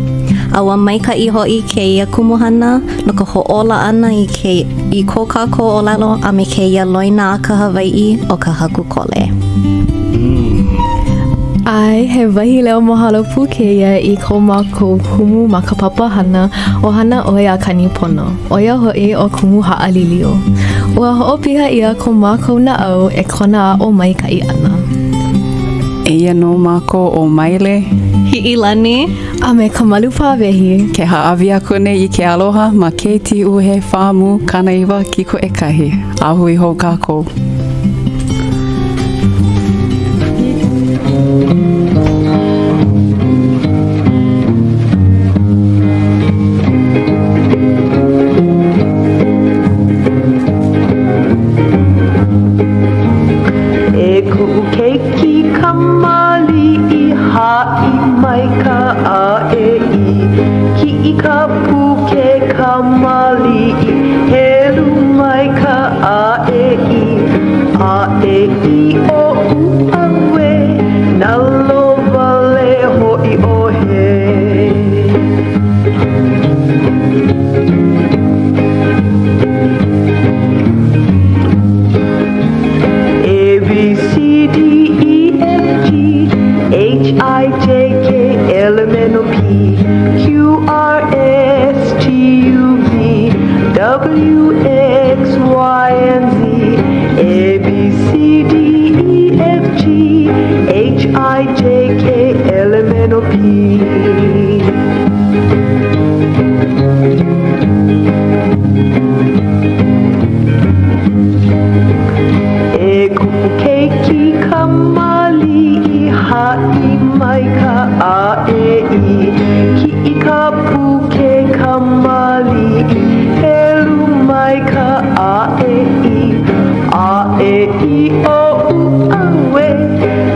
S13: A ua maikaʻi hoʻi kēia kumuhana no ka hoʻōla ʻana i ke i ko kākou ʻōlelo a me kēia loina a ka Hawaiʻi ʻo ka haku kole.
S2: ʻAe, he wahi leo mahalo pū kēia i ko mākou kumu ma ka papahana ʻo Hana ʻOe a Kani Pono, ʻo ia hoʻi ʻo Kumu Haʻalilio. Ua hoʻopiha ʻia ko mākou naʻau e kona aʻo maikaʻi ʻana.
S1: Eia nō mākou ʻo Maile.
S13: Hiʻilani.
S2: A me Ka Malu Pāwehi.
S1: Ke hāʻawi aku nei i ke aloha ma KTUH Fāmu 90 kiko ʻekahi. A hui hou kākou.
S11: E kuʻu keiki kamaliʻi haʻi mai ka a e i Kiʻi ka puke kamaliʻi Helu mai ka a e i A e i o u a e Nalowale hoʻi ʻo he. A B C D E F G H I J K L M N O P Q R S T U V W X Y and Z A B C D E F G H I J K L M N O P E kuʻu keiki kamaliʻi haʻi mai ka a e i Kiʻi ka puke kamaliʻi Helu mai ka a e i A e i o u a e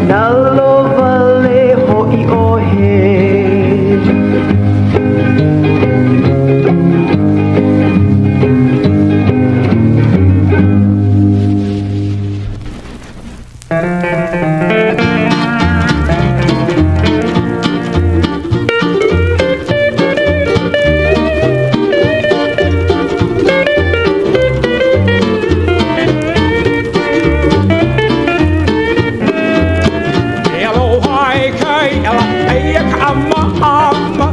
S11: Nalowale hoʻi ʻo he.
S5: E aloha e ka iʻa, eia ka ʻamaʻama,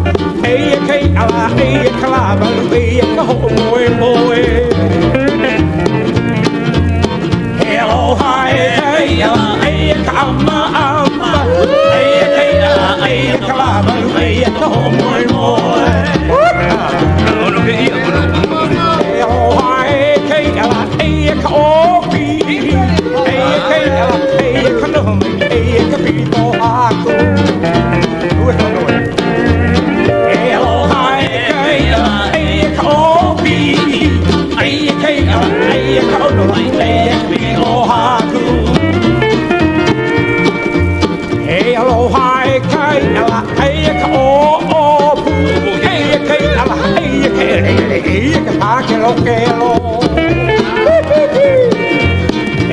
S5: eia ka iʻa, eia ka lāwalu, eia ka hoʻomoemoe. E aloha e ka iʻa, eia ka ʻamaʻama, eia ka iʻa, eia ka lāwalu, eia ka hoʻomoemoe. E aloha e ka iʻa, eia ka ʻōpihi, eia ka iʻa, eia ka noho mai, eia ka piko aku. E aloha e ka iʻa, eia ka ʻōpihi, eia ka iʻa, eia ka ʻono, eia ka piko haku. E aloha e ka iʻa, eia ka ʻōʻōpū, eia ka iʻa, eia ka ʻeleʻele, eia ka pākelokelo.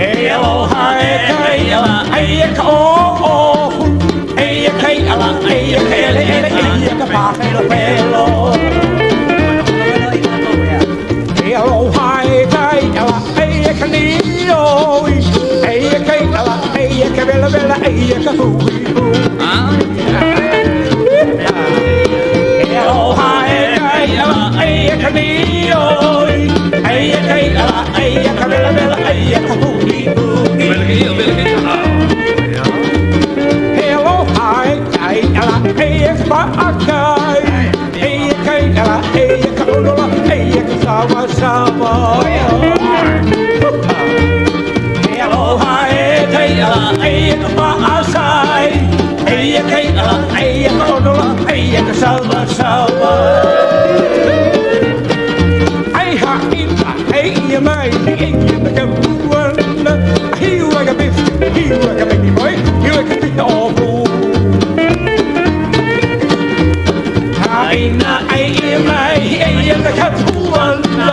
S5: E aloha e ka iʻa, eia ka ʻōʻōpū, eia ka iʻa, eia ka ʻeleʻele, eia ka pākelokelo. E aloha e ka iʻa, eia ka nīoi, eia ka iʻa, eia ka welawela, eia ka huihui. E aloha e ka iʻa, eia ka nīoi, eia ka iʻa, eia ka welawela, eia ka huihui. E aloha e ka iʻa, eia ka pāʻaka. mai E ana ka puana Hiu a ka pif Hiu a ka piki boy Hiu a ka piki o pū Haina ai e mai E ana ka puana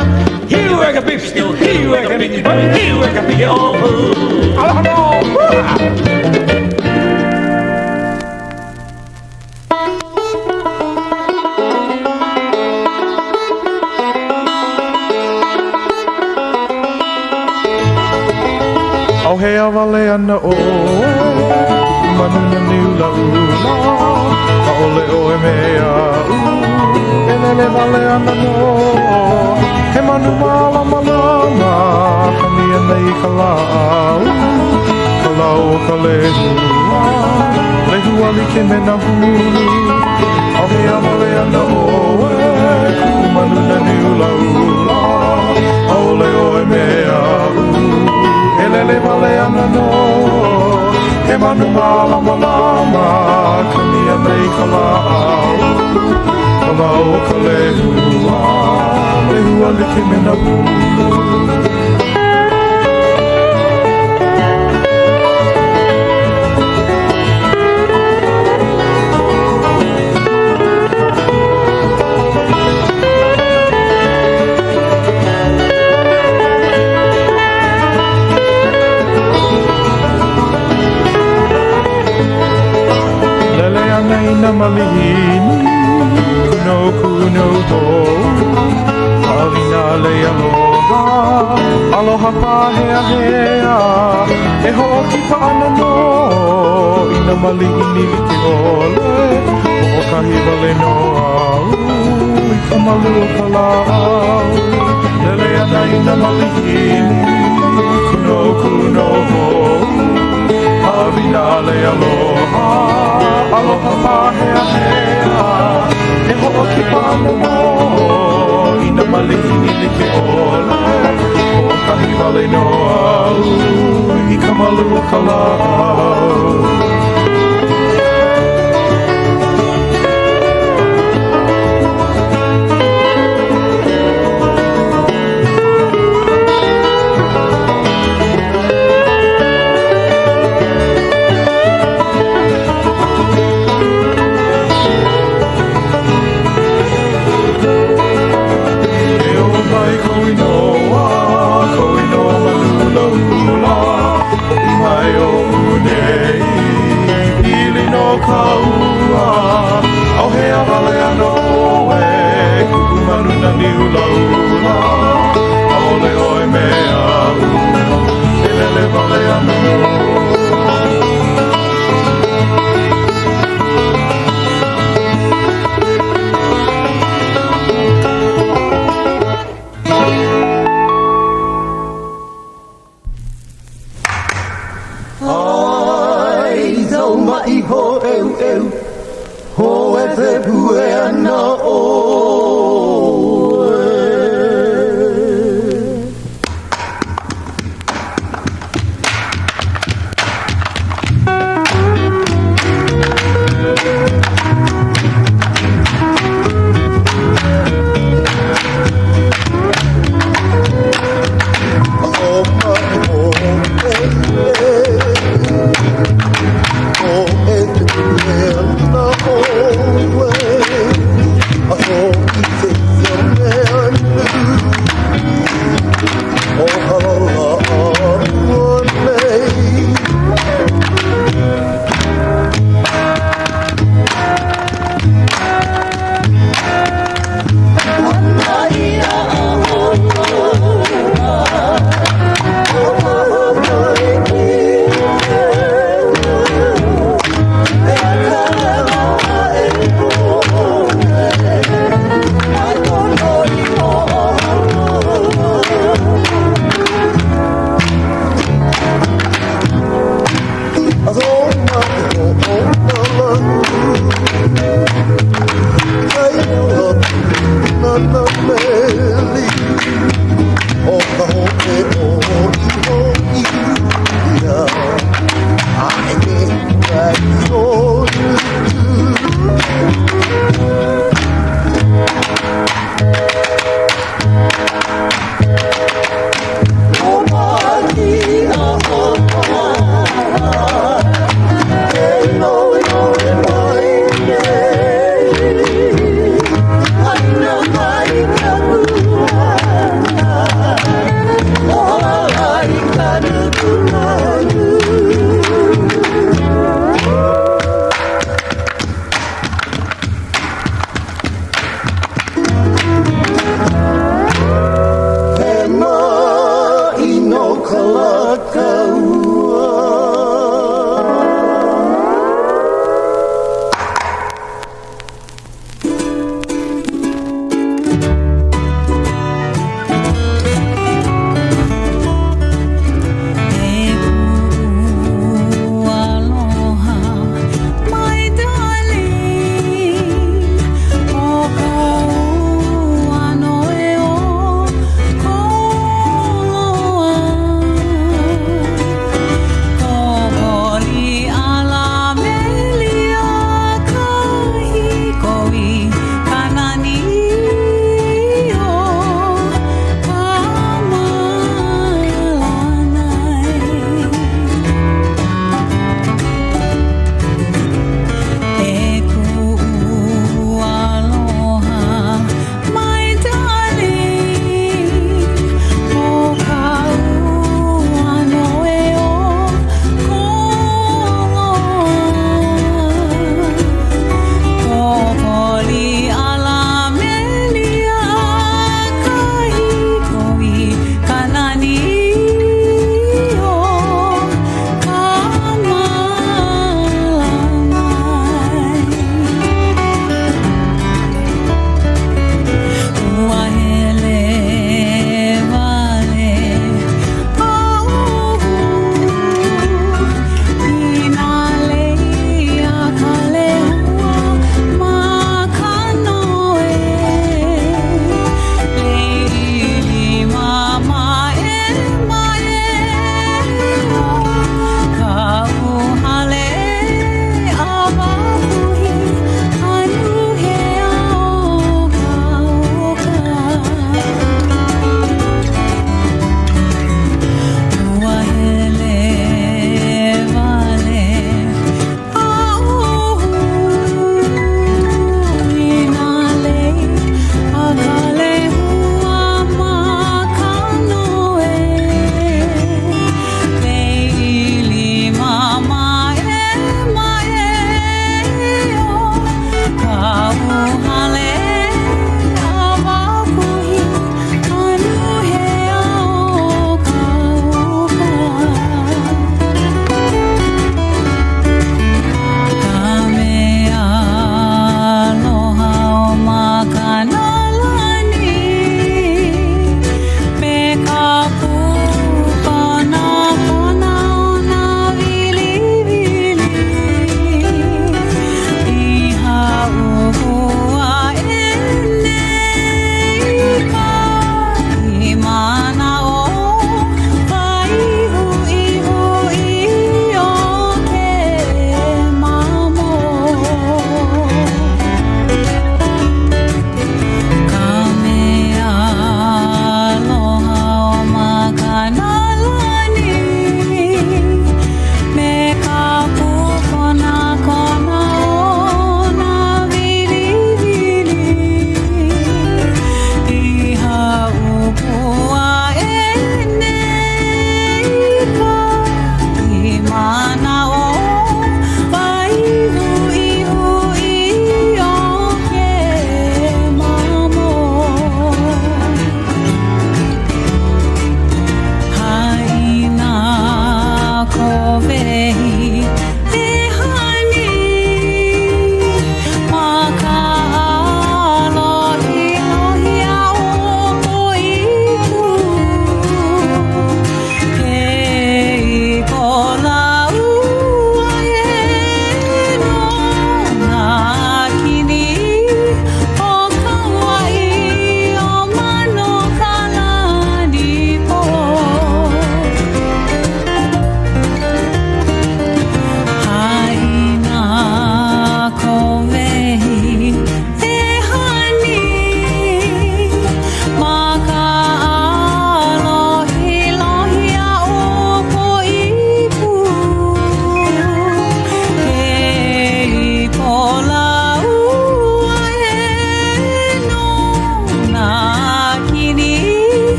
S5: Hiu a ka pif Hiu a ka piki boy Hiu a ka piki o pū Aloha no
S21: ʻAuhea wale ana ʻoe Manu nani ʻulaʻula ʻAʻole ʻoe me aʻu E lele wale ana nō He manu mālamalama Kani ana i ka lāʻau Ka lau o ka lehua Lehua like me nā hulu ʻAuhea wale ana ʻoe Kuʻu manu nani ʻulaʻula ʻAʻole ʻoe me aʻu E lele wale ana nō He manu mālamalama Kani ana i ka lāʻau Ka lau o ka lehua Lehua like me nā hulu Lele ana i nā malihini Kūnou kūnou hou Hāʻawi nā lei aloha Aloha pāheahea E hoʻokipa ana nō I nā malihini like ʻole Hoʻokahi wale nō au I ka malu o ka lāʻau Lele ana i nā malihini Kūnou kūnou hou Hāʻawi nā lei aloha Aloha pāheahea E hoʻokipa ana nō I nā malihini like ʻole Hoʻokahi wale nō au I ka malu o ka lāʻau. E ō mai kou inoa, kou inoa manu ʻulaʻula Hoʻi mai oʻu nei, pili nō ka ua ʻAuhea wale ana ʻoe, kuʻu manu nani ʻulaʻula ʻAʻole ʻoe me aʻu, e lele wale ana nō.
S9: Ai tau maʻi hōʻeuʻeu, hōʻepe pue ana ʻoe.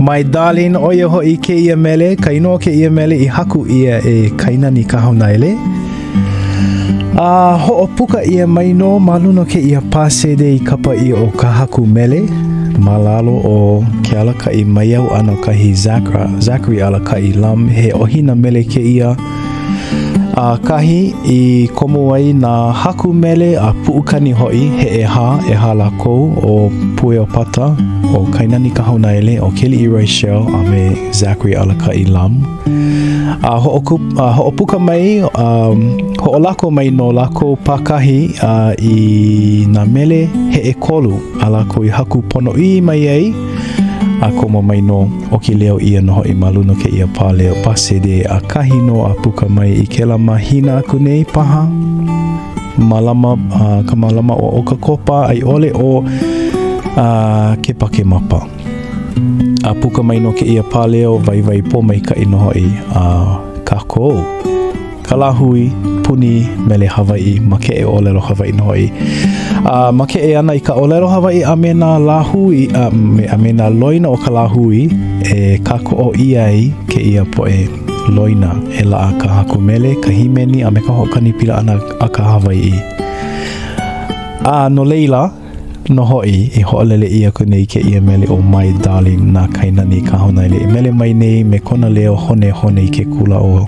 S7: My Darling, ʻo ia hoʻi kēia mele, ka inoa o kēia mele i haku ʻia e Kainani Kahaunaele. A hoʻopuka ʻia mai nō ma luna o kēia pā sēdē i kapa ʻia ʻo Ka Haku Mele ma lalo o ke alakaʻi maiau ʻana o kahi Zachary Alakaʻi Lum. He ʻohina mele kēia a kahi i komo ai nā haku mele a puʻukani hoʻi he ʻehā, ʻehā lākou, ʻo Pueo Pata, ʻo Kainani Kahaunaele, ʻo Keliʻi Reichel, a me Zachary Alakaʻi Lum. A hoʻoku, a hoʻopuka mai, um, hoʻolako mai nō lākou pākahi uh, i nā mele he ʻekolu a lākou i haku ponoʻī mai ai, a komo mai nō ʻoki leo ʻia nō hoʻi ma luna o kēia pā leo, pā sēdē, ʻakahi nō a puka mai i kēlā mahina aku nei paha, malama, ka malama o ʻOkakopa a i ʻole ʻo Kepakemapa. A puka mai nō kēia pā leo waiwai pōmaikaʻi nō hoʻi a kākou. Ka lāhui puni mele Hawaiʻi makeʻe ʻōlelo Hawaiʻi nō hoʻi. A makeʻe ana i ka ʻōlelo Hawaiʻi a me nā lāhui a me, a me nā loina o ka lāhui e kākoʻo ʻia ai kēia poʻe loina e laʻa ka haku mele, ka hīmeni, a me ka hoʻokani pila ʻana a ka Hawaiʻi. A no laila, nō hoʻi i hoʻolele ʻia aku nei kēia mele ʻo My Darling na Kainani Kahaunaele i mele mai nei me kona leo honehone i ke kula ʻo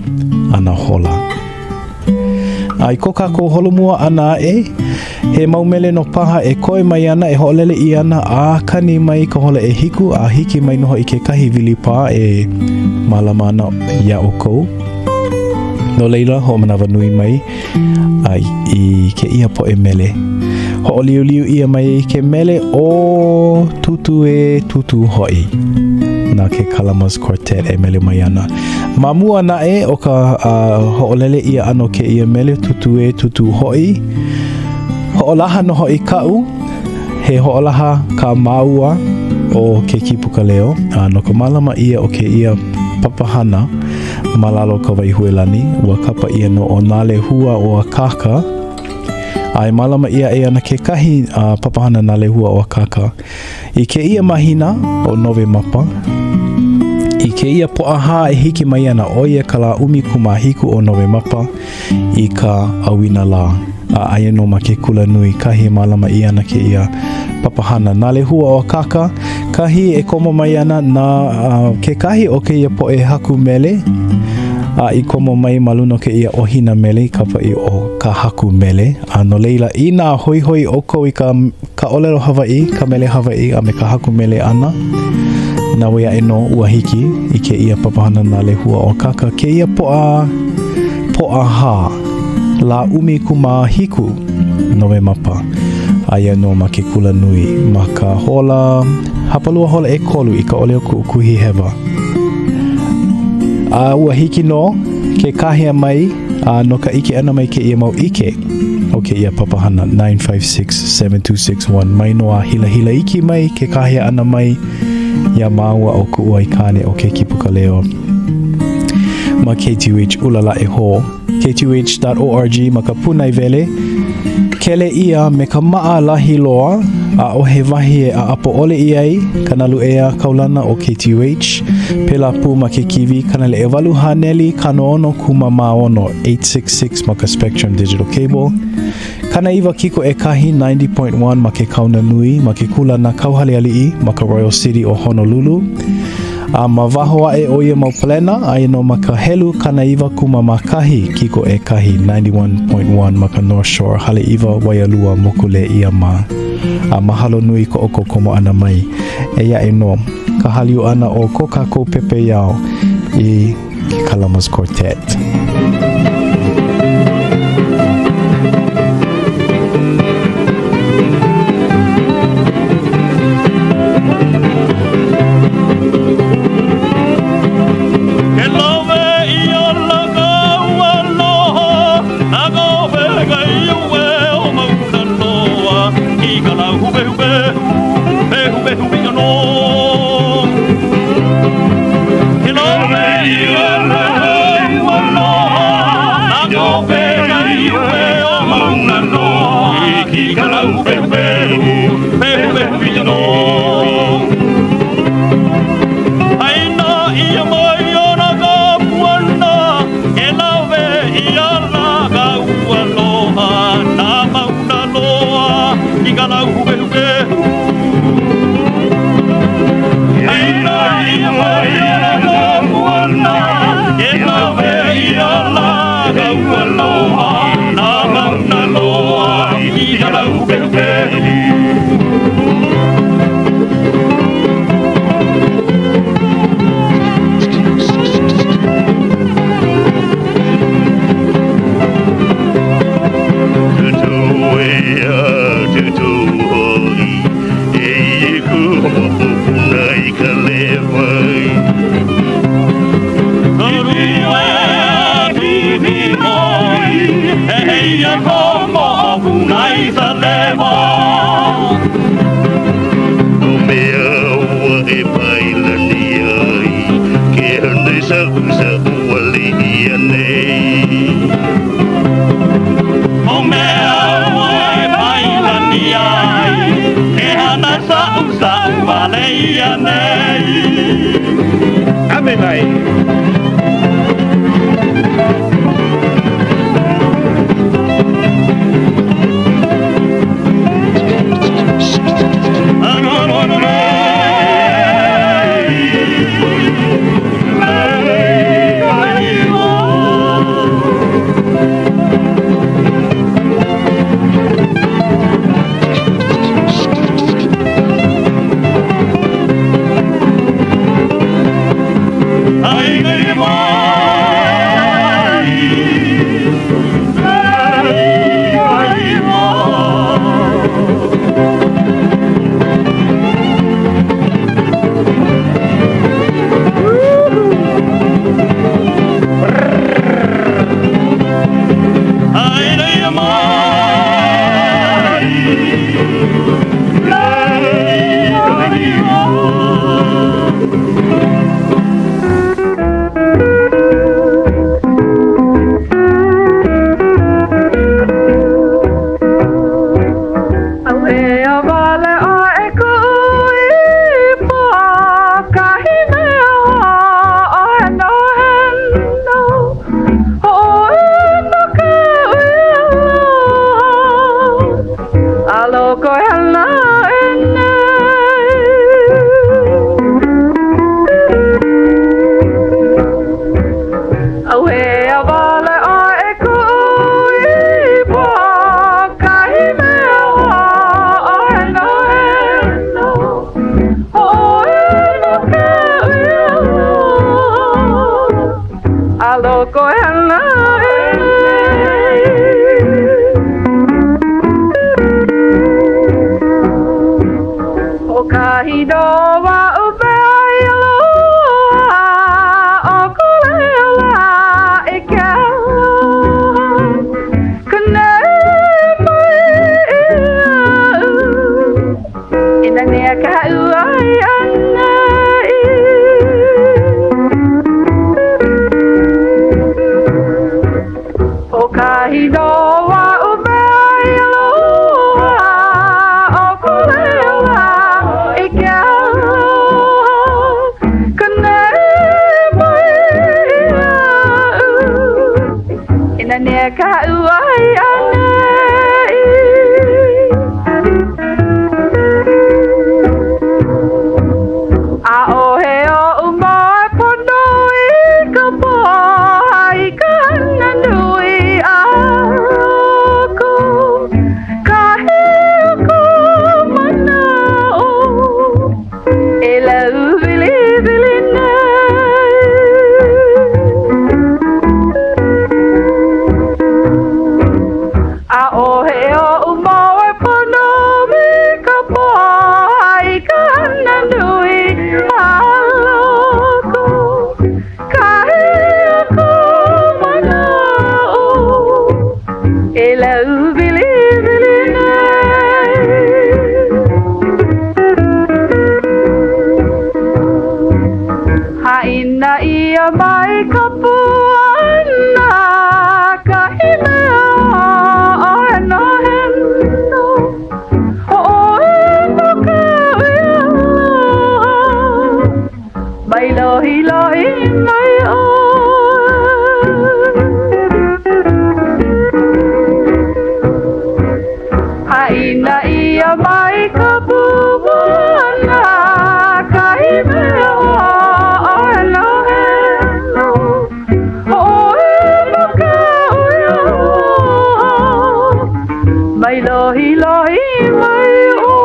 S7: Anahola. A i ko kākou holomua ʻana aʻe, he mau mele nō paha e koe mai ana, e hoʻolele ʻia ana, a kani mai ka hola ʻehiku, a hiki mai nō hoʻi kekahi wilipā e mālama ana iā ʻoukou. No laila, hoʻomanawanui mai. A i kēia poʻe mele. Hoʻoliuliu ʻia mai ke mele ʻo Tūtū ē Tūtū Hoʻi na ke Kalamas Quartet e mele mai ana. Ma mua naʻe o ka uh, hoʻolele ʻia ʻana o kēia mele Tūtū ē Tūtū Hoʻi, hoʻolaha nō hoʻi kaʻu, he hoʻolaha kā māua ʻo ke Kīpuka Leo a no ka mālama ʻia o kēia papahana Ma lalo o Kawaihuelani, ua kapa ʻia nō ʻo Nā Lehua o Akāka, a e mālama ʻia aʻe ana kekahi papahana Nā Lehua o Akāka i kēia mahina ʻo Nowemapa. I kēia Pōʻahā e hiki mai ana, ʻo ia ka lā 17 o Nowemapa i ka ʻauinalā, a aia nō ma ke kulanui kahi e mālama ʻia ana kēia papahana Nā Lehua o Akāka, kahi e komo mai ana nā kekahi o kēia poʻe haku mele a i komo mai ma luna o kēia ʻohina mele i kapa ʻia ʻo Ka Haku Mele. A no laila, inā hoihoi ʻoukou i ka ka ʻōlelo Hawaiʻi, ka mele Hawaiʻi, a me ka haku mele ʻana, naue aʻe nō ua hiki i kēia papahana Nā Lehua o Akāka kēia Pōʻa, Pōʻahā, lā 17 Nowemapa. Aia nō ma ke kulanui ma ka hola hapalua hola ʻekolu i ka ʻole o kuʻu kuhihewa. A ua hiki nō ke kāhea mai a no ka ʻike ʻana mai kēia mau ʻike o kēia papahana 956-7261 mai nō a hilahila iki mai ke kāhea ʻana mai iā māua ʻo kuʻu aikāne ʻo ke Kipuka Leo ma KTUH ʻUlalaʻe Hall ktuh.org ma ka pūnaewele kele ʻia me ka maʻalahi loa, ʻaʻohe wahi e ʻaʻapo ʻole ʻia ai ka nalu ea kaulana o KTUH. Pēlā pū ma ke kīwī 800 66, 866 ma ka Spectrum Digital Cable, 90 kiko ʻekahi, 90.1 ma ke Kauna Nui, ma ke kūlana kauhale aliʻi ma ka Royal City o Honolulu. A ma waho aʻe o ia mau palena, aia nō ma ka helu 91 kiko ʻekahi, 91.1 ma ka North Shore, Haleʻiwa, Waialua, Mokulēʻia mā. A mahalo nui ko ʻoukou komo ʻana mai. Eia aʻe nō ka hāliu ʻana o ko kākou pepeiao i ke Kalamas Quartet.
S5: Ke lawe ʻia la kau aloha, na ka weka i uwe o Mauna Loa, i ka lau hupehupehu, pehupehu iʻo nō. Ke lawe ʻia la kau aloha, na ka weka i uwe o Mauna Loa, i ka lau hupehupehu, pehupehu iʻo nō.
S4: saʻusaʻu wale ʻia nei.
S14: O mea ua e mailani ai, ke hana saʻusaʻu wale ʻia nei.
S5: Ame nei.
S6: ʻAuhea wale ʻoe e kuʻu ipo, kahi mea hoʻohenoheno, hoʻouna ka aloha, a loko e hana e nei. ʻAuhea wale ʻoe e kuʻu ipo, kahi mea hoʻohenoheno, hoʻouna ka aloha, a loko e hana e nei. Hoʻokahi nō aʻu mea i aloha, ʻo ko leo lā i ke aloha. Kūnei mai iaʻu, e nanea kaʻu ai ʻana i. Hoʻokahi nō aʻu mea i aloha, ʻo ko leo lā i ke aloha. Kūnei mai iaʻu, e nanea kaʻu ai ʻana i. ʻAʻohe oʻu moe pono i ka pō i ka hana nui a loko, kahi o ka manaʻo e lauwiliwili nei. ʻAʻohe oʻu moe pono i ka pō i ka hana nui a loko, kahi o ka manaʻo e lauwiliwili nei. Haʻina ʻia mai ka puana, kahi mea hoʻohenoheno, hoʻouna ka aloha, mai lohilohi mai ʻoe. Haʻina ʻia mai ka puana, kahi mea hoʻohenoheno, hoʻouna ka aloha, mai lohilohi mai ʻoe.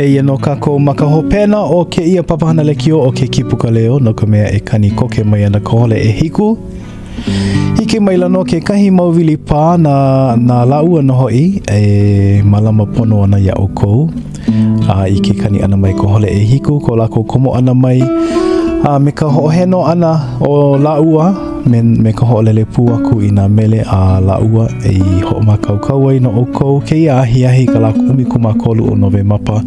S7: Eia nō kākou ma ka hopena o kēia papahana lekiō o ke Kīpuka Leo no ka mea e kani koke mai ana ka hola ʻehiku. Hiki maila nō kekahi mau wili pā na, na lāua nō hoʻi e mālama pono ana iā ʻoukou. A i ke kani ʻana mai ka hola ʻehiku, ko lākou komo ʻana mai, a me ka hoʻoheno ʻana o lāua me, me ka hoʻolele pū aku i nā mele a lāua i hoʻomākaukau ai no ʻoukou kēia ahiahi ka lā 13 o Nowemapa.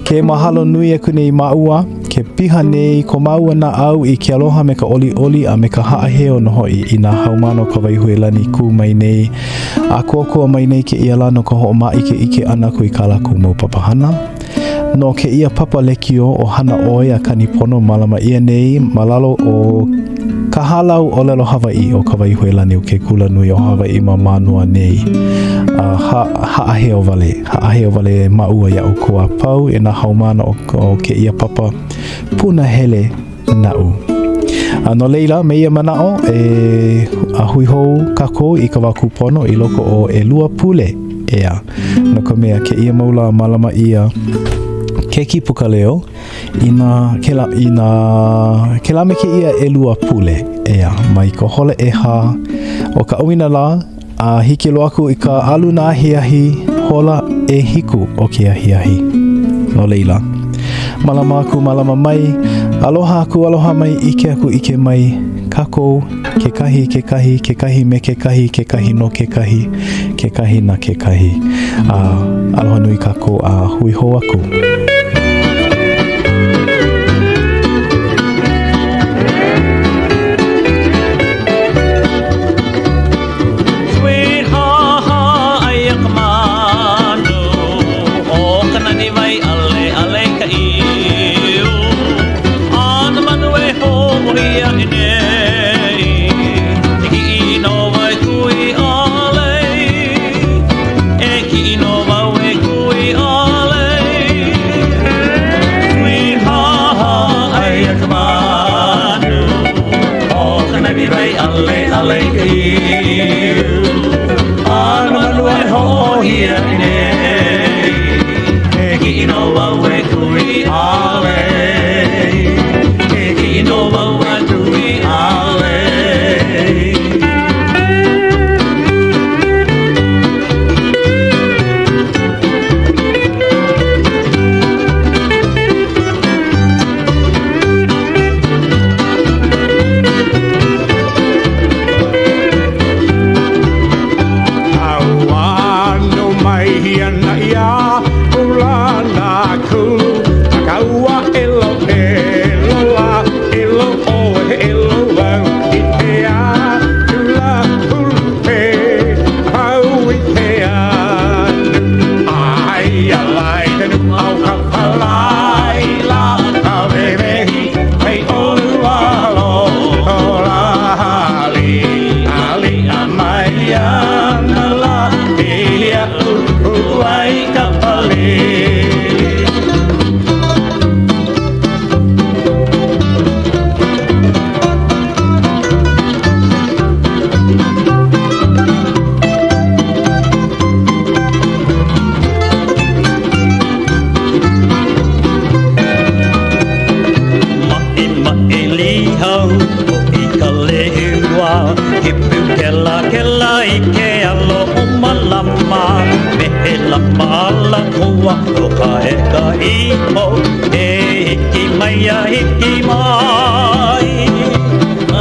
S7: Ke mahalo nui aku nei māua, ke piha nei ko māua naʻau i ke aloha me ka ʻoliʻoli a me ka haʻaheo nō hoʻi i nā haumāna o Kawaihuelani kū mai nei a kōkua mai nei kēia lā no ka hoʻomāʻikeʻike ʻana aku i kā lākou mau papahana. No kēia papa lekiō ʻo Hana ʻOe a Kani Pono mālama ʻia nei ma lalo o ka hālau ʻōlelo Hawaiʻi o Kawaihuelani o ke Kulanui o Hawaiʻi ma Mānoa nei. A ha, haʻaheo wale, haʻaheo wale māua iā ʻoukou a pau e nā haumāna o, o kēia papa punahele naʻu. A no laila, me ia manaʻo, e a hui hou kākou i ka wā kūpono i loko o ʻelua pule, ʻeā. No ka mea, kēia mau lā mālama ʻia ke kīpuka leo i nā, kēlā, i nā, kēlā me kēia ʻelua pule, ʻeā, mai ka hola ʻehā o ka ʻauinalā A hiki loa aku i ka ʻaluna ahiahi hola ʻehiku o ke ahiahi. No laila, mālama aku, mālama mai, aloha aku, aloha mai, ʻike aku, ʻike mai, kākou, kekahi, kekahi, kekahi me kekahi, kekahi no kekahi, kekahi na kekahi. A aloha nui kākou a hui hou aku.
S5: wehi ana iā Kulana kulu A ka ua elo elo la Elo ʻoe elo au I ke akula hulu he Pau i ke anu Aia lā i ka nuʻa o ka palai lā Ka wewehi hei ʻolu alo O lā ali aliʻa mai ana lā I aʻu ai ka pali.
S14: Maʻemaʻe lihau hoʻi ka lehua Ke pū kelakela i ke alo o Malama Me he lama ala koa o ka ʻeka ipo E hiki mai a hiki mai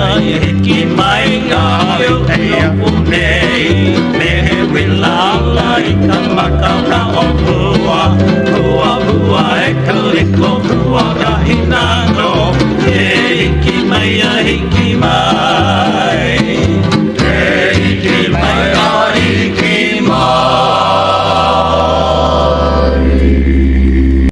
S14: Ai hiki mai ka au nei Me he uila ala i ka maka o ka ʻōpua Pua pua e ka liko pua ka hīnano E hiki mai a hiki mai.